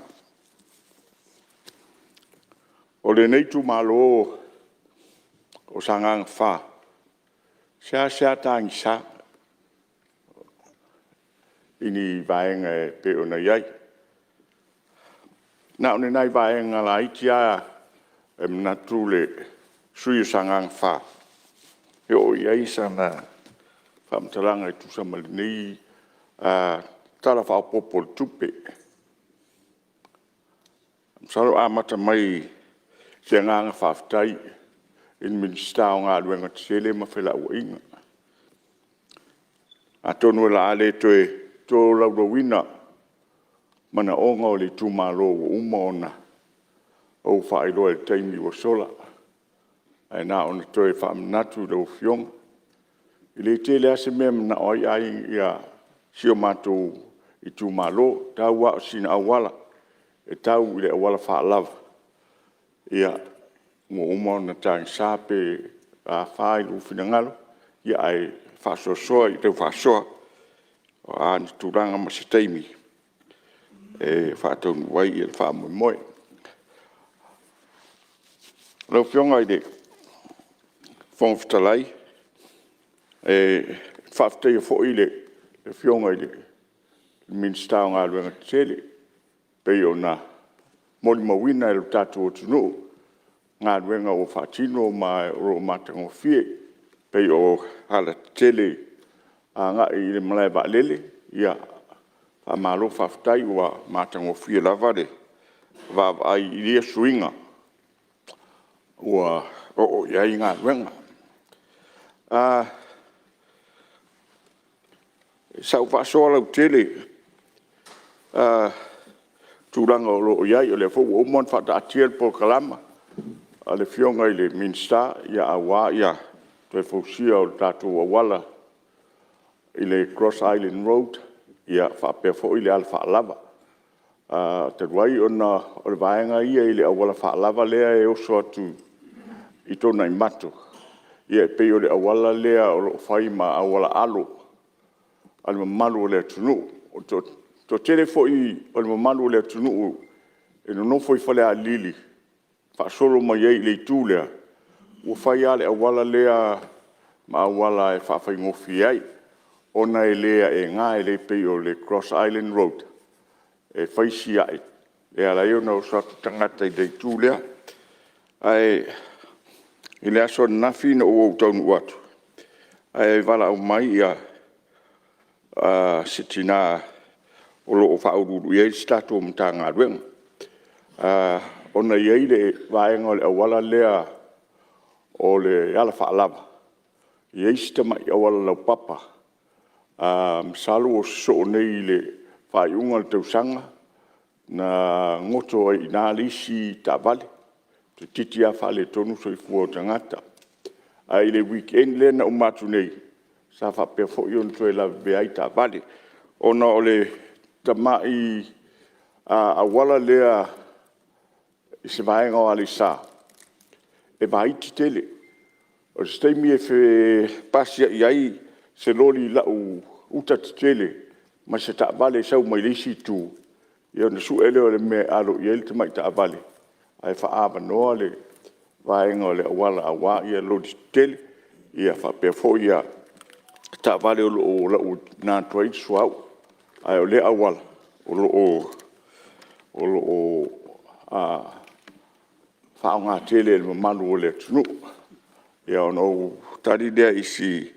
Speaker 5: O lenei itumalo o Sagaga 4, e seasea tagisa i ni vaega e pei ona i ai. Na o ni nai vaega laiti lava e manatu le sui usufono o Sagaga 4 e oo i ai sana faamatalaga e tusa ma lenei Tala Faaopoopo o le Tupe. Masalo e amata mai i se agaga faafetai i le Minisita o Galuega Tetele ma Felauaiga. Atonu o le a le toe tolaulauina manaoga o le itumalo ua uma ona ou faailoa i le taimi ua sola. Ae na ona toe faamanatu i lau Afioga, e le tele lava se mea e manao ai si o matou itumalo, tau lava o sina auala e tau i le auala faalava ua uma ona tagisa pe a fa i lou finagalo, ae faasoasoa i lau faasoa. O a ni tulaga ma se taimi e faataunuu ai le faamoemoe. Lau Afioga i le Fofoga Fetalai, e faafetaia foi le Afioga i le Minisita o Galuega Tetele e pei ona molimauina e le tatou atunuu galuega ua faatino ma o lo o matagofie, e pei o alatetele agai i le malae vaalele, faamalo faafetai ua matagofie lava le vaavaai i ia suiga ua oo i ai galuega. I sau faasoa lautele i tulaga o lo o i ai, o lea foi ua uma ona faataatia le polokalama a le Afioga i le Minisita aua le toe fausia o le tatou auala i le cross island road faapea foi le alafaalava. Talu ai ona o le vaega ia i le auala faalava lea e oso atu i Tuanaimato, e pei o le auala lea o lo o fai ma auala alo a le mamalu o le atunuu. O le toatele foi o le mamalu o le atunuu e nonofo i Falealili faasolo mai ai i le itu lea,
Speaker 13: Ua fai lava le auala lea ma auala e faafaigofie ai ona e le aega, e le pei o le cross island road e fai si ae e ala ai ona oso atu tagata i le itu lea. Ae i le aso ananafi ina ua ou taunuu atu ae valaau mai se tina o lo o faauluulu i ai se tatou Matagaluega, ona e i ai le vaega o le auala lea o le alafaalava, e i ai si tamai auala laupapa masalo ua sosoo nei i le faaiuga o le tausaga na goto ai i ina le isi taavale, toeitiiti lava faaletonu le soifua o tagata. Ae i le weekend lea na uma atu nei, sa faapea foi ona toe lavevea ai taavale ona o le tamai auala lea i se vaega o Aleisa, e vaiti tele. O se taimi e fepasiai ai se loli lau uta tetele ma se taavale e sau mai le isi itu, ia ona sue lea o le mea e alo i ai le tamai taavale ae faaavanoa le vaega o le auala aua loli tetele faapea foi taavale o lo o lauina atu ai le suauu. Ae o lea auala, o lo o faaaoga tele e le mamalu o le atunuu. Ia ona ou tali lea i si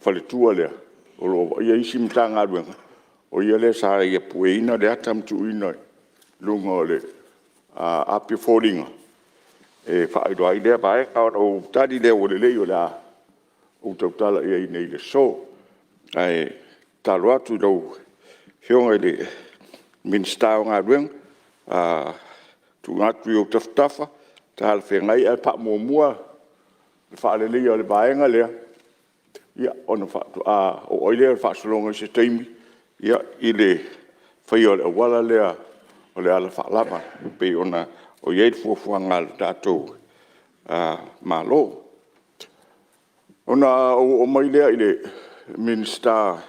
Speaker 13: faletua lea o lo o vaaia isi Matagaluega, o ia lea sa ia pueina le ata ma tuuina i luga o le api o foliga e faailoa ai lea vaega. Ona ou tali lea ua lelei o le a ou tautala i ai nei i le aso. Ae tatalo atu i lau Afioga i le Minisita o Galuega, tuuina atu i ou tafatafa, a talafeagai ae faamuamua le faaleleia o le vaega lea, ona faatoa oo ai lea o le faasologa i se taimi i le faia o le auala lea o le alafaalava e pei ona i ai le fuafuaga a le tatou Malo. Ona ou oo mai lea i le Minisita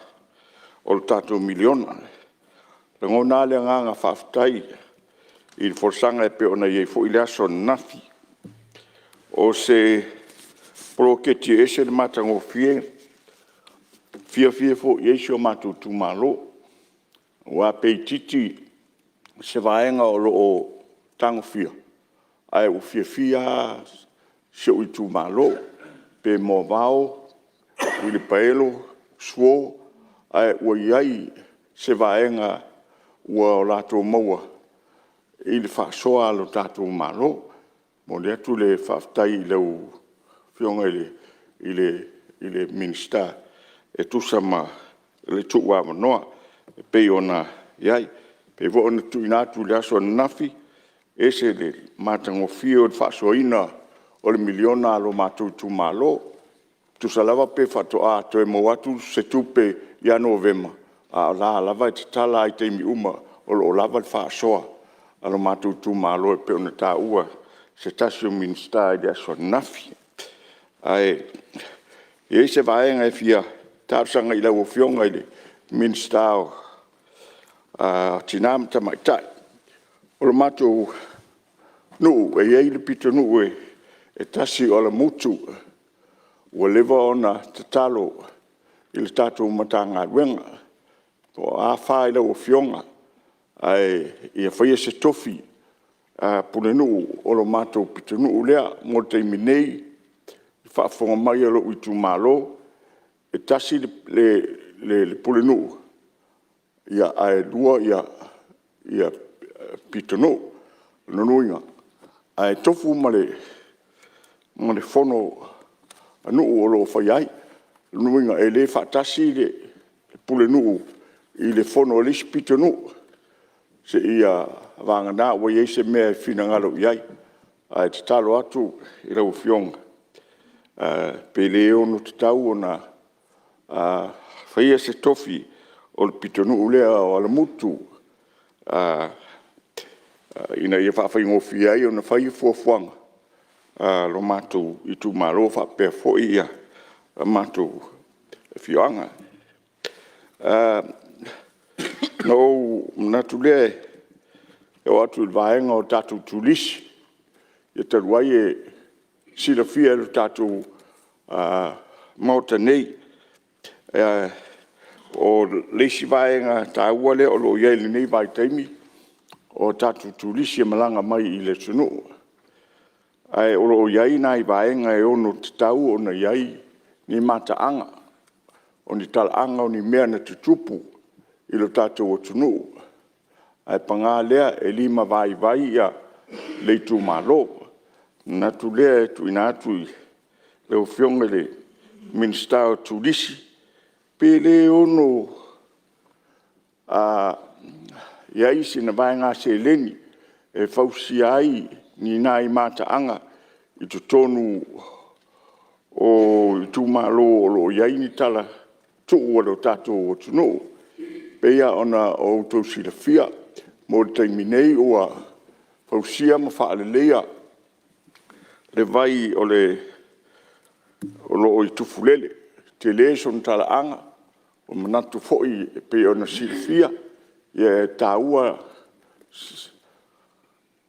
Speaker 13: o le tatou miliona. E lagona lava le agaga faafetai i le folasaga e pei ona i ai foi le aso ananafi. O se poloketi e ese le matagofie, e fiafia foi i ai si o matou itumalo, aua pe itiiti se vaega o lo o tagofia, ae ua fiafia lava si ou itumalo, pe moavao, uilipaelo, suo, ae ua i ai se vaega ua latou maua i le faasoa a le tatou Malo. E momoli atu le faafetai i lau Afioga i le Minisita e tusa ma le tuuavanoa e pei ona i ai. E pei foi ona tuuina atu i le aso ananafi, e ese le matagofie o le faasoaina o le miliona a lo matou itumalo. E tusa lava pe faatoa toe maua atu se tupe ia Novema, a o la e lava e tatala i taimi uma o lo o lava le faasoa a lo matou itumalo e pei ona taua e se tasi o Minisita i le aso ananafi. Ae e i ai se vaega e fia talosaga i lau Afioga i le Minisita o Tina ma Tamaitai. O le matou nuu, e i ai le pitonuu e tasi o Alamutu, ua leva ona tatalo i le tatou Matagaluega, po o a fa i lau Afioga, ae ia faia se tofi pulenuu o le matou pitonuu lea. Mo le taimi nei i le faafofoga mai a lou itumalo, e tasi le pulenuu ae 2 pitonuu. O lona uiga, ae tofu ma le fono a nuu o lo o faia ai. O lona uiga, e le faatasi le pulenuu i le fono a le isi pitonuu, seia vagana ua i ai se mea e finagalo i ai. Ae tatalo atu i lau Afioga, pe le ono tatau ona faia se tofi o le pitonuu lea o Alamutu ina ia faafaigofie ai ona fai fuafuaga a lo matou itumalo faapea foi le matou afioaga. Ona ou manatu lea e oo atu i le vaega o tatou turisi. Ia talu ai silafia e le tatou Maota nei. O le isi vaega taua lea o lo o i ai i lenei vaitaimi, o tatou turisi e malaga mai i le atunuu, ae o lo o i ai nai vaega e ono tatau ona i ai ni mataaga, o ni talaaga o ni mea na tutupu i lo tatou atunuu, ae paga lea e limavaivai le itumalo. Ona manatu lea e tuuina atu i lau Afioga i le Minisita o Turisi, pe le ono i ai sina vaega seleni e fausia ai ni nai mataaga i totonu o itumalo o lo o i ai ni talatuu a le tatou atunuu. E pei lava ona outou silafia mo le taimi nei ua fausia ma faaleleia le vai o lo o i Tufulele. E tele sona talaaga, ua manatu foi e pei ona silafia e taua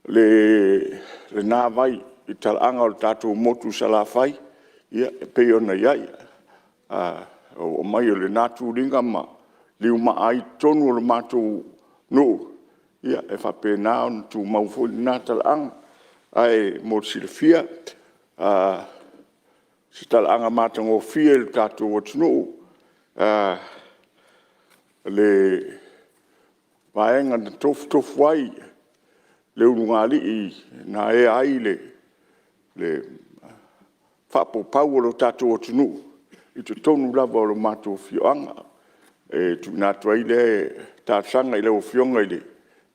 Speaker 13: lena vai i talaaga o le tatou motu i Salafai e pei ona i ai. Le oo mai o lena tuliga ma liumaa ai i totonu o le matou nuu, e faapena ona tumau foi lena talaaga. Ae mo le silafia, o se talaaga matagofie i le tatou atunuu le vaega na tofutofu ai le ulugalii na ea ai le faapaupau o le tatou atunuu i totonu lava o le matou afioaga. E tuuina atu ai le talosaga i lau Afioga i le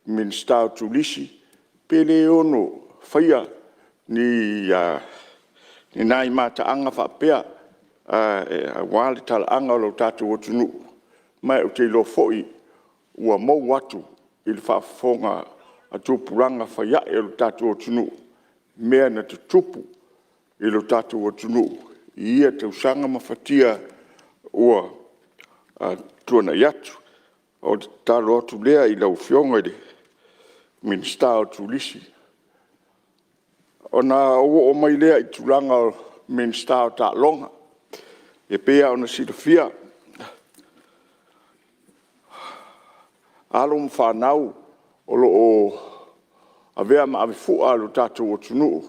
Speaker 13: Minisita o Turisi, pe le ono faia ni nai mataaga faapea aua le talaaga o le tatou atunuu. Ma ou te iloa foi ua mou atu i le faafofoga a tupulaga faiae o le tatou atunuu mea na tutupu i lo tatou atunuu i ia tausaga ma fatia ua tuanai atu. O le tatalo atu lea i lau Afioga i le Minisita o Turisi. Ona ou oo mai lea i le tulaga o le Minisita o Taaloga. E pei lava ona silafia, alo ma fanau o lo o avea ma avefua a le tatou atunuu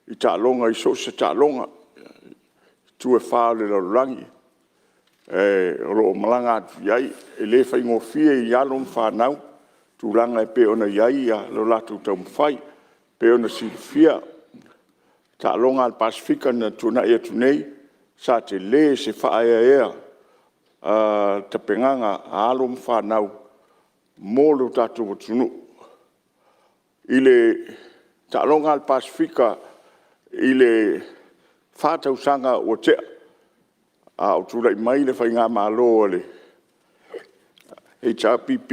Speaker 13: i taaloga i so o se taaloga i itu e fa o le lalolagi o lo o malaga atu i ai. E le faigofie i alo ma fanau tulaga e pei ona i ai lo latou taumafai. E pei ona silafia taaloga a le Pasefika na tuanai atu nei, sa tele se faaeaea i tapenaga a alo ma fanau mo le tatou atunuu. I le taaloga a le Pasefika i le 4 tausaga ua tea a o tulai mai le faigamalo a le HRPP,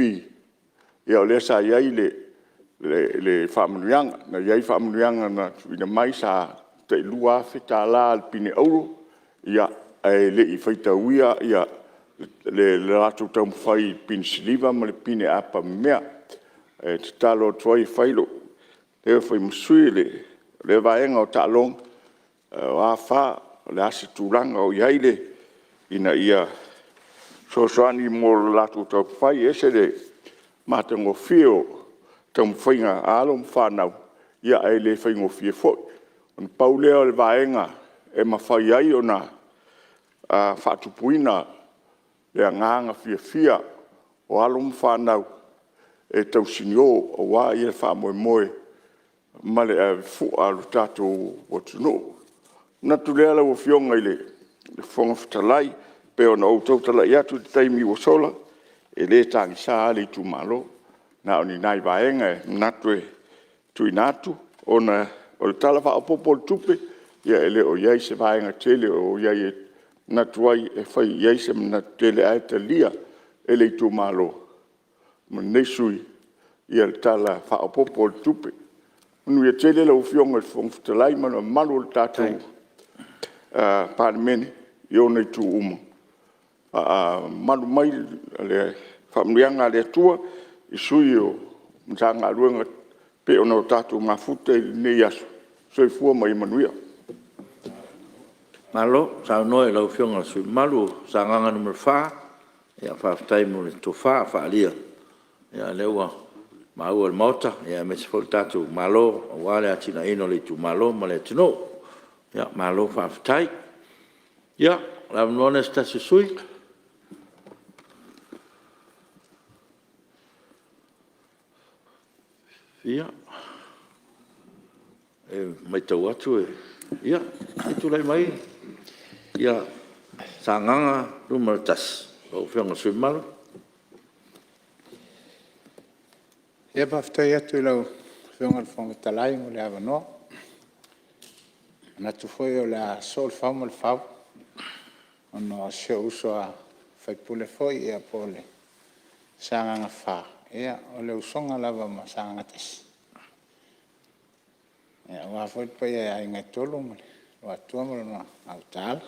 Speaker 13: ia o lea sa i ai le faamanuiaga. Na i ai faamanuiaga na tuuina mai sa tai $2,000 a le pine auro, ae le i faitaulia le latou taumafai i le pine siliva ma le pine apamemea. E tatalo atu ai e fai lou leo e fai ma sui o lea vaega o taaloga, o a fa, o le a se tulaga o i ai ina ia fesoasoani mo le latou taumafai. E ese le matagofie o taumafaiga a alo ma fanau, ae le faigofie foi. Na pau lea o le vaega e mafai ai ona faatupuina le agaga fiafia o alo ma fanau e tausinio aua le faamoemoe ma le avefua a le tatou atunuu. Ona manatu lea lau Afioga i le Fofoga Fetalai, pei ona ou tautala atu i le taimi ua sola, e le tagisa lava le itumalo, na o ni nai vaega e manatu e tuuina atu ona o le Tala Faaopoopo o le Tupe, ia e le o i ai se vaega tele o i ai e manatu ai e fai i ai se manatu tele, ae talia e le itumalo ma lenei sui usufono le Tala Faaopoopo o le Tupe. Manuia tele lau Afioga i le Fofoga Fetalai ma le mamalu o le tatou Palemene i ona itu uma. Mamalu mai le faamanuiaga a le Atua i sui o Matagaluega e pei ona tatou mafuta i lenei aso. Soifua ma ia manuia.
Speaker 2: Malo saunoa i lau Afioga i le sui usufono mamalu o Sagaga 4, faafetai mo le tofa faaalia o lea ua maua e le Maota aemaise foi le tatou Malo aua le atinaeina o le Itumalo ma le atunuu. Malo faafetai. Ia o le avanoa lenei o se tasi o sui usufono. Ia, e matau atu ia se i tulai mai ia Sagaga 1 lau Afioga i le sui usufono mamalu.
Speaker 14: E faafetai atu i lau Afioga i le Fofoga Fetalai mo le avanoa. E manatu foi o le a sosoo le fau ma le fau ona o si ou uso a sui usufono foi po o Sagaga 4, o le usoga lava ma Sagaga 1 aua foi le paia i Aiga e Tolu ma le Luatua ma lona Gautaala.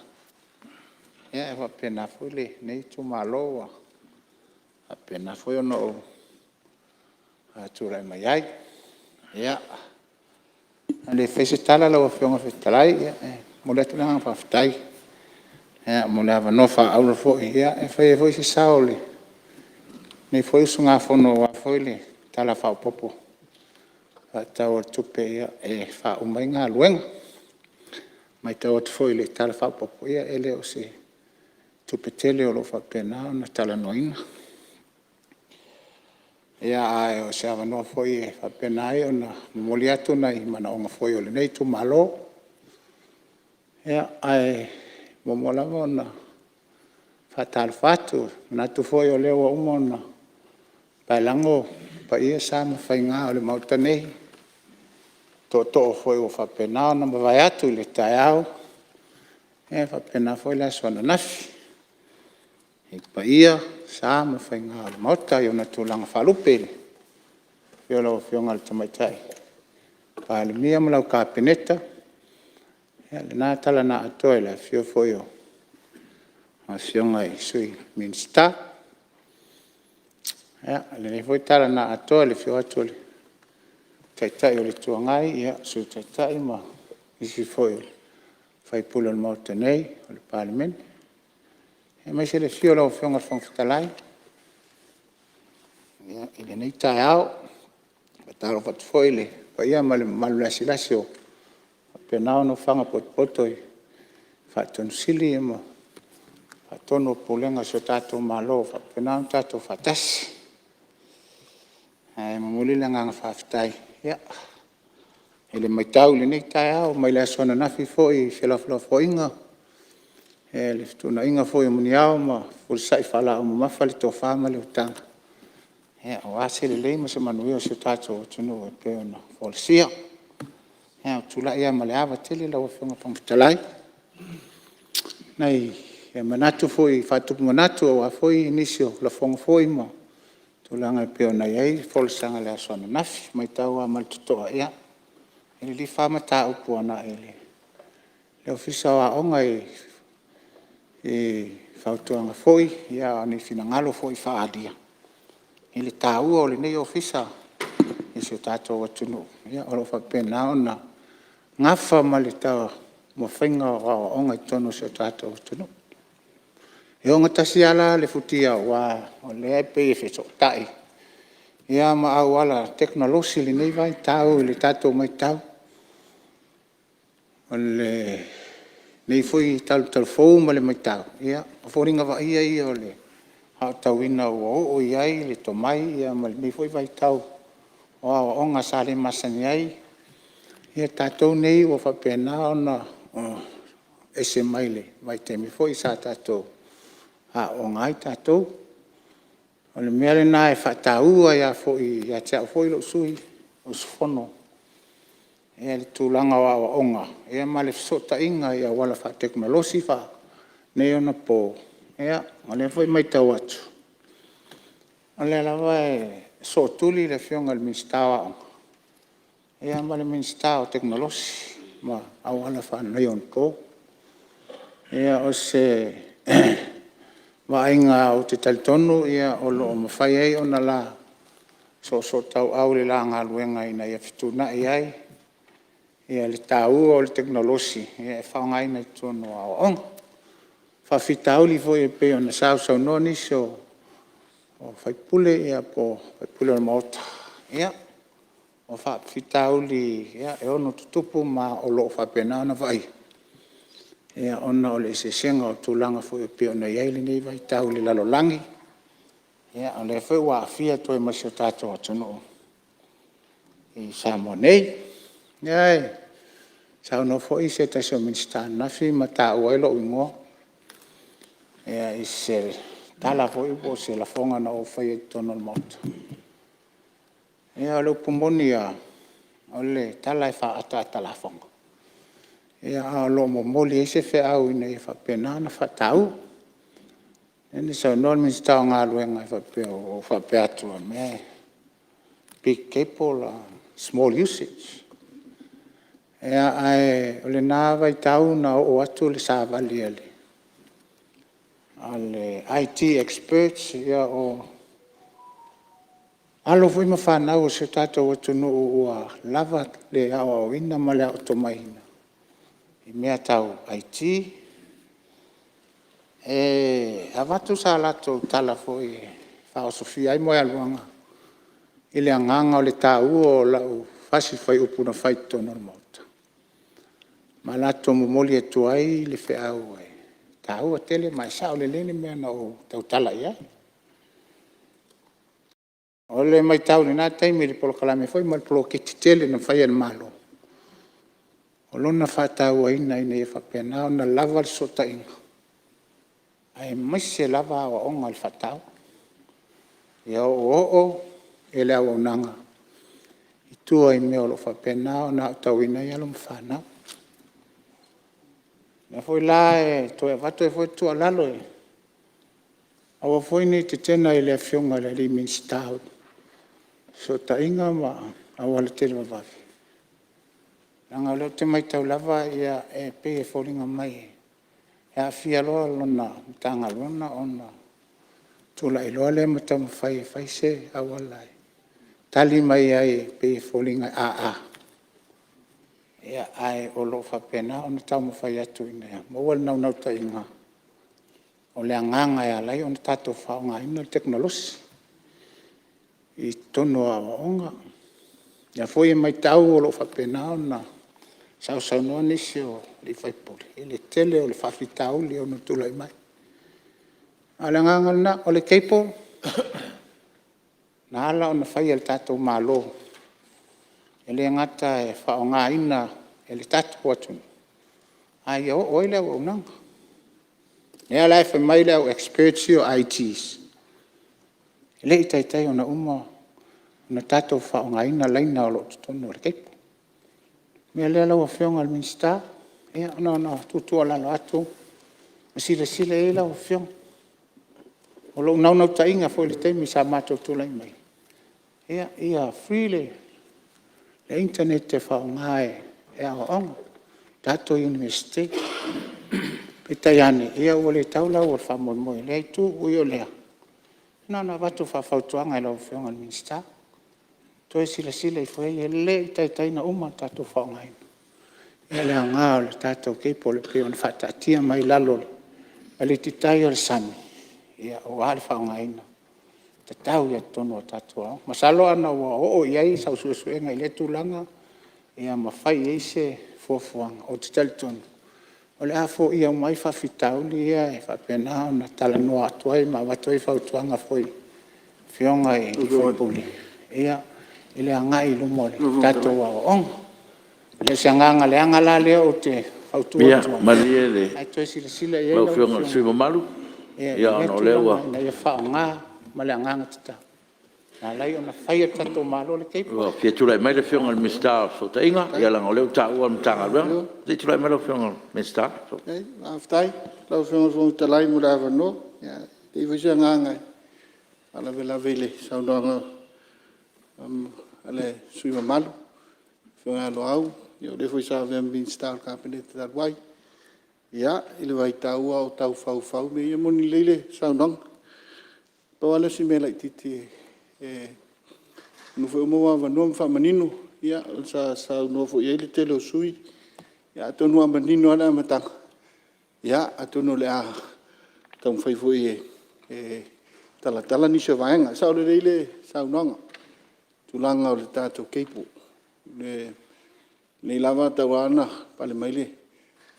Speaker 14: E faapena foi lenei itumalo ua faapena foi ona ou tulai mai ai. Ia, a o le i faia se tala lau Afioga i le Fofoga Fetalai, e momoli atu le agaga faafetai mo le avanoa faaauro foi e fai ai foi se sao o lenei foi usugafono aua foi le Tala Faatatau Faaopoopo o le Tupe e faauma ai galuega. E maitau atu foi i le Tala Faaopoopo, e le o se tupe tele o lo o faapena ona talanoaina. Ae o se avanoa foi e faapena ai ona momoli atu nai manaoga foi o lenei itumalo. Ae muamua lava ona faatalofa atu, e manatu foi o lea ua uma ona paelago paia, sa ma faiga o le Maota nei, i tootoo foi ua faapena ona mavae atu i le taeao faapena foi le aso ananafi i paia, sa ma faiga o le Maota i ona tulaga faalupe. I le afio o lau Afioga i le Tamaitai Palemia ma lau Kapeneta, lena tala na atoa i le afifio foi o Afioga i Sui Minisita. Ia, lenei foi tala na atoa i le afio atu o le Taitai o le Itu Agai, Sui Taitai ma nisi foi o sui usufono o le Maota nei o le Palemene, aemaise le afio o lau Afioga i le Fofoga Fetalai i lenei taeao. E faatalofa atu foi i le paia ma le mamalu lasilasi ua faapena ona ofaga potopoto i Ofisa Sili ma Faatonu o Pulega a si o tatou Malo ua faapena ona tatou faatasi. Ae momoli le agaga faafetai i le maitau i lenei taeao mai le aso ananafi foi i felafolafoaiga, le fetuunaiga foi o muniao ma fefulisai faalaau mamafa le tofa ma le utaga aua se lelei ma se manuia o si o tatou atunuu e pei ona folasia. Ae ou te tulai lava ma le ava tele lau Afioga i le Fofoga Fetalai, nai manatu foi faatupu manatu aua foi nisi o lafoga foi ma tulaga e pei ona i ai folasaga i le aso ananafi. E maitau lava ma le totoa, e lilifa lava mataupu agai i le Ofisa o Aoga i fautuaga foi a o ni finagalo foi faaalia i le taua o lenei Ofisa i si o tatou atunuu o lo o faapena ona nafa ma le taumafaiga o aoaoga i totonu o si o tatou atunuu. E ogatasi lava la le futia aua o lea e pei e fesootai ma auala tekonolosi i lenei vaitau i le tatou maitau o lenei foi talutalufou ma le maitau, o foliga vaaia ia o le aotauina ua oo i ai le tomai ma lenei foi vaitau o aoaoga sa le masani ai tatou nei ua faapena ona ese mai le vaitaimi foi sa tatou aooga ai tatou. O le mea lena e faataua ai foi ia te au foi lou sui usufono le tulaga o aoaoga ma le fesootaiga i auala faatekonolosi faaneionapo. O lea foi e maitau atu o lea lava e sootuli le Afioga i le Minisita o Aoga ma le Minisita o Tekonolosi ma auala faaneionapo. O se vaaiga ou te talitonu o lo o mafai ai ona la soosootauau i le la galuega ina ia fetuunai ai le taua o le tekonolosi e faaaogaina i totonu o aoaoga. O faafitauli foi e pei ona sausaunoa nisi o sui usufono po o sui usufono o le Maota, o faafitauli e ono tutupu ma o lo o faapena ona vaaia ona o le eseesega o tulaga foi e pei ona i ai lenei vaitau i le lalolagi, o lea foi ua aafia atu ai ma si o tatou atunuu i Samoa nei. Ae saunoa foi se tasi o Minisita ananafi ma taua ai lou igoa i se tala foi po o se lafoga na ou faia i totonu o le Maota. Ia o le upu moni lava, o le tala e faaataata a lafoga, ae o lo o momoli ai se feau ina ia faapena ona faataua. Lea na saunoa le Minisita o Galuega e faapea ua ou faapea atu, big cable small usage. Ae o lena vaitau na oo atu le savali a le IT experts, o alo foi ma fanau a si o tatou atunuu ua lava le aoaoina ma le tomai i mea tau IT. E avatu sa latou tala foi e faaosofia ai moegaluaga i le agaga o le taua o lau fasi fuaiupu na fai i totonu o le Maota, ma latou momoli atu ai le feau e taua tele ma e sao lelei le mea na ou tautala i ai. O le matau i lena taimi i le polokalame foi ma le poloketi tele na faia e le Malo, o lona faatauaina ina ia faapena ona lava le fesootaiga aemaise lava aoaoga i le faataua. Ia oooo le auaunaga i tua i mea o lo o faapena ona aotauina ai alo ma fanau. O lea foi la e toe avatu ai foi le tuualalo, aua foi ne i tetena i le Afioga i le Minisita o Fesootaiga ma Auala Televavave, leaga o lea ou te matau lava e pei e foliga mai e aafia loa lana Matagaluega ona tulai loa lea ma taumafai e fai se auala e tali mai ai e pei e foliga e aa, ae o lo o faapena ona taumafai atu ina ia maua le naunautaiga o le agaga e ala ai ona tatou faaaogaina le tekonolosi i totonu o aoaoga. O lea foi e matau o lo o faapena ona sausaunoa nisi o sui usufono i le tele o faafitauli e ono tulai mai. A o le agaga lena. O le cable na ala ona fai e le tatou Malo e le gata e faaaogaina e le tatou atunuu a ia oo ai le auaunaga. O lea la e fai mai le au experts ia o IT e le i taitai ona uma ona tatou faaaogaina laina o lo o i totonu o le cable. O le mea lea lau Afioga i le Minisita, na ona tuutuualalo atu e silasila i ai lau Afioga. O lou naunautaiga foi i le taimi sa matou tulai mai ai, ia free le internet e faaaoga e aoaoga, tatou Iunivesite. Peitai ane ua le tau lau o le faamoemoe i lea itu. Ui o lea, na ona avatu faafautuaga i lau Afioga i le Minisita, toe silasila ifo i ai, e le i taitai ona uma ona tatou faaaogaina le aoga o le tatou cable e pei ona faataatia mai i lalo o le alititai o le sami aua le faaaogaina tatau i totonu o tatou aoga. Masalo ana ua oo i ai sau suesuega i lea tulaga ma fai i ai se fuafuaga, ou te talitonu o le a foia uma ai faafitauli ia e faapena ona talanoa atu ai ma avatu ai fautuaga foi i Afioga i sui usufono i le agai i luma o tatou aoaoga. E le o se agaga leaga la lea ou te fautua atu ai,
Speaker 2: Ia malie
Speaker 14: ae toe silasila i ai
Speaker 2: lau
Speaker 14: lau
Speaker 2: Afioga i le sui usufono mamalu,
Speaker 14: Afioga i lea
Speaker 2: ona o lea ua
Speaker 14: tulaga ina ia faaaoga ma le agaga tatau na ala ai ona fai e le tatou Malo le cable.
Speaker 2: Ua fia tulai mai le Afioga i le Minisita o Fesootaiga leaga o lea ua taua le Matagaluega. Se i tulai mai lau Afioga i le Minisita.
Speaker 11: Faafetai lau Afioga i le Fofoga Fetalai mo le avanoa. E leai foi se agaga e faalavelave i le saunoaga a le sui usufono mamalu le Afioga ia Loau, o le foi sa avea ma Minisita o le Kapeneta talu ai. I le vaitau a o tau faufau mea ia, e moni lelei le saunoaga. Pau lava lea o si mea laitiiti, semeamanu foi ua maua avanoa ma faamanino. Sa saunoa foi i ai le tele o sui usufono, atonu a manino lava le amataga atonu o le a taumafai foi e talatala nisi o vaega. E sao lelei le saunoaga i le tulaga o le tatou cable. O lenei lava talu lava ona pale mai le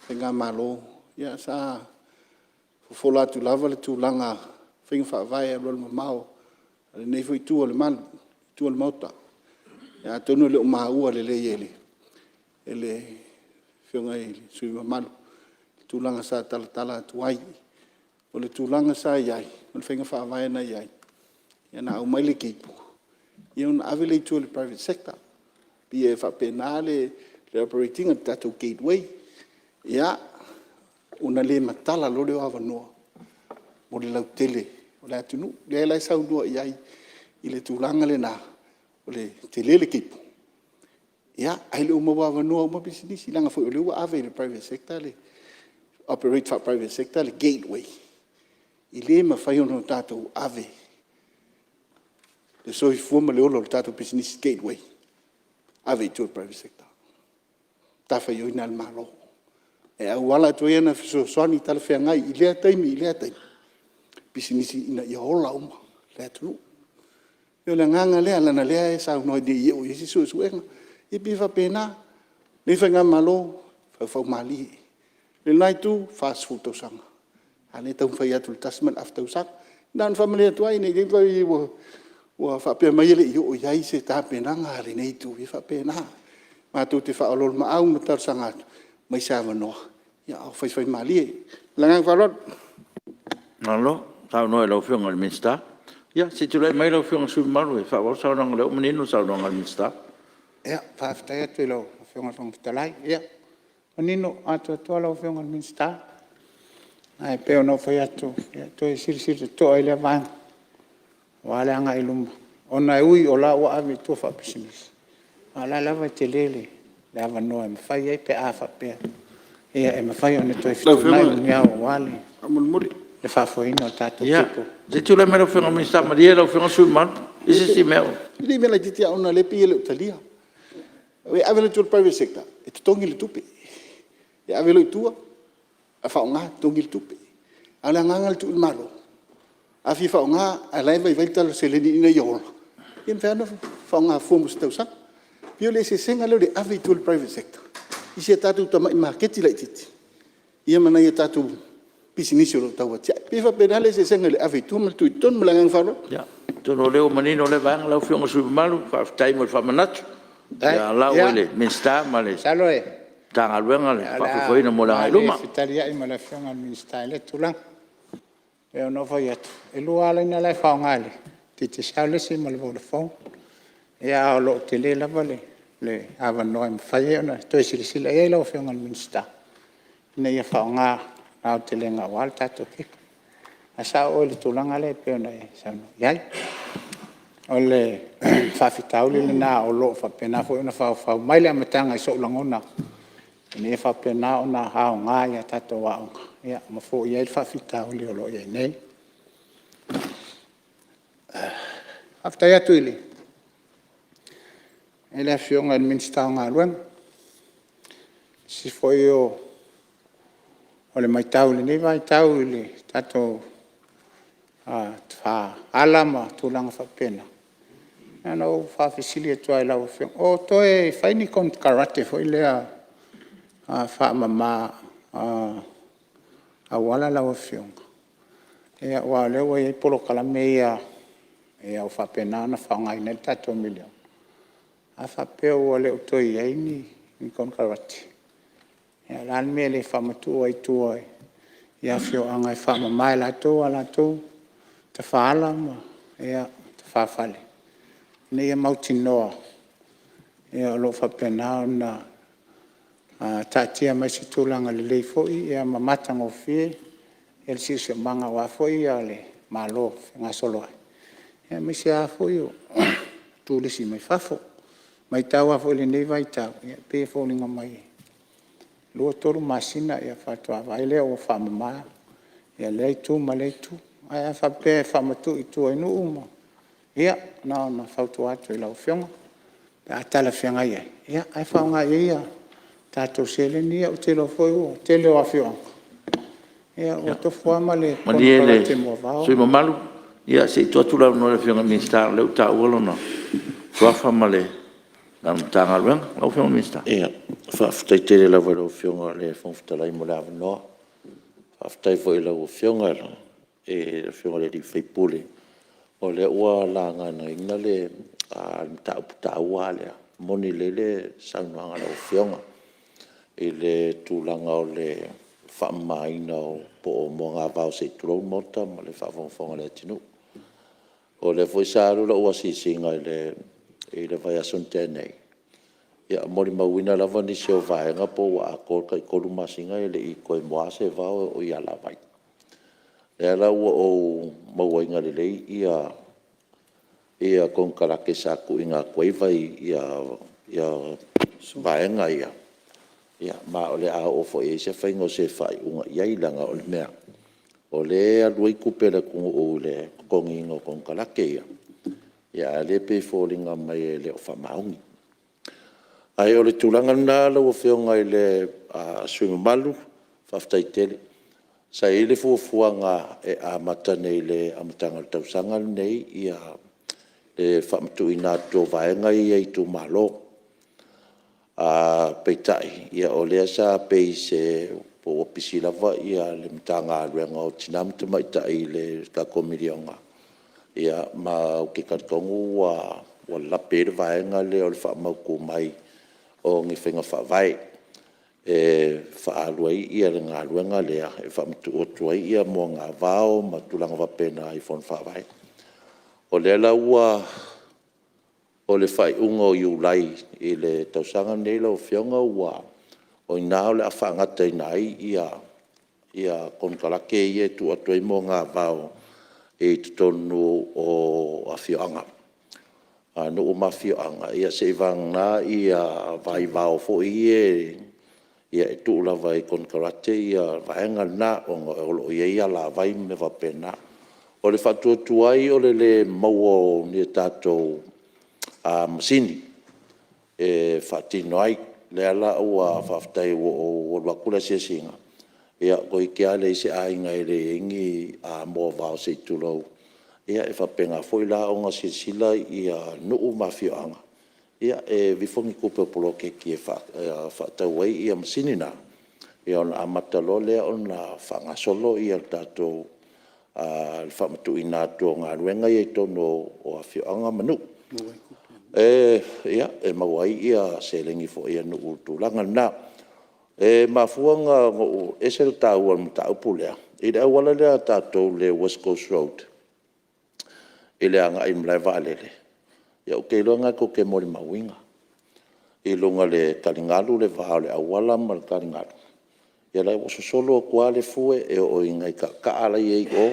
Speaker 11: Faigamalo sa fofola atu lava le tulaga o faiga faavae alualumamao a lenei foi itu o le malu, itu o le Maota. Atonu e le o maua lelei e le Afioga i le sui usufono mamalu le tulaga sa talatala atu ai. O le tulaga sa i ai ma le faiga faavae na i ai, na aumai le cable ona ave lea i tua i le private sector. E pei e faapena le operate ina o le tatou gateway. Ia, ona le matala loa lea o avanoa mo le lautele o le atunuu, lea la e saunoa i ai i le tulaga lena, o le tele le cable ae le o maua avanoa uma pisinisi leaga foi o lea ua ave i le private sector le operate faa-private sector le gateway. E le mafai ona tatou ave le soifua ma le ola o le tatou pisinisi gateway, ave i tua i le private sector. O le matafaioi lena a le Malo e auala atu ai ana fesoasoani talafeagai i lea taimi i lea taimi i pisinisi ina ia ola uma le atunuu. E pei o le agaga lea leaga o lea e saunoa ne i oo i ai se suesuega, ia pei e faapena. O lenei Faigamalo, faufaumalie, i lena itu, 40 tausaga, a o lea e taumafai atu i le tasi ma le afa tausaga. Na ona faamalie atu ai ne i te i ua faapea mai e le i oo i ai se tapenaga a lenei itu, e faapena. Matou te faaoloolomaau ma talosaga atu, aumai se avanoa a o faifaimalie. Ma le agaga faaaloalo.
Speaker 2: Malo saunoa i lau Afioga i le Minisita. Ia se i tulai mai lau Afioga i le sui usufono mamalu e faaauau le saunoaga o lea ua manino le saunoaga a le Minisita.
Speaker 14: Faafetai atu i lau Afioga i le Fofoga Fetalai. Ia, e manino atoatoa lau Afioga i le Minisita. Ae pei ona ou fai atu, ia toe silasila totoa i lea vaega aua le agai i luma, ona e ui o la ua ave i tua faapisinisi, a o la e lava e tele le avanoa e mafai ai pe a faapea e mafai ona toe fetuunai muniao aua le faafoeina o le tatou cable.
Speaker 2: Se i tulai mai lau Afioga i le Minisita. Malie lau Afioga i le sui usufono mamalu, i se isi mea o…
Speaker 11: E le o se mea laitiiti lava ona o lea e pei e le o talia. E ave loa i tua i le private sector e totogi le tupe, e ave loa i tua ae faaaoga e totogi le tupe. A o le agaga o le tuu i le Malo, a fia faaaoga a o la e vaivai le tala o le seleni ina ia ola, ia e mafai lava ona faaaoga fua mo se tausaga. E pei o le eseesega lea o le ave i tua i le private sector i si a tatou tamai maketi laitiiti ia ma nai a tatou pisinisi o lo o tau atia'e. E pei e faapena le eseesega o le ave i tua ma le tuu i totonu. Ma le agaga faaaloalo.
Speaker 2: Ia, atonu o lea ua manino lea vaega lau Afioga i le sui usufono mamalu, faafetai mo le faamanatu. O la ua i le Minisita ma le
Speaker 14: Masalo o le
Speaker 2: Matagaluega le faafoefoeina mo le
Speaker 14: a
Speaker 2: agai i luma.
Speaker 14: le fetaliai ma le Afioga i le Minisita i lea tulaga. E pei ona ou fai atu, e lua lava laina la e faaaoga e le Digicel le isi ma le Vodafone, ae o lo o tele lava le avanoa e mafai ai ona toe silasila i ai lau Afioga i le Minisita ina ia faaaoga aotelega aua le tatou cable. Ae sao oe i le tulaga lea pei ona e saunoa i ai. O le faafitauli lena o lo o faapena foi ona faufau mai le amataga i sou lagona ina ia faapena ona aoga i a tatou aoga ma foia ai le faafitauli o lo o i ai nei. Faafetai atu i le Afioga i le Minisita o Galuega, e tusa foi o le maitau i lenei vaitau i le tatou ala ma tulaga faapena, na ona ou faafesili atu lava i lau Afioga, o toe fai ni konekarate foi lea faamama auala lau Afioga? Aua o lea ua i ai polokalame ia ua faapena ona faaaogaina ai le tatou miliona. A faapea ua le o toe i ai ni konekarate, o le a le mea e le faamatuu ai i tua i afioaga e faamama e latou a latou tafaala ma tafafale ina ia mautinoa o lo o faapena ona taatia mai i se tulaga lelei foi ma matagofie le siosiomaga aua foi le malo fegasoloai aemaise lava foi o turisi mai fafo. E maitau lava foi i lenei vaitau e pei e foliga mai e 2, 3 masina faatoa vaai lea ua faamama lea itu ma lea itu. Ae a faapea e faamatuu i tua i nuu ma… Ia na ona fautua atu i lau Afioga. pe a talafeagai ai ae faaaoga i ai tatou seleni ia. Ou te iloa foi o le tele o afioaga ua tofu a ma le
Speaker 2: Malie le
Speaker 14: konekarate moavao.
Speaker 2: sui usufono mamalu se i tuu atu le avanoa i le Afioga i le Minisita o lea ua taua lona suafa ma lana Matagaluega. Lau Afioga i le Minisita.
Speaker 6: Faafetai tele lava i lau Afioga i le Fofoga Fetalai mo le avanoa. Faafetai foi i lau Afioga i le sui usufono o lea ua lagaina le mataupu taua lea. E moni lelei le saunoaga a lau Afioga i le tulaga o le faamamaina po o moagavao se i tulou le Maota ma le faafogafoga a le atunuu. O lea foi sa alu lau asiasiga i le vaiaso na tea nei, e molimauina lava nisi o vaega po ua atoa le tai 3 masina e le i toe moa se vao e oo i alavai. O lea la ua ou mauaina lelei konekarate sa tuuina atu ai vaega ia, ma o le a oo foi i ai se faiga o se faaiuga i ai, leaga o le mea o lea e alu ai tupe a le atunuu i le totogiina o konekarate ia, a o lea e pei e foliga mai e le o faamaoni. Ae o le tulaga lena lau Afioga i le sui usufono mamalu, faafetai tele. Sa i ai le fuafuaga e amata nei i le amataga o le tausaga lenei le faamatuuina atu o vaega ia i itumalo. Peitai, o lea sa pei po ua pisi lava le Matagaluega o Tina ma Tamaitai i le tatou miliona, ma ou te talitonu ua lape ai le vaega lea o le faamautu mai o ni faiga faavae e faaalu ai le galuega lea e faamatuu atu ai moagavao ma tulaga faapena i fono faavae. O lea la ua… o le faaiuga o Iulai i le tausaga lenei lau Afioga o i ina o le a faagataina ai konekarate ia e tuu atu ai moagavao i totonu o afioaga, nuu ma afioaga, seiavagana vaivao foi ia e tuu lava i konekarate ia vaega na ona o lo o i ai alavai ma mea faapena. O le faatuatuai o le le maua o ni tatou masini e faatino ai, lea la ua faafetai ua ou alu atu le asiasiga, toeitiiti lava leai se aiga e leai ni moavao se i tulou. E faapena foi la ona silasila nuu ma afioaga e aveifo ni tupe o poloketi e faatau ai masini na, ona amata loa lea ona faagasolo le tatou faamatuuina atu o galuega ia i totonu o afioaga ma nuu. E maua ai seleni foi a nuu i le tulaga lena. E mafua ona ou… e ese le taua o le mataupu lea, i le auala lea a tatou i le west coast road i le agai i le malae vaalele, ou te iloa o lena tou te molimauina i luga o le taligalu, le va o le auala ma le taligalu, ia la e ua sosolo atu lava le fue e oo i nai taataa la e i ai i o.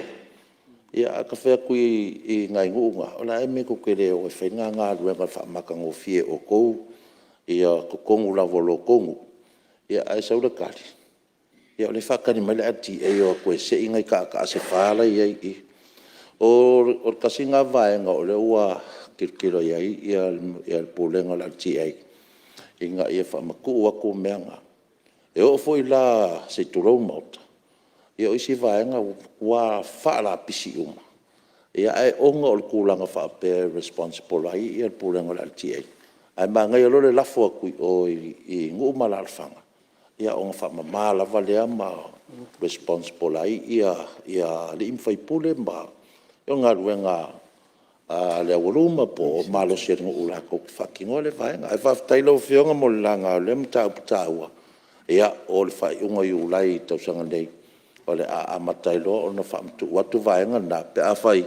Speaker 6: Ae ou te fai atu i nai nuu na, o le a le mea tou te le o ai e fai le na galuega e faamatagofie e outou totonu lava o lo outou nuu, ae sau le tali, o lea e faatali mai le LTA e o atu e sei nai taataa se fa la e i ai i i. O le tasi lena vaega o lea ua tilotilo i ai le Pulega o le LTA, ina ia faamatuu atu mea na. E oo foi la se i tulou le Maota, ia o isi vaega ua matua faalapisi uma, ae ona o le tulaga faapea e responsible ai le Pulega o le LTA, ae manaia loa le lafo atu i o i nuu ma alaalafaga ona faamama lava lea ma responsible ai alii ma faipule. O galuega a le aualuma po o le malosi o le nuu latou te faatinoina lea vaega. Ae faafetai i lau Afioga mo le laga o lea mataupu taua. Ia o le faaiuga o Iulai i le tausaga nei o le a amata ai loa ona faamatuu atu vaega na pe afai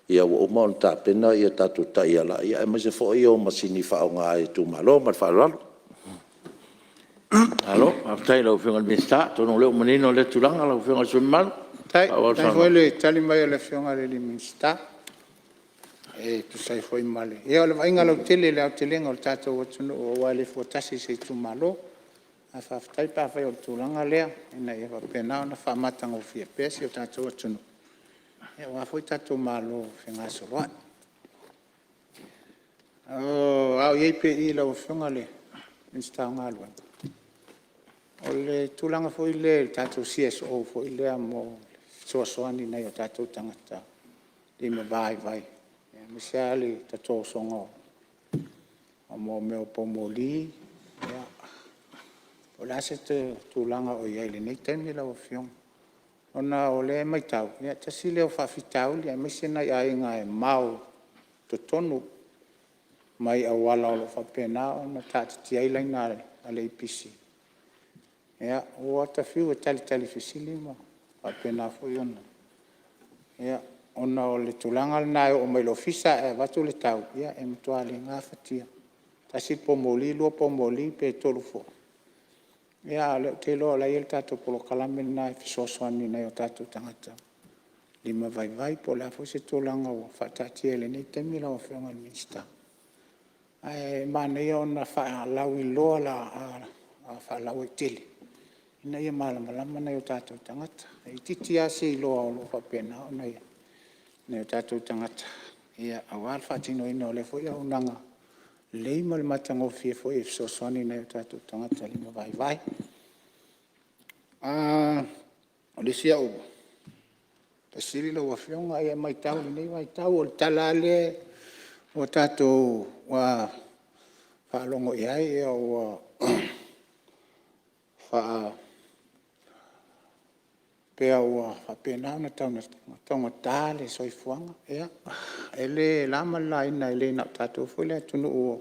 Speaker 6: ua uma ona tapena tatou taiala, aemaise foi o masini e faaaoga e itumalo. Ma le faaaloalo.
Speaker 2: Malo faafetai i lau Afioga i le Minisita, atonu o lea ua manino lea tulaga lau Afioga i le sui usufono mamalu, faaauau le
Speaker 14: Faafetai foi i le tali mai a le Afioga i le Minisita e tusa ai foi ma le… Ia o le vaaiga lautele i le aotelega o le tatou atunuu aua e le fua tasi i se itumalo. Ae faafetai pe afai o le tulaga lea ina ia faapena ona faamatagofie pea si o tatou atunuu aua foi tatou malo fegasoloai. A o i ai pea i lau Afioga i le Minisita o Galuega, o le tulaga foi lea i le tatou CSO foi lea mo le fesoasoani i nai o tatou tagata lima vaivai aemaise lava le tosoga o mea o poumoli. Po o le a se tulaga o i ai i lenei taimi lau Afioga, ona o lea e maitau e tasi lea o faafitauli aemaise nai aiga e mamao i totonu mai auala o lo o faapena ona taatitia ai laina a le EPC. Ua ta fiu e talitali fesili ma faapena foi ona… Ona o le tulaga lena e oo mai i le ofisa ae avatu le tau, ia e matua le gafatia, tasi le poumoli, lua poumoli pe tolu foi, a o lea ou te iloa o la e i ai le tatou polokalame lena e fesoasoani i nai o tatou tagata limavaivai. Po o le a foi se tulaga ua faataatia i lenei taimi lau Afioga i le Minisita, ae manaia ona faalauiloa faalauaitele ina ia malamalama nai o tatou tagata. E itiiti lava se iloa o lo o faapena ona i ai i nai o tatou tagata aua le faatinoina o lea foi auaunaga lelei ma le matagofie foi e fesoasoani i nai o tatou tagata limavaivai. O le isi au fesili lau Afioga, e maitau i lenei vaitau o le tala lava lea ua tatou faalogo i ai ua faapea ua faapena ona taugata le soifuaga. Ia, e le na ma le laina e le na o tatou foi le atunuu ua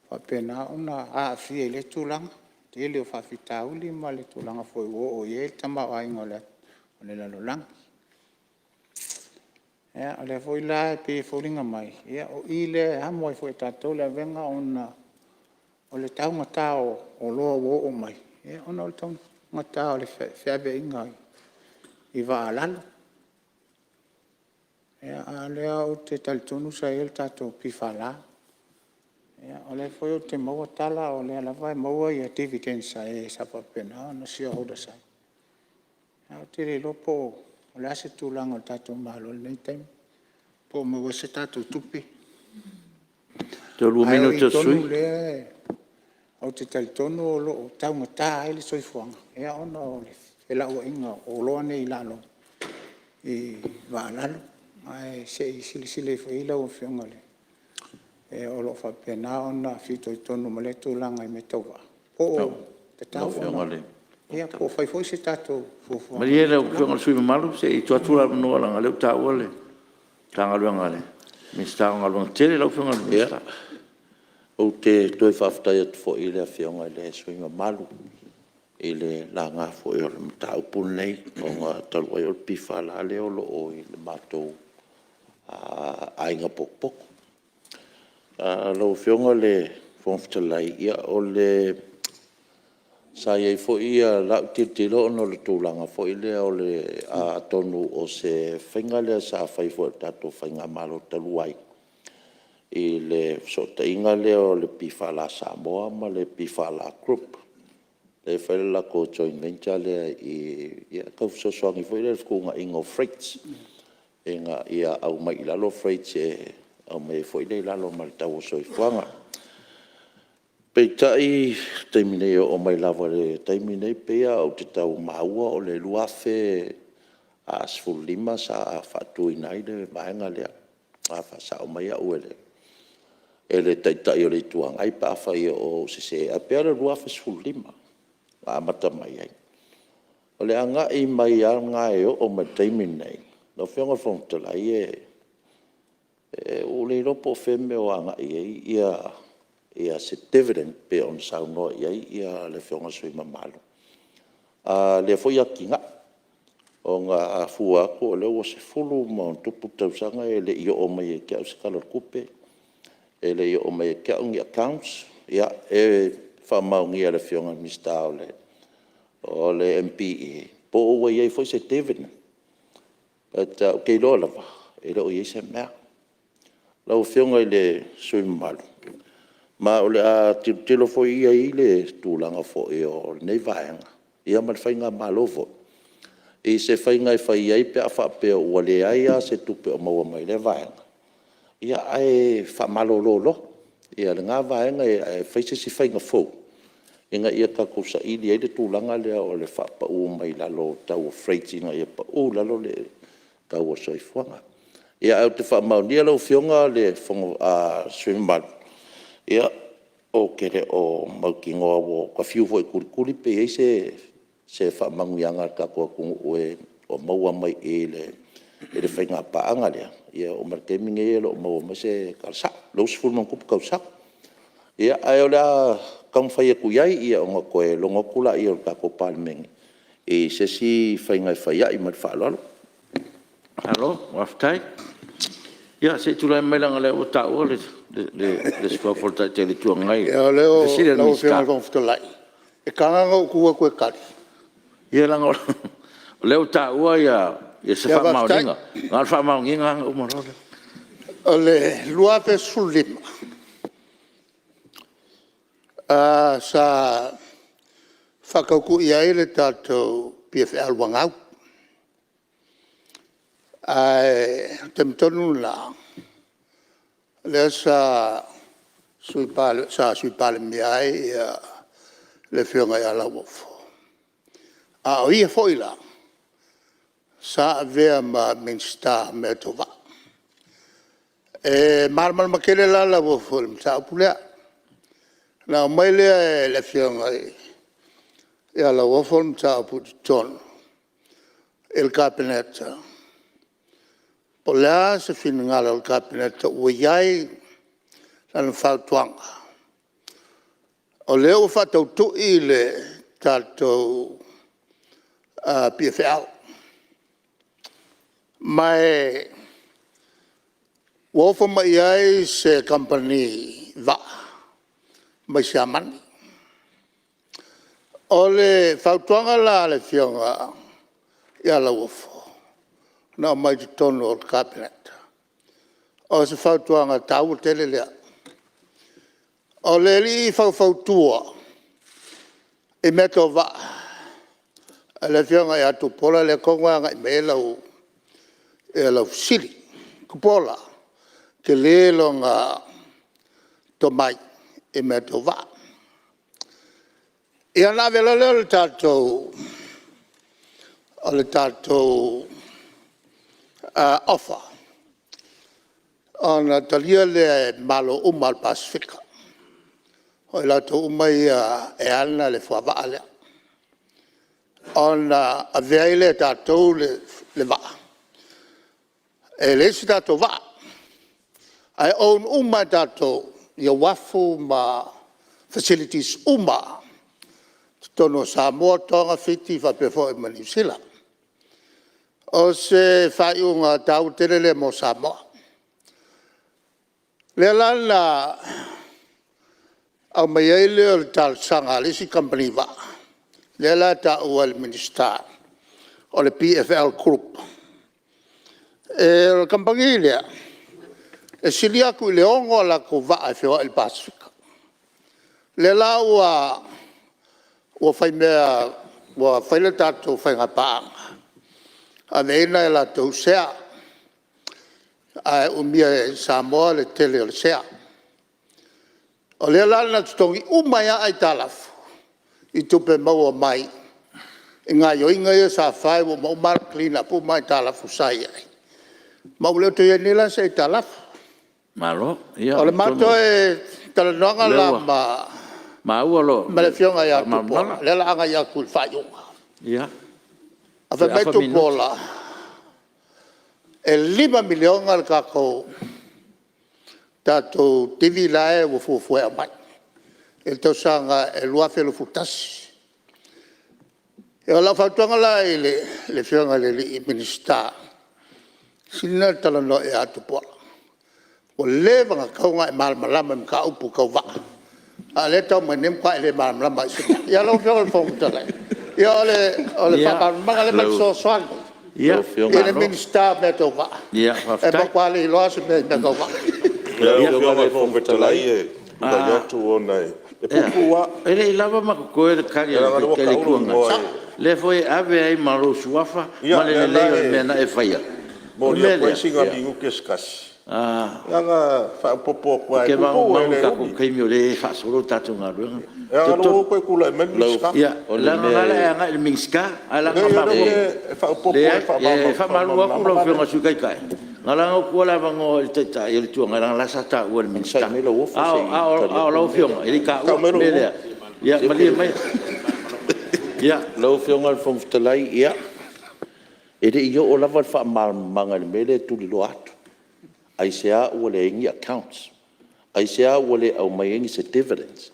Speaker 14: faapena ona aafia i lea tulaga, tele o faafitauli ma le tulaga foi ua oo i ai le tamaoaiga o le lalolagi. O lea foi la e pei e foliga mai o i lea e amo ai foi e tatou le avega ona o le taugata o oloa ua oo mai ona o le taugata o le feaveaiga i vaa a lalo. A o lea ou te talitonu sa i ai le tatou PFL. O lea foi ou te maua tala o lea lava e maua dividends a e sa faapena ona shareholders ai. Ae ou te le iloa po o le a se tulaga o le tatou Malo i lenei taimi, po o maua ai se tatou tupe. Ae o i tonu lea ou te talitonu o lo o taugata ai le soifuaga ona o le felauaiga o oloa nei i lalo i vaa a lalo. Ae se i silasila ifo i ai lau Afioga o lo o faapena ona fitoitonu ma lea tulaga i mea tau vaa, po o tatau ona… po o fai foi se tatou fuafuaga i lea
Speaker 2: Malie lau Afioga i le sui usufono mamalu se i tuu atu le avanoa leaga o lea ua taua le Matagaluega a le Minisita o Galuega Tetele. Lau Afioga i le Minisita.
Speaker 6: Ou te toe faafetai atu foi i le Afioga i le sui usufono mamalu i le laga foi o le mataupu lenei, ona talu ai o le PFL lea o lo o i le matou aiga potopoto. Lau Afioga i le Fofoga Fetalai, sa i ai foi lau tilotilo ona o le tulaga foi lea atonu o se faiga lea sa fai foi e le tatou faigamalo talu ai i le fesootaiga lea o le PFL Samoa ma le PFL Group, lea e fai le latou joint venture lea e tau fesoasoani foi lea i le fetuunaiga o freights ina ia aumai i lalo freights e aumai ai foi lea i lalo ma le tau o le soifuaga. Peitai i le taimi nei e oo mai lava i le taimi lenei pei lava ou te tau maua o le 2015 sa faatuina ai le vaega lea. A faasao mai au e le Taitai o le Itu Agai pe afai o ou sese, ae pei lava o le 2015 na amata mai ai. O le agai mai lava lena e oo mai i le taimi lenei lau Afioga i le Fofoga Fetalai, ua ou le iloa po o fea le mea o agai i ai se dividend pei ona saunoa i ai le Afioga i le sui usufono mamalu a lea foi atinae. Ona a fua atu o lea ua 10+ tausaga e le i oo mai ia te au se Tala o le Tupe, e le i oo mai ia te au ni accounts. E faamaonia e le Afioga i le Minisita o le MPE po ua i ai foi se dividend, but ou te iloa lava e le o i ai se mea. Lau Afioga i le sui usufono mamalu, ma o le a tilotilo foi i ai i le tulaga foi o lenei vaega ma le faigamalo foi i se faiga e fai ai pe a faapea ua leai lava se tupe o maua mai lea vaega, ae faamalolo loa. lena vaega ae fai se isi faiga fou ina ia tatou saili ai le tulaga lea o le faapau mai lalo o tau o freights ina ia pau i lalo le tau o le soifuaga. Ae ou te faamaonia lau Afioga i le sui usufono mamalu, ou te le o mautinoa ua ta fiu foi e tulituli pe i ai se faamanuiaga a le tatou atunuu o maua mai i le faigapaaga lea. E oo mai i le taimi lenei e le o maua mai se tala sao, o lea ua 10+ tausaga. Ae o le a taumafai atu i ai ona toe logo atu lea o le tatou Palemene i se isi faiga e fai ai. Ma le faaaloalo.
Speaker 2: Malo faafetai. Ia se i tulai mai leaga o lea ua taua le suafa o le Taitai o le Itu Agai i le fesili a le
Speaker 7: Lau
Speaker 2: Minisita.
Speaker 7: Afioga i le Fofoga Fetalai, e taga ona ou tu atu e tali?
Speaker 2: Ia leaga o lea ua taua se faamaoniga, na o le faamaoniga lava ona uma loa lea.
Speaker 7: O le 2015, sa faatautui ai le tatou PFL ua gau. Ae o le taimi tonu lena lea sa Sui Palemia ai le Afioga ia Lauofo, a o ia foi la sa avea ma Minisita o mea tau vaa. E malamalama tele la Lauofo i le mataupu lea. Na aumai lea e le Afioga ia Lauofo le mataupu i totonu i le Kapeneta, po o le a se finagalo o le Kapeneta ua i ai lana fautuaga, o lea ua faatautui le tatou PFL ma ua ofo mai i ai se kamupani vaa mai Siamani. O le fautuaga la a le Afioga ia Lauofo na aumai i totonu o le Kapeneta, o se fautuaga taua tele lea. O le alii faufautua i mea tau vaa le Afioga ia Tupuola lea tonu e agai mai ai lau fesili. O Tupuola e tele lona tomai i mea tau vaa. Ia ona ave loa lea o le tatou offer ona talia lea e Malo uma lava o le Pasefika, o i latou uma ia e ana le fuavaa lea, ona ave ai lea e tatou le vaa. E leai se tatou vaa, ae own uma lava e tatou uafu ma facilities uma lava i totonu o Samoa, Toga, Fiti faapea foi ma Niu Sila. O se faaiuga taua tele lea mo Samoa. O lea la na aumai ai lea o le talosaga a le isi kamupani vaa, lea la e taua e le Minisita o le PFL Group. O le kamupani lea, e sili atu i le 6 a latou vaa e feoai i le Pasefika. O lea la ua fai mea ua fai le tatou faigapaaga, ave i ai nai a latou sea, ae umia e Samoa le tele o le sea. O lea la na totogi uma ai lava aitalafu i tupe maua mai i gaoioiga ia sa fai, ua uma uma ona clean up uma aitalafu sa i ai, ma ua le toe i ai nei la se aitalafu.
Speaker 2: Malo.
Speaker 7: O le ma toe talanoaga la ma le Afioga ia Tupuola, lea o le a agai atu i le faaiuga. Ae fai mai Tupuola e $5 miliona le tatou divi la e fuafua e aumai i le tausaga e 2021. O lau fautuaga la i le Afioga i le Minisita, sili ona e talanoa ia Tupuola ua leva ona tatau ona e malamalama i mataupu tau vaa, a o lea e tau mai nei e matua e le malamalama lava i se mea. Ia lau Afioga i le Fofoga Fetalai, ia o le faamalamalamaga lea ma le fesoasoani i le Minisita o mea tau vaa, e matua le iloa lava se mea i mea tau vaa.
Speaker 5: Lau Afioga i le Fofoga Fetalai e tulai atu ona e puupuu lava.
Speaker 2: E le i lava ma totoe le tali a le Taitai o le Itu Agai, lea foi e ave ai ma lou suafa ma le lelei o le mea na e faia.
Speaker 5: E momoli atu ai sina minute se tasi. faaopoopo atu
Speaker 2: Ou
Speaker 5: lava
Speaker 2: te
Speaker 5: e puupuu
Speaker 2: maumau
Speaker 5: e
Speaker 2: i le
Speaker 5: le
Speaker 2: tatou
Speaker 5: umi.
Speaker 2: taimi o lea e faasolo le tatou galuega.
Speaker 5: Leaga o lea ua toe tulai mai le Minisita.
Speaker 2: Ia leaga o la e agai i le Minisita ae leaga na
Speaker 5: Leai o lea ou te faaopoopo
Speaker 2: Leai
Speaker 5: e
Speaker 2: e faamalulu atu lau
Speaker 5: faamalamalama
Speaker 2: Afioga i le Sui Taitai, na ala ona ou tuua le avanoa i le Taitai o le Itu Agai leaga o la sa taua e le Minisita. A o lau Afioga e le i taua.
Speaker 5: Tau
Speaker 2: O
Speaker 5: mai
Speaker 2: le
Speaker 5: lou
Speaker 2: mea lea, ia malie maia.
Speaker 6: Lau Afioga i le Fofoga Fetalai, ia, e le i oo lava le faamalamalamaga i le mea lea e tuliloa atu. Aisea ua leai ai ni accounts? Aisea ua le aumaia ai se dividends?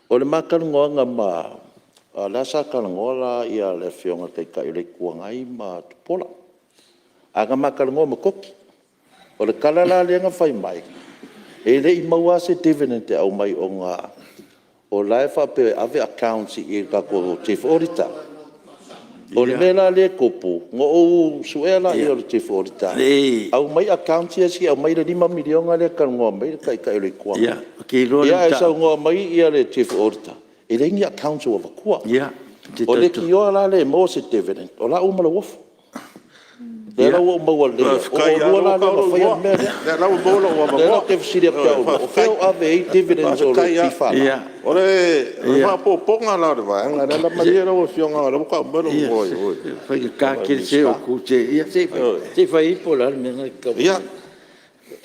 Speaker 6: O le ma talanoaga ma… la sa talanoa la le Afioga i le Taitai o le Itu Agai ma Tupuola, ae na ma talanoa ma Koki. O le tala la lea na fai mai, e le i maua lava se dividend e aumai ona o la e faapea e ave accounts i le tatou Chief Auditor. O le mea la lea e tupu, na ou suea lea o le Chief Auditor, aumai accounts ia se i aumai le $5 miliona lea e talanoa mai ai le Taitai o le Itu Agai.
Speaker 2: Ou te iloa
Speaker 6: Ae saunoa mai le Chief Auditor, e leai ni accounts o avatua. O le leitioa la lea e maua se dividend o la ua ma Lauofo. O lea la ua ou maua lelei atu, o oulua la lea na faia le mea lea.
Speaker 5: Faafetai lava o lea ua maua lou
Speaker 6: O lea la ou te fesili atu ia oulua, o fea o ave i ai dividends a le
Speaker 5: Faafetai
Speaker 6: PFL?
Speaker 5: lava. O le faaopoopoga la o le vaega lea, malie lau Afioga o lea ua tau mai lou igoa i o
Speaker 2: Se
Speaker 5: i
Speaker 2: e faigata
Speaker 5: le
Speaker 2: tele se
Speaker 5: Minisita.
Speaker 2: ia se i fai ia po o le a le mea lena e te tau
Speaker 5: Ia,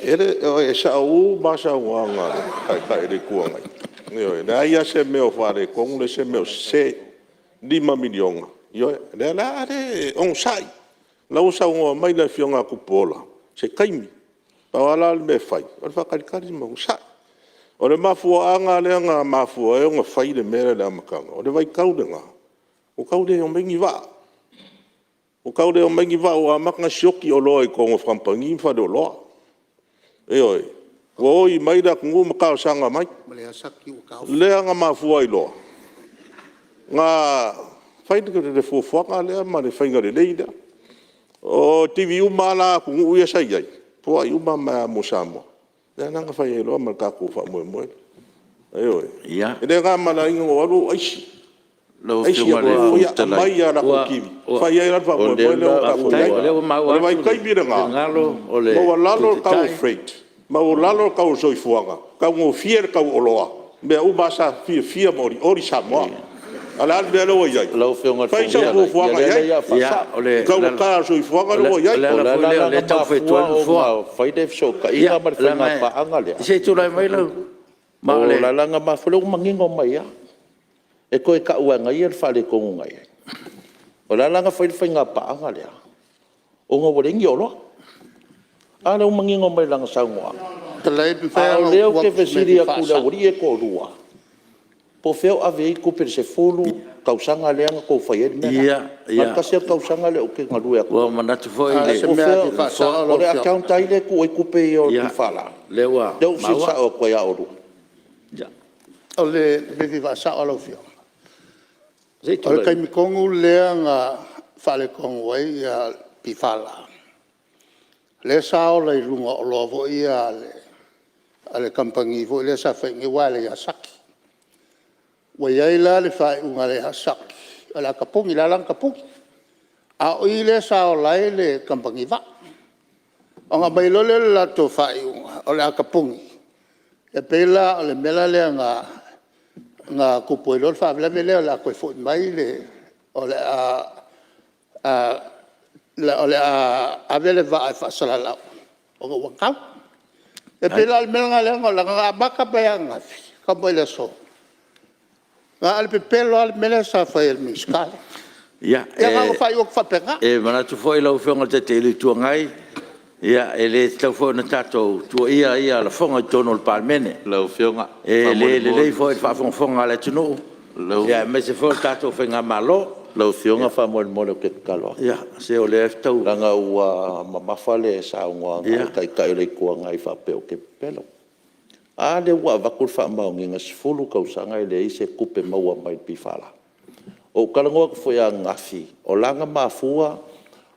Speaker 5: e sao uma lava saunoaga a le Taitai o le Itu Agai. Ioe. E leai lava se mea o faaletonu leai se mea o sese. $5 miliona, ioe, o lea la e onosai, o la e ua saunoa mai le Afioga ia Tupuola, se taimi. Pau lava la le mea e fai, o le faatalitali ma onosai. O le mafuaaga lea na mafua ai ona fai le mea lea i le amataga, o le vaitau lena, ua tau le omai ni vaa, ua tau le omai ni vaa ua amata ona sioki oloa i totonu o kamupani ma faleoloa. Ioe. Ua oi mai le atunuu ma talosaga mai, lea na mafua ai loa ona fai le fuafuaga lea ma le faiga lelei lea. O divi uma lava la a atunuu ia sa i ai, foai uma mai lava mo Samoa. Lea la na fai ai loa ma le tatou faamoemoe lea. Ioe. E le na ma le laina na ou alu ou aisi, aisi atunuu ia aumai a latou kivi fai ai la le faamoemoe lea ua tatou i ai. O le vaitaimi lena, maualalo le tau o freight, maualalo le tau o le soifuaga, taugofie le tau o oloa, mea uma lava sa fiafia ma olioli Samoa. A o le a le mea lea ua i ai?
Speaker 6: Lau Afioga
Speaker 5: Fai sau fuafuaga
Speaker 6: i
Speaker 5: ai
Speaker 6: ai,
Speaker 5: i le taugata o le soifuaga lea ua i ai.
Speaker 2: O le
Speaker 6: O
Speaker 2: ala
Speaker 6: le
Speaker 2: foi
Speaker 6: ala
Speaker 2: lea
Speaker 6: la
Speaker 2: o lea
Speaker 6: na
Speaker 2: e taumafai atu ai le
Speaker 6: mafua
Speaker 2: Nofoa.
Speaker 6: ona fai le fesootaiga ma le faiga paaga lea,
Speaker 2: Se i tulai mai lau…
Speaker 6: o le ala na mafua, o lea ua manino mai lava, e toe tau lava e ia le faaletonu na i ai. O le ala la ona fai le faiga paaga lea, ona ua leai ni oloa. A lea ua manino mai lana saunoaga.
Speaker 7: Pe mafai
Speaker 6: A o
Speaker 7: ona
Speaker 6: lea
Speaker 7: ou
Speaker 6: ou
Speaker 7: tuu
Speaker 6: te
Speaker 7: atu i se mea e
Speaker 6: fesili
Speaker 7: fia
Speaker 6: atu i le
Speaker 7: faasao?
Speaker 6: aualii ia e toalua, po o fea o ave i ai tupe i le 10 tausaga lea na outou faia ai le mea lena? Na o le tasi lava le tausaga lea ou te galue atu
Speaker 2: Ua manatu foi
Speaker 7: A o
Speaker 2: le
Speaker 7: se
Speaker 6: ai. Po o
Speaker 7: mea e
Speaker 6: fea,
Speaker 7: fia faasao
Speaker 6: o
Speaker 7: lau
Speaker 6: le
Speaker 7: Afioga?
Speaker 6: account a ai lea e tuu ai tupe ia o le PFL?
Speaker 2: Lea ua
Speaker 6: Lea ua ou fesili
Speaker 2: maua.
Speaker 6: sao atu ai ia oulua.
Speaker 7: O le mea e fia faasao lau Afioga,
Speaker 2: Se i
Speaker 7: o le
Speaker 2: tulai
Speaker 7: taimi tonu lea na faaletonu ai le PFL, lea sa ola i luga o oloa foi ia a le kamupani foi lea sa fai i inei uaea a le Yazaki. Ua i ai la le faaiuga a le Yazaki o le a tapuni, lea la na tapuni. A o i lea sa ola ai le kamupani vaa. Ona aumai loa lea o le latou faaiuga o le a tapuni, e pei la o le mea la lea na tupu ai loa le faalavelave lea o le a toe foi mai le… O le a ave le vaa e faasalalau ona ua gau. E pei la o le mea lena leaga na amata mai lava ananafi e tau mai le aso, na o le pepelo lava le mea lea sa fai e le Minisita lea.
Speaker 2: Ia,
Speaker 7: Ia na ona faaiu atu faapena.
Speaker 2: E manatu foi lau Afioga i le Taitai o le Itu Agai, e le tatau foi ona tatou tuuaia ia lafoga i totonu o le Palemene.
Speaker 6: Lau Afioga
Speaker 2: E le lelei
Speaker 6: faamolemole.
Speaker 2: foi i le faafogafoga a le atunuu aemaise foi o le tatou faigamalo.
Speaker 6: Lau Afioga faamolemole ou te tatalo atu,
Speaker 2: Ia, se o lea e tau…
Speaker 6: leaga ua mamafa le saunoaga a le Taitai o le Itu Agai faapea ou te pepelo. A lea ua avatu le faamaoniga e 10 tausaga e leai se tupe maua mai le PFL. Ou talanoa atu foi ananafi, o la na mafua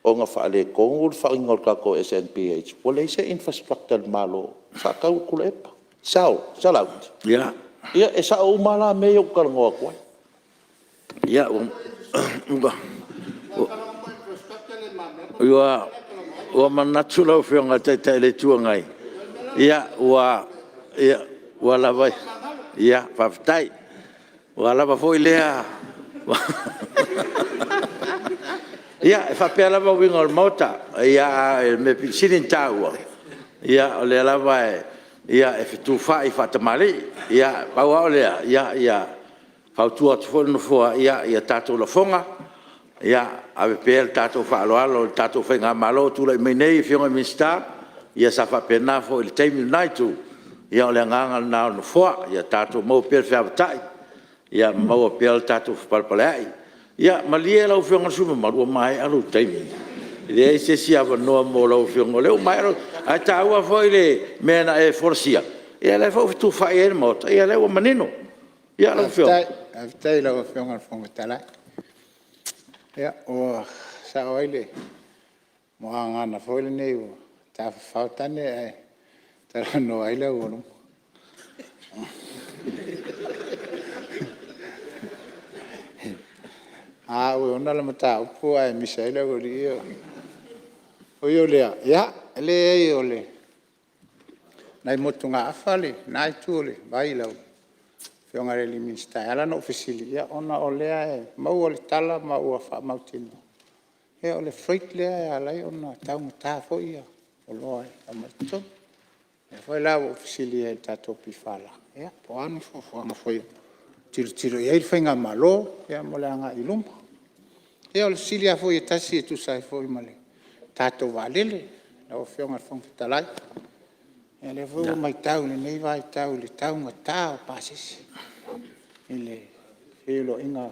Speaker 6: ona faaletonu le faiga o le tatou SNBH ua leai se infrastructure a le Malo sa tau i Tuilaepa, sell, sell out. Ia e sao uma lava la mea ia ou te talanoa atu ai.
Speaker 2: Ia, ua manatu lau Afioga i le Taitai o le Itu Agai, Ia, ua lava, faafetai. Ua lava foi lea. Ia, e faapea lava uiga o le Maota, a o le mea pito sili ona taua, o lea lava e fetufaai faatamalii. Pau lava o lea, ia fautua atu foi le Nofoa, ia tatou lafoga, ia ave pea le tatou faaaloalo i le tatou faigamalo o tulai mai nei i Afioga i Minisita, ia sa faapena foi i le taimi i lena itu. Ia o le agaga lena o le Nofoa, ia tatou maua pea le feavatai ma maua pea le tatou fepalepaleai. Ia malie lau Afioga i le sui usufono mamalu, ua maea lou taimi. E leai se isi avanoa mo lau Afioga o lea ua maea lou… Ae taua foi le mea na e folasia, ia lea foi ua fetufaai ai le Maota, ia lea ua manino. Ia lau Afioga.
Speaker 14: Faafetai i lau Afioga i le Fofoga Fetalai. Ia ua sao ai le muagagana foi lenei, ua tafafao tane ae talanoa ai le aualuma. A au e ona le mataupu ae misa ai le aualii ia. Ui o lea, ia, e leai o nai motugaafa lena itu o le vai i lau Afioga i le Minisita. E ala ona ou fesili ona o lea e maua le tala ma ua faamautinoa o le freight lea e ala ai ona taugata foi oloa e aumai i totonu. O lea foi la ua ou fesili ai i le tatou PFL po o a ni fuafuaga foi o tilotilo i ai le faigamalo mo le agai i luma. Ia o le fesili lava foi e tasi e tusa ai foi ma le tatou vaalele lau Afioga i le Fofoga Fetalai. Ia o lea foi ua maitau i lenei vaitau i le taugata o pasese i le feiloaiga.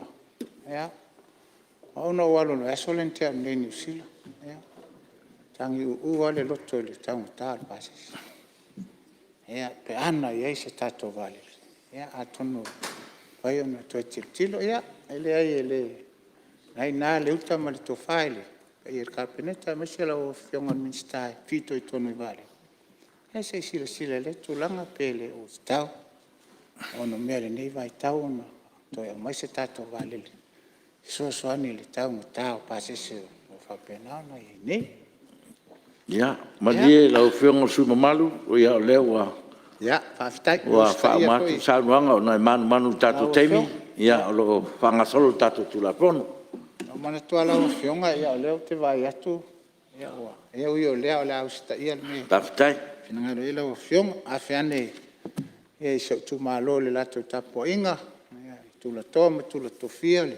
Speaker 14: O au na ou alu i le vaiaso lea na tea nei i Niu Sila, e tagiuu lava le loto i le taugata o le pasese. Pe ana i ai se tatou vaalele, atonu e mafai ona toe tilotilo. Ia e leai o lena e i ina le uta ma le tofa i le paia o le Kapeneta aemaise lau Afioga i le Minisita e fitoitonu i vaalele, ia se i silasila i lea tulaga pe le ua tatau ma onomea i lenei vaitau ona toe aumai se tatou vaalele e fesoasoani i le taugata o pasese ua faapena ona i ai nei.
Speaker 2: Ia malie lau Afioga i le sui usufono mamalu, o lea ua faauma atu le saunoaga ona e manumanu i le tatou taimi o lo o faagasolo le tatou Tulafono.
Speaker 14: Na ou manatu lava lau Afioga o lea ou te vaai atu ua…. Ui o lea o le a usitaia le mea e finagalo i ai lau Afioga. Afe ane i si ou Itumalo i le latou tapuaiga i tulatoa ma tula tofia, le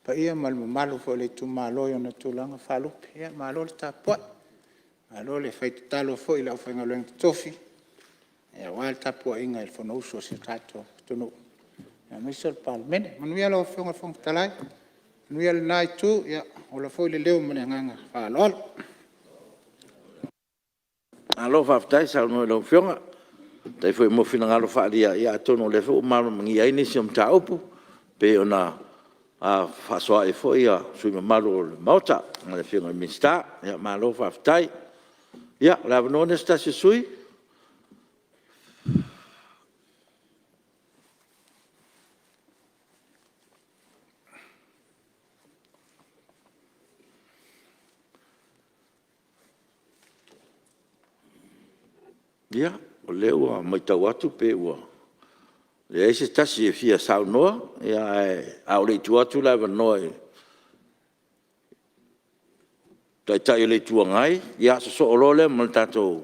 Speaker 14: paia ma le mamalu foi o le Itumalo i ona tulaga faalupe. Ia malo le tapuai, malo le fai tatalo foi i le aufaigaluega totofi aua le tapuaiga i le Fonousu a si o tatou atunuu aemaise o le Palemene. Manuia lau Afioga i le Fofoga Fetalai, manuia lena itu, ola foi le leo ma le agaga faaaloalo.
Speaker 2: Malo faafetai saunoa i lau Afioga, faafetai foi mo finagalo faaalia, atonu o lea foi ua malamalamagia ai nisi o mataupu pei ona fefaasoaai ai foi sui usufono mamalu o le Maota ma le Afioga i le Minisita. Malo faafetai. Ia o le avanoa lenei o se tasi o sui usufono. Ia, o lea ua maitau atu pei ua leai se tasi e fia saunoa, a o le i tuu atu le avanoa i le Taitai o le Itu Agai, ia sosoo loa lea ma le tatou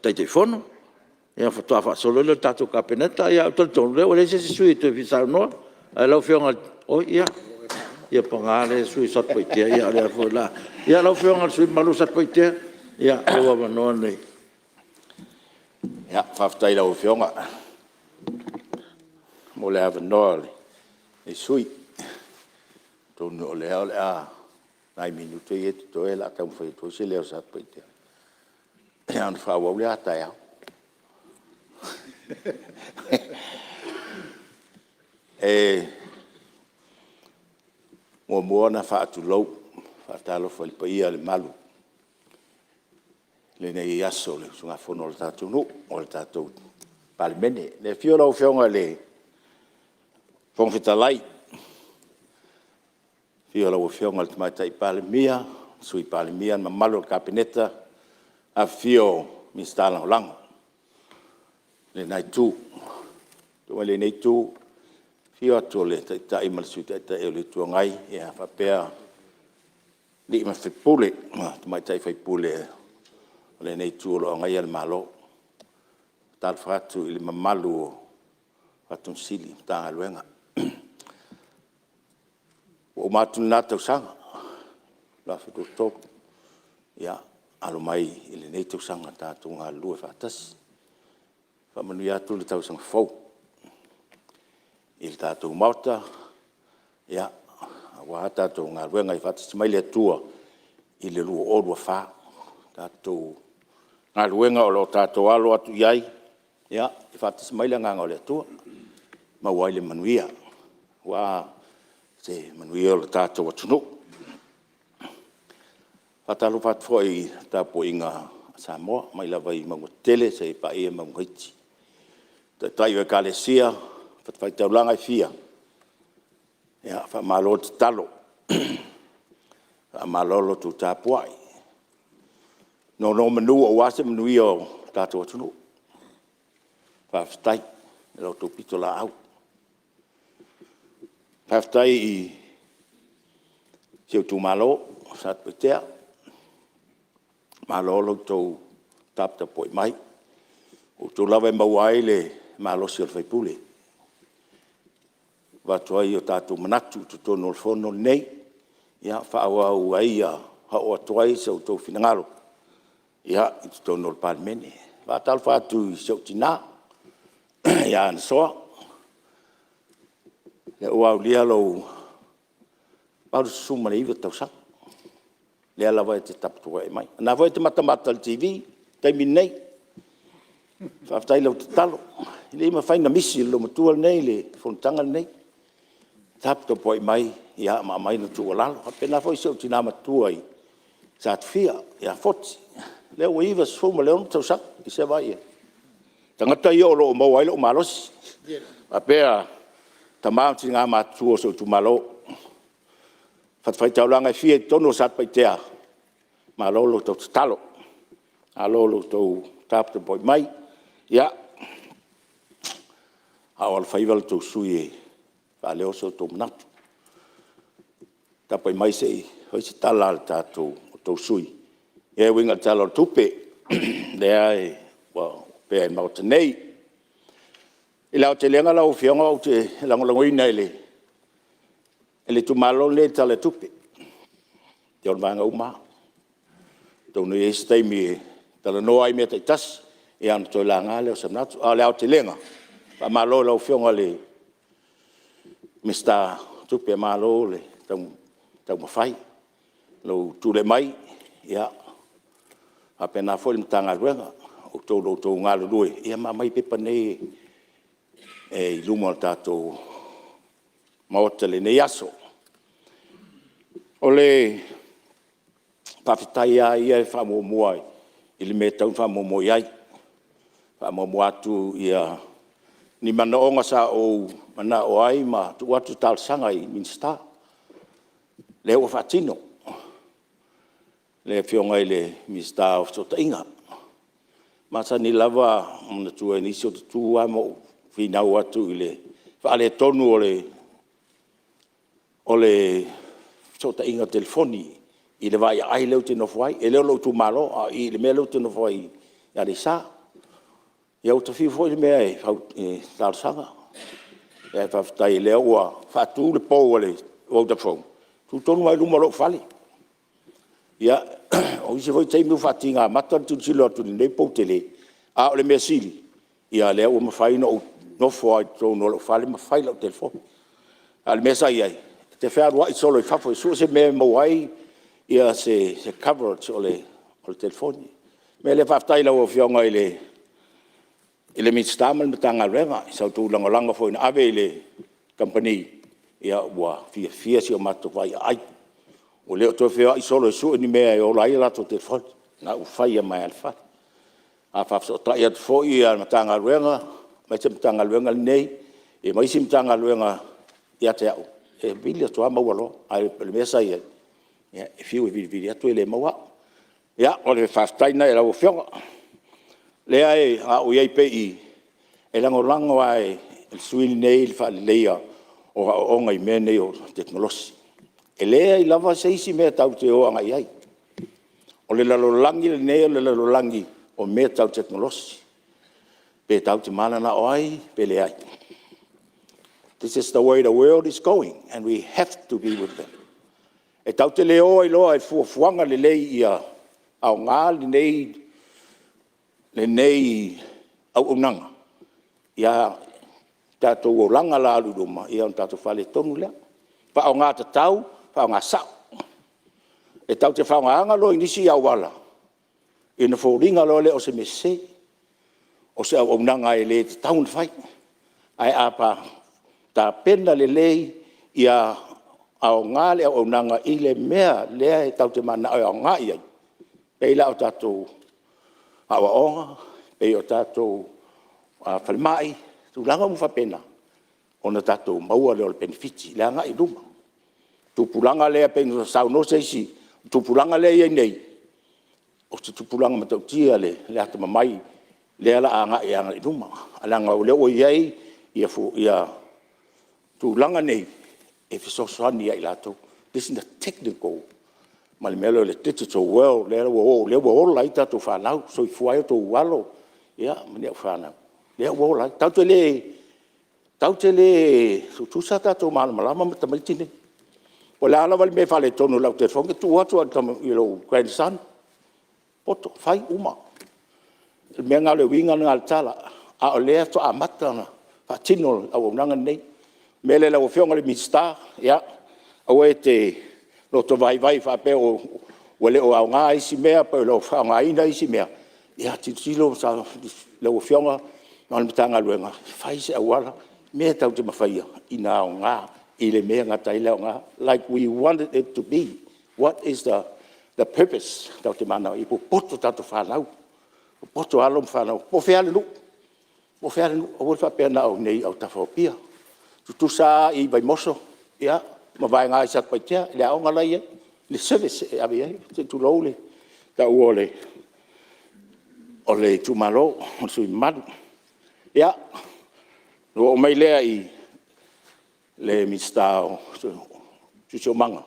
Speaker 2: Taitaifono ona faatoa faasolo lea i le tatou Kapeneta. Ae ou te talitonu o lea ua leai se isi sui usufono e toe fia saunoa. Ae lau Afioga i le… Oi ia, paga lea sui usufono o Satupaitea, ia o lea foi o le a… Ia lau Afioga i le sui usufono mamalu mo Satupaitea, lou avanoa lenei.
Speaker 15: Faafetai i lau Afioga mo le avanoa o lenei sui usufono. Atonu o lea o le a nai minute ia e totoe o le a taumafai atu ai se leo o Satupaitea ona faaauau lea a taeao. E muamua ona faatulou ma faatalofa i le paia ma le mamalu i lenei aso o le usugafono a le tatou atunuu o le tatou Palemene. I le afio o lau Afioga i le Fofoga Fetalai, afio lau Afioga i le Tamaitai Palemia, Sui Palemia, le mamalu o le Kapeneta Afifio o Minisita Lagolago i lena Itu. Liliu mai i lenei Itu, afio atu o le Taitai ma le Sui Taitai o le Itu Agai, ia faapea alii ma tamaitai sui usufono o lenei Itu o lo o agaia le Malo. Faatalofa atu i le mamalu o Ofisa Sili o Pulega o Matagaluega. Ua uma atu lena tausaga 2023, ia alo mai i lenei tausaga tatou galulue faatasi. Faamanuia atu le tausaga fou i le tatou Maota, ia aua tatou galuega ia faatasi mai le Atua i le 2024. Tatou galuega o lo o tatou alo atu i ai, ia faatasi mai le agaga o le Atua, maua ai le manuia aua se manuia o le tatou atunuu. Faatalofa atu foi i le tapuaiga a Samoa mai lava i mauga tetele seia paia mauga iti, Taitai o Ekalesia ma fatafaitaulaga e fia, ia faamalo tatalo, faamalo lo outou tapuai, nonomanu aua se manuia o le tatou atunuu. Faafetai i la outou pitolaau. Faafetai i si ou itumalo o Satupaitea, malo i lo outou taputapuai mai, o outou lava e maua ai le malosi o le sui usufono e avatu ai o tatou manatu i totonu o le fono lenei, ia faaauau ai ma oo atu ai so outou finagalo i totonu o le Palemene. Faatalofa atu i si ou tina ia Anasoa, lea ua aulia lou 89 tausaga, lea lava e te taputapuai mai. O lena foi e te matamata i le TV i le taimi lenei, faafetai i lau tatalo. E le mafai ona misi e le loomatua lenei le fonotaga lenei, taputapuai mai ma aumai le tuualalo. E faapena foi si ou tina matua i Satufia ia Foti, lea ua 96 tausaga, se i vaai i ai? O tagata ia o lo o maua ai lou malosi, faapea tama ma tina matutua o si ou itumalo o fatafaitaulaga e fia i totonu o Satupaitea, malo lo outou tatalo, malo i lo outou taputapuai mai, a o alofaiva la outou sui usufono e faaleo so outou manatu. Tapuai mai se i fai se tala a lo outou sui usufono e uiga i le Tala o le Tupe lea ua opea i le Maota nei. I le aotelega lau Afioga ou te lagolagoina e le itumalo lenei le Tala o le Tupe i ona vaega uma lava. Atonu e i ai se taimi e talanoa ai i mea taitasi ia ona toe laga lea o se manatu. A o le aotelega, faamalo i lau Afioga i le Minisita o Tupe, malo le taumafai i lou tulai mai, ia faapena foi le Matagaluega, o outou o lo o outou galulue ma aumai pepa nei i luma o le tatou Maota i lenei aso. O le faafetai lava ia e faamuamua i le mea e tatau ona faamuamua i ai. E faamuamua atu ni manaoga sa ou manao ai ma tuu atu talosaga i Minisita, lea ua faatino. Le Afioga i le Minisita o Fesootaiga, e masani lava ona manatua e nisi ou te tu lava ma ou finau atu i le faaletonu o le fesootaiga telefoni i le vaiaai lea ou te nofo ai. E le o lou itumalo a o i i le mea lea ou te nofo ai i Aleisa. Ia ua ta fiu foi le mea e talosaga, ae faafetai o lea ua faatu le pou a le Vodafone, e tu tonu lava i luma o lou fale. Ia, o isi foi taimi ua faatiga mata le tilotilo atu i lenei pou tele, a o le mea sili o lea ua mafai ona ou nofo lava i totonu o lou fale ma fai lau telefoni. A o le mea sa i ai, ou te fealuai solo i fafo e sue se mea e maua ai se coverage o le telefoni. O le mea lea faafetai i lau Afioga i le Minisita ma le Matagaluega i sa outou lagolago foi na ave i le kamupani, ua fiafia si o matou vaiaai, ua le toe feoai solo e sue ni mea e ola ai a latou telefoni, o lena ua fai mai lava i le fale. A faafesootai atu foi le Matagaluega aemaise le Matagaluega lenei ma isi Matagaluega ia te au, e vili atu lava maua loa. Ae o le mea sa i ai, e fiu e vilivili atu e le maua au.
Speaker 2: Ia, o le faafetai lena i lau Afioga. O lea a o ou i ai pea i i, e lagolago lava e le sui usufono lenei le faaleleia o aoaoga i mea nei o tekonolosi. E leai lava se isi mea tatou te o agai i ai, o le lalolagi lenei o le lalolagi o mea tau tekonolosi, pe tatou te mananao ai pe leai. This is the way the world is going and we have to be with it. E tatou te le o ai loa i fuafuaga lelei ia aoga lenei auaunaga i tatou olaga la alu i luma, ia ona tatou faaletonu lea. Faaaoga tatau, faaaoga sao. E tatou te faaaogaina loa i nisi auala, ia ona foliga loa lea o se mea sese, o se auaunaga e le tatau ona fai. Ae a tapena lelei ia aoga le auaunaga i le mea lea e tatou te mananao e aoga i ai, e pei la o tatou aoaoga, e pei o tatou falemai, tulaga uma faapena, ona tatou maua lea o le penefiti i le agai i luma. O le tupulaga lea pei ona saunoa se isi, o le tupulaga lea e i ai nei, o se tupulaga matautia le atamamai lea o le a agai i luma, leaga o lea ua i ai tulaga nei e fesoasoani ia i latou. This is the technical ma le mea lea o le digital world lea ua ola ai tatou fanau, soifua ai outou alo ma ni au fanau, lea ua ola ai. Tatou te le tutusa tatou malamalama ma tamaiti nei. Po o le a lava le mea e faaletonu o lau telefoni, e tuu atu lava i lou grandson, poto, fai, uma. O le mea lena o le uiga lena o le tala, a o lea faatoa amata ona faatino le auaunaga lenei. O le mea lea lau Afioga i le Minisita, ia aua e te lotovaivai e faapea ua le o aoga isi mea pe le o faaaogaina isi mea, ia tilotilo lau Afioga ma le Matagaluega, fai se auala, mea tatou te mafaia ina ia aoga i le mea e gata ai le aoga, like we wanted it to be. What is the purpose? Tatou te mananao ia popoto tatou fanau, popoto alo ma fanau, po o fea lava le nuu, po o fea lava le nuu. Aua le faapea na o i inei i autafa o Apia. E tutusa lava i Vaimoso ma Vaega i Satupaitea i le aoga la e i ai, le service e ave i ai, se i tulou le taua o le itumalo o le sui usufono mamalu. Ia, ona ou oo mai lea i le Minisita o le Siosiomaga,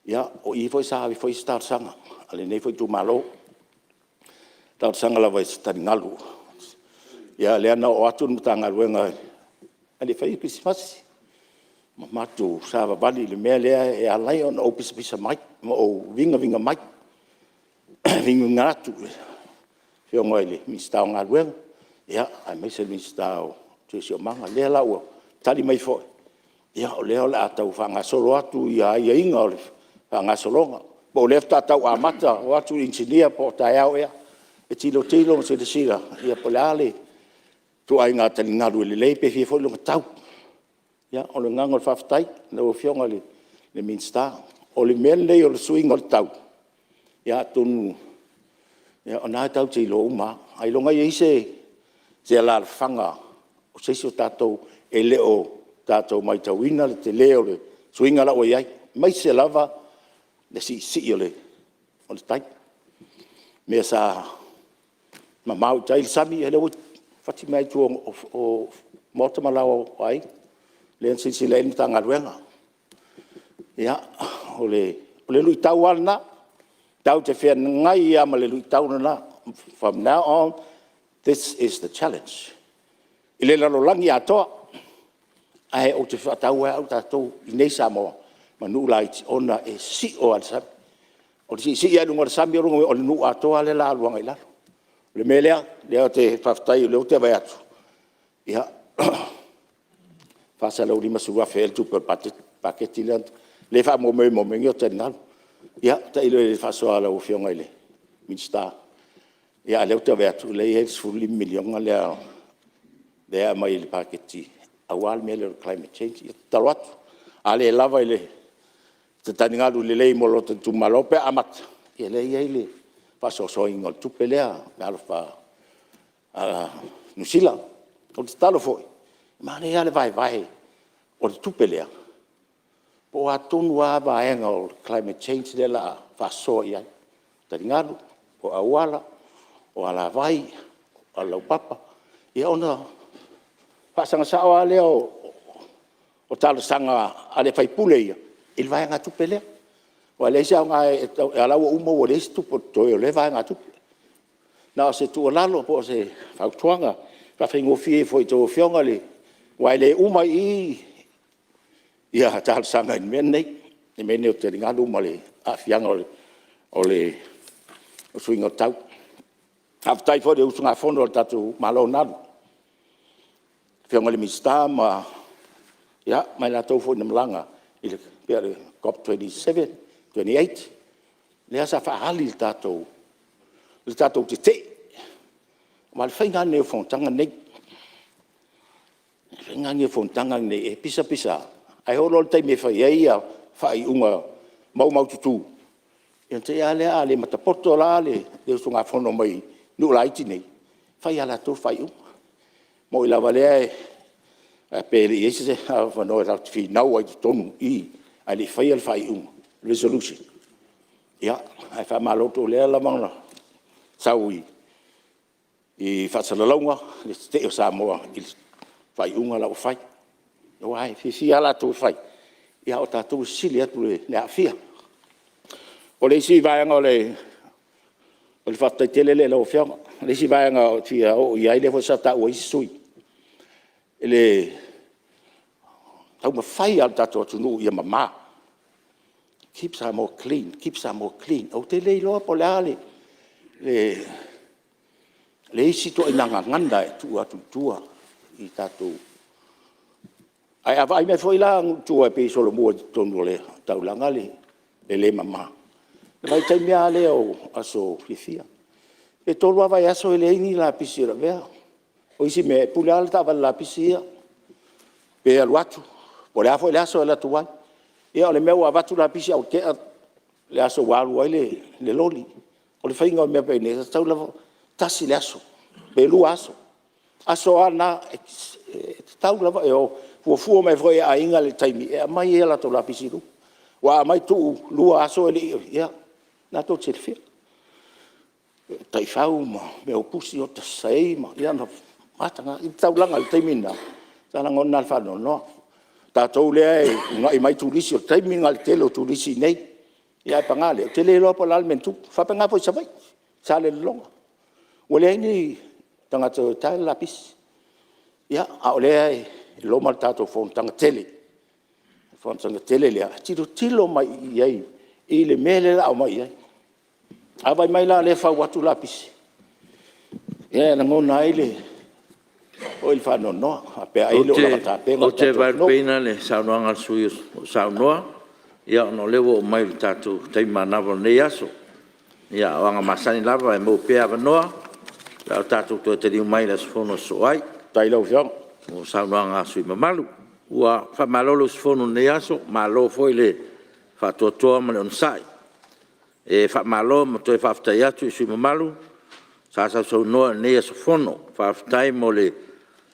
Speaker 2: ia o i foi sa ave foi i ai se talosaga a lenei foi itumalo, talosaga lava i se taligalu. Ia lea na oo atu le Matagaluega a o le i faia le kerisimasi, ma matou savavali i le mea lea e ala ai ona ou pisapisa mai ma ou vigaviga mai, vigaviga atu i le Afioga i le Minisita o Galuega, aemaise le Minisita o le Siosiomaga. O lea la ua tali mai foi, o lea o le a tau faagasolo atu aiaiga o le faagasologa, po o lea faatoa tau amata, o atu inisinia po o taeao ea e tilotilo ma silasila po o le a le ituaiga taligalu e lelei pe fia foi lona tau. Ia, o le agaga o le faafetai i lau Afioga i le Minisita. O le mea lenei o le suiga o le tau, ia atonu o lena tatou te iloa uma lava, ailoga e i ai se alaalafaga o se isi o tatou e le o tatou matauina le tele o le suiga la ua i ai, aemaise lava le siisii o le tai. O mea sa mamao i tai le sami, ia lea ua fati mai lava i tua o maota ma laoa o aiga, lea na silasila i ai le Matagaluega. Ia, o le luitau lava lena, tatou te feagai lava ma le luitau lena. From now on, this is the challenge i le lalolagi atoa. Ae ou te faataua e au tatou i inei i Samoa ma nuu laiti ona e sio lava i le sami. O le siisii lava i luga o le sami, o lona uiga o le nuu atoa lava lea o le a alu agai i lalo. O le mea lea, o lea ou te faafetai o lea ou te vaai atu, e $450,000 ea le tupe o le paketi lea e faamoemoe mo mea nei o taligalu. Ia tailo i ai i le faasoa a lau Afioga i le Minisita, a o lea ou te vaai atu o lea e i ai le $15 miliona lea e aumai i le paketi aua le mea lea o le climate change. Ia, e tatalo atu, a le lava i se taligalu lelei mo lota itumalo pe a amata, ia lea e i ai le faasoasoaina o le tupe lea meaalofa a Niu Sila. O le tatalo foi, manaia lava le vaevae o le tupe lea, po o a tonu lava vaega o le climate change lea o le a faasoa i ai.
Speaker 15: taligalu, o auala, o alavai, o auala laupapa, ia ona faasaga sao lava lea o talosaga a le sui usufono ia i le vaegatupe lea. Aua e leai se aoga a o la ua uma ua leai se tupe o totoe o lea vaegatupe. Na o se tuualalo po o se fautuaga e faafaigofie ai foi i a outou Afioga aua e le uma ai i i talosaga i le mea lenei, i mea nei o taligalu ma le aafiaga o le suiga o le tau. Faafetai foi i le usugafono a le tatou Malo na alu, le Afioga i le Minisita ma i latou foi na malaga pei o le COP27, 28 lea sa faaali le tatou tetee. Aua o le faiga lava lenei o fonotaga nei. O le faiga lava lenei o fonotaga nei, e pisa pisa lava, ae oo loa i le taimi e fai ai faaiuga maumaututu, ia ona te i lava lea, a le matapoto la le usugafono mai nuu laiti nei, e fai lava e latou le faaiuga. E moni lava o lea pe le i i ai se avanoa tatou te finau ai i totonu i i ae le i faia le faaiuga, resolution. Ia, ae faamalo atu o lea lava na sau i faasalalauga le tetee o Samoa i le faaiuga la ua fai. Aua e fiafia lava latou e fai, a o tatou e sili atu le aafia. O le isi vaega o le faafetai tele lea i lau Afioga. O le isi vaega ou te fia oo i ai lea foi sa taua e isi sui usufono, i le taumafai lava o le tatou atunuu ia mama, keep Samoa clean, keep Samoa clean. Ou te le iloa po o le a le isi ituaiga gagana e tuu atu i tua i tatou… Ae a vaai mai foi la nuu i tua e pei e solomua i totonu o le taulaga le le mama, i le vaitaimi lava lea o aso fiafia, pe 3 lava vaiaso e leai ni lapisi e lavea. O isi mea, e pule lava le taavale lapisi ia pe alu atu po o le a foi le aso e alu atu ai. Ia o le mea ua avatu lapisi ae ua tea le aso ua alu ai le loli. O le faiga o mea faapenei, e tatau lava ona tasi le aso pe 2 aso. O aso lava na e tatau lava, e fuafua mai foi e aiga le taimi e aumai ai a latou lapisi i luma. Aua a aumai tuu 2 aso e le i… ia, o lena tou te silafia, o taifau ma mea o pusi o saei ma… ia ona mataga lea. Le taulaga i le taimi lena, sa lagona lava le faanoanoa. O tatou lea e uunai mai turisi, o le taimi lena o le tele o turisi i inei, ae paga lea, ou te le iloa po o le a le mea na tupu. E faapena foi i Savaii i Salelologa, ua leai ni tagata e o e tae le lapisi. Ia, a o lea e loma le tatou fonotaga tele, le fonotaga tele lea, e tilotilo mai i ai i le mea lea o le a omai i ai. A vaai mai la o lea e fau atu lapisi, ia e lagona ai foi le faanoanoa, faapea ai e le o lava tapena le
Speaker 2: Ou te
Speaker 15: tatou atunuu.
Speaker 2: vaelupeina le saunoaga a le sui usufono o lo o saunoa, ona o lea ua oo mai i le tatou taimi manava o lenei aso. Ia, o aga masani lava e maua pea avanoa pe a tatou toe taliu mai i le aso fono e sosoo ai
Speaker 15: Faafetai i lau Afioga.
Speaker 2: mo saunoaga a sui usufono mamalu. Ua faamalo le usufono i lenei aso, malo foi le faatoatoa ma le onosai. E faamalo ma toe faafetai atu i sui usufono mamalu sa sausaunoa i lenei aso Fono. Faafetai mo le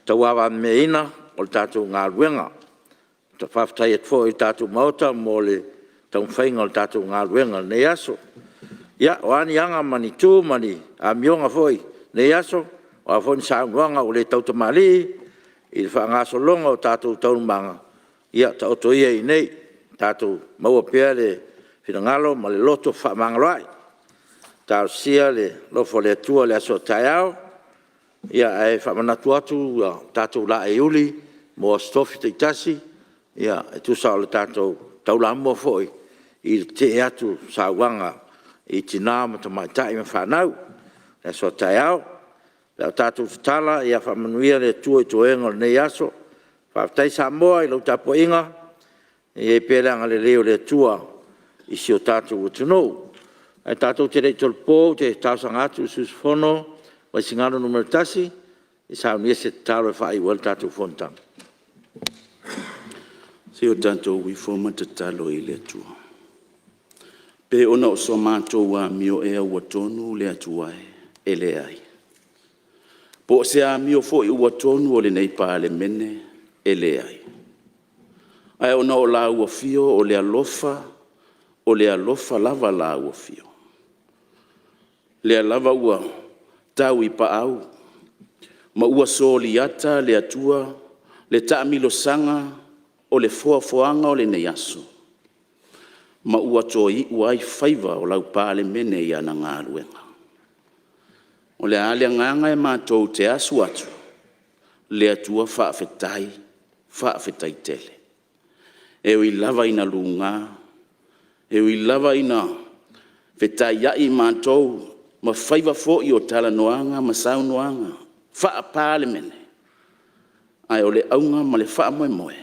Speaker 2: tauavagameaina o le tatou galuega. E faafetai atu foi i le tatou Maota mo le taumafaiga o le tatou galuega i lenei aso. Ia, o a ni aga ma ni tu ma ni amioga foi i lenei aso, o a foi ni saunoaga ua le tautamalii i le faagasologa o tatou taualumaga, ia taoto ia i inei, tatou maua pea le finagalo ma le loto fefaamagaloa'i. Talosia le alofa o le Atua i le aso a taeao. Ae faamanatu atu tatou laei uuli mo Aso Tofi taitasi e tusa o le tatou taulamua foi i le tetee atu i sauaga i tina ma tamaitai ma fanau i le aso a taeao. Pe a o tatou tatala, ia faamanuia le Atua i toega o lenei aso. Faafetai Samoa i lau tapuaiga, ia i ai pea le agalelei o le Atua i si o tatou atunuu. Ae tatou te le i tolopo ou te talosaga atu i le sui usufono mo Vaisigano Nu.1 e saunia se tatalo e faaiu ai le tatou fonotaga.
Speaker 10: Se i o tatou ifo ma tatalo i le Atua. Pe ona o so matou amio ea ua tonu le Atua e? E leai. Po o se amio foi ua tonu a lenei Palemene? E leai. Ae ona o lau afio o le alofa, o le alofa lava a lau afio. Lea lava ua tau i paau ma ua soliata le Atua le taamilosaga o le foafoaga o lenei aso, ma ua toiu ai faiva o lau Palemene i ana galuega. O le a le agaga e matou te asu atu? Le Atua faafetai, faafetai tele. E ui lava ina luga, e ui lava ina fetaiai matou ma faiva foi o talanoaga ma saunoaga Faa-Palemene, ae o le auga ma le faamoemoe,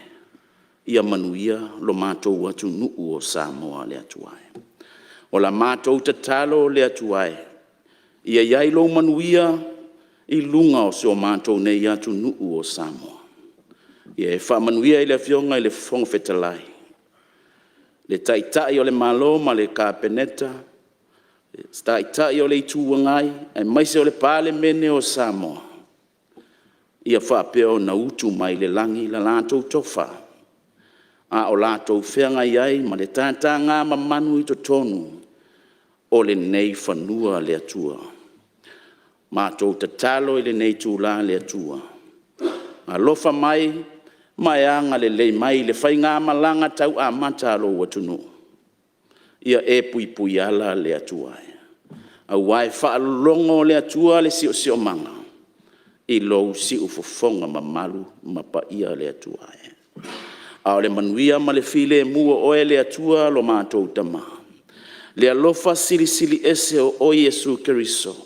Speaker 10: ia manuia lo matou atunuu o Samoa le Atua e. O la matou tatalo le Atua e, ia i ai lou manuia i luga o si o matou nei atunuu o Samoa. Ia e faamanuia i le Afioga i le Fofoga Fetalai, le Taitai o le Malo ma le Kapeneta, le Taitai o le Itu Agai aemaise o le Palemene o Samoa, ia faapea ona utu mai le lagi la latou tofa a o latou feagai ai ma le tagamamanu i totonu o lenei fanua le Atua. Matou tatalo i lenei itula le Atua, alofa mai ma e agalelei mai i le faigamalaga tau amata a lou atunuu, ia e puipuiala le Atua e, aua e faalologo le Atua le siosiomaga i lou siufofoga mamalu ma paia le Atua e. A o le manuia ma le filemu o oe le Atua lo matou Tama, le alofa silisili ese o oe Iesu Keriso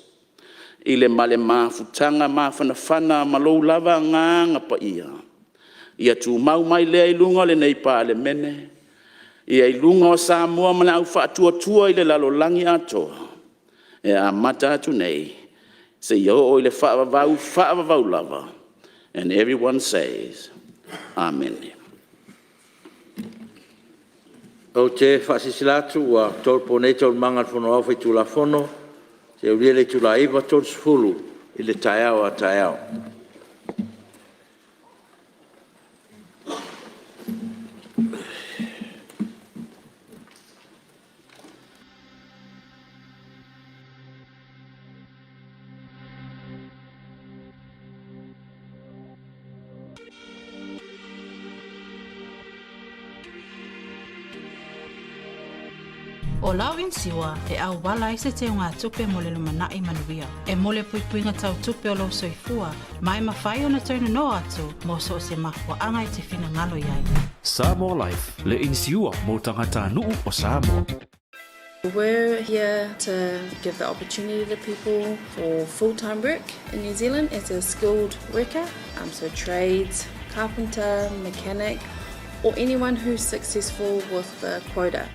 Speaker 10: i le ma le mafutaga mafanafana ma lou lava Agaga Paia, ia tumau mai lea i luga o lenei Palemene, i luga o Samoa ma le au faatuatua i le lalolagi atoa, e amata atu nei seia oo i le faavavau faavavau lava. And everyone says, Amene. Ou te faasilasila atu ua tolopo nei Taualumaga a le Fono Aoao Faitulafono seia aulia le itula e 9:30 i le taeao a taeao.
Speaker 16: O lau inisiua e auala ai se teugatupe mo le lumanai manuia. E mo le puipuiga tau tupe o lou soifua ma e mafai ona toe nonoa atu mo so o se mafuaaga e te finagalo i ai.
Speaker 17: Samoa Life, le inisiua mo tagatanuu o Samoa.
Speaker 18: We're here to give the opportunity to people for full-time work in New Zealand as a skilled worker, so trades, carpenter, mechanic, or anyone who's successful with the quota.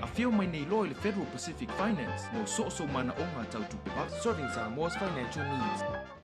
Speaker 19: Afio mai nei loa i le Federal Pacific Finance mo so o sou manaoga tau tupe vave. Serving Samoa's financial needs.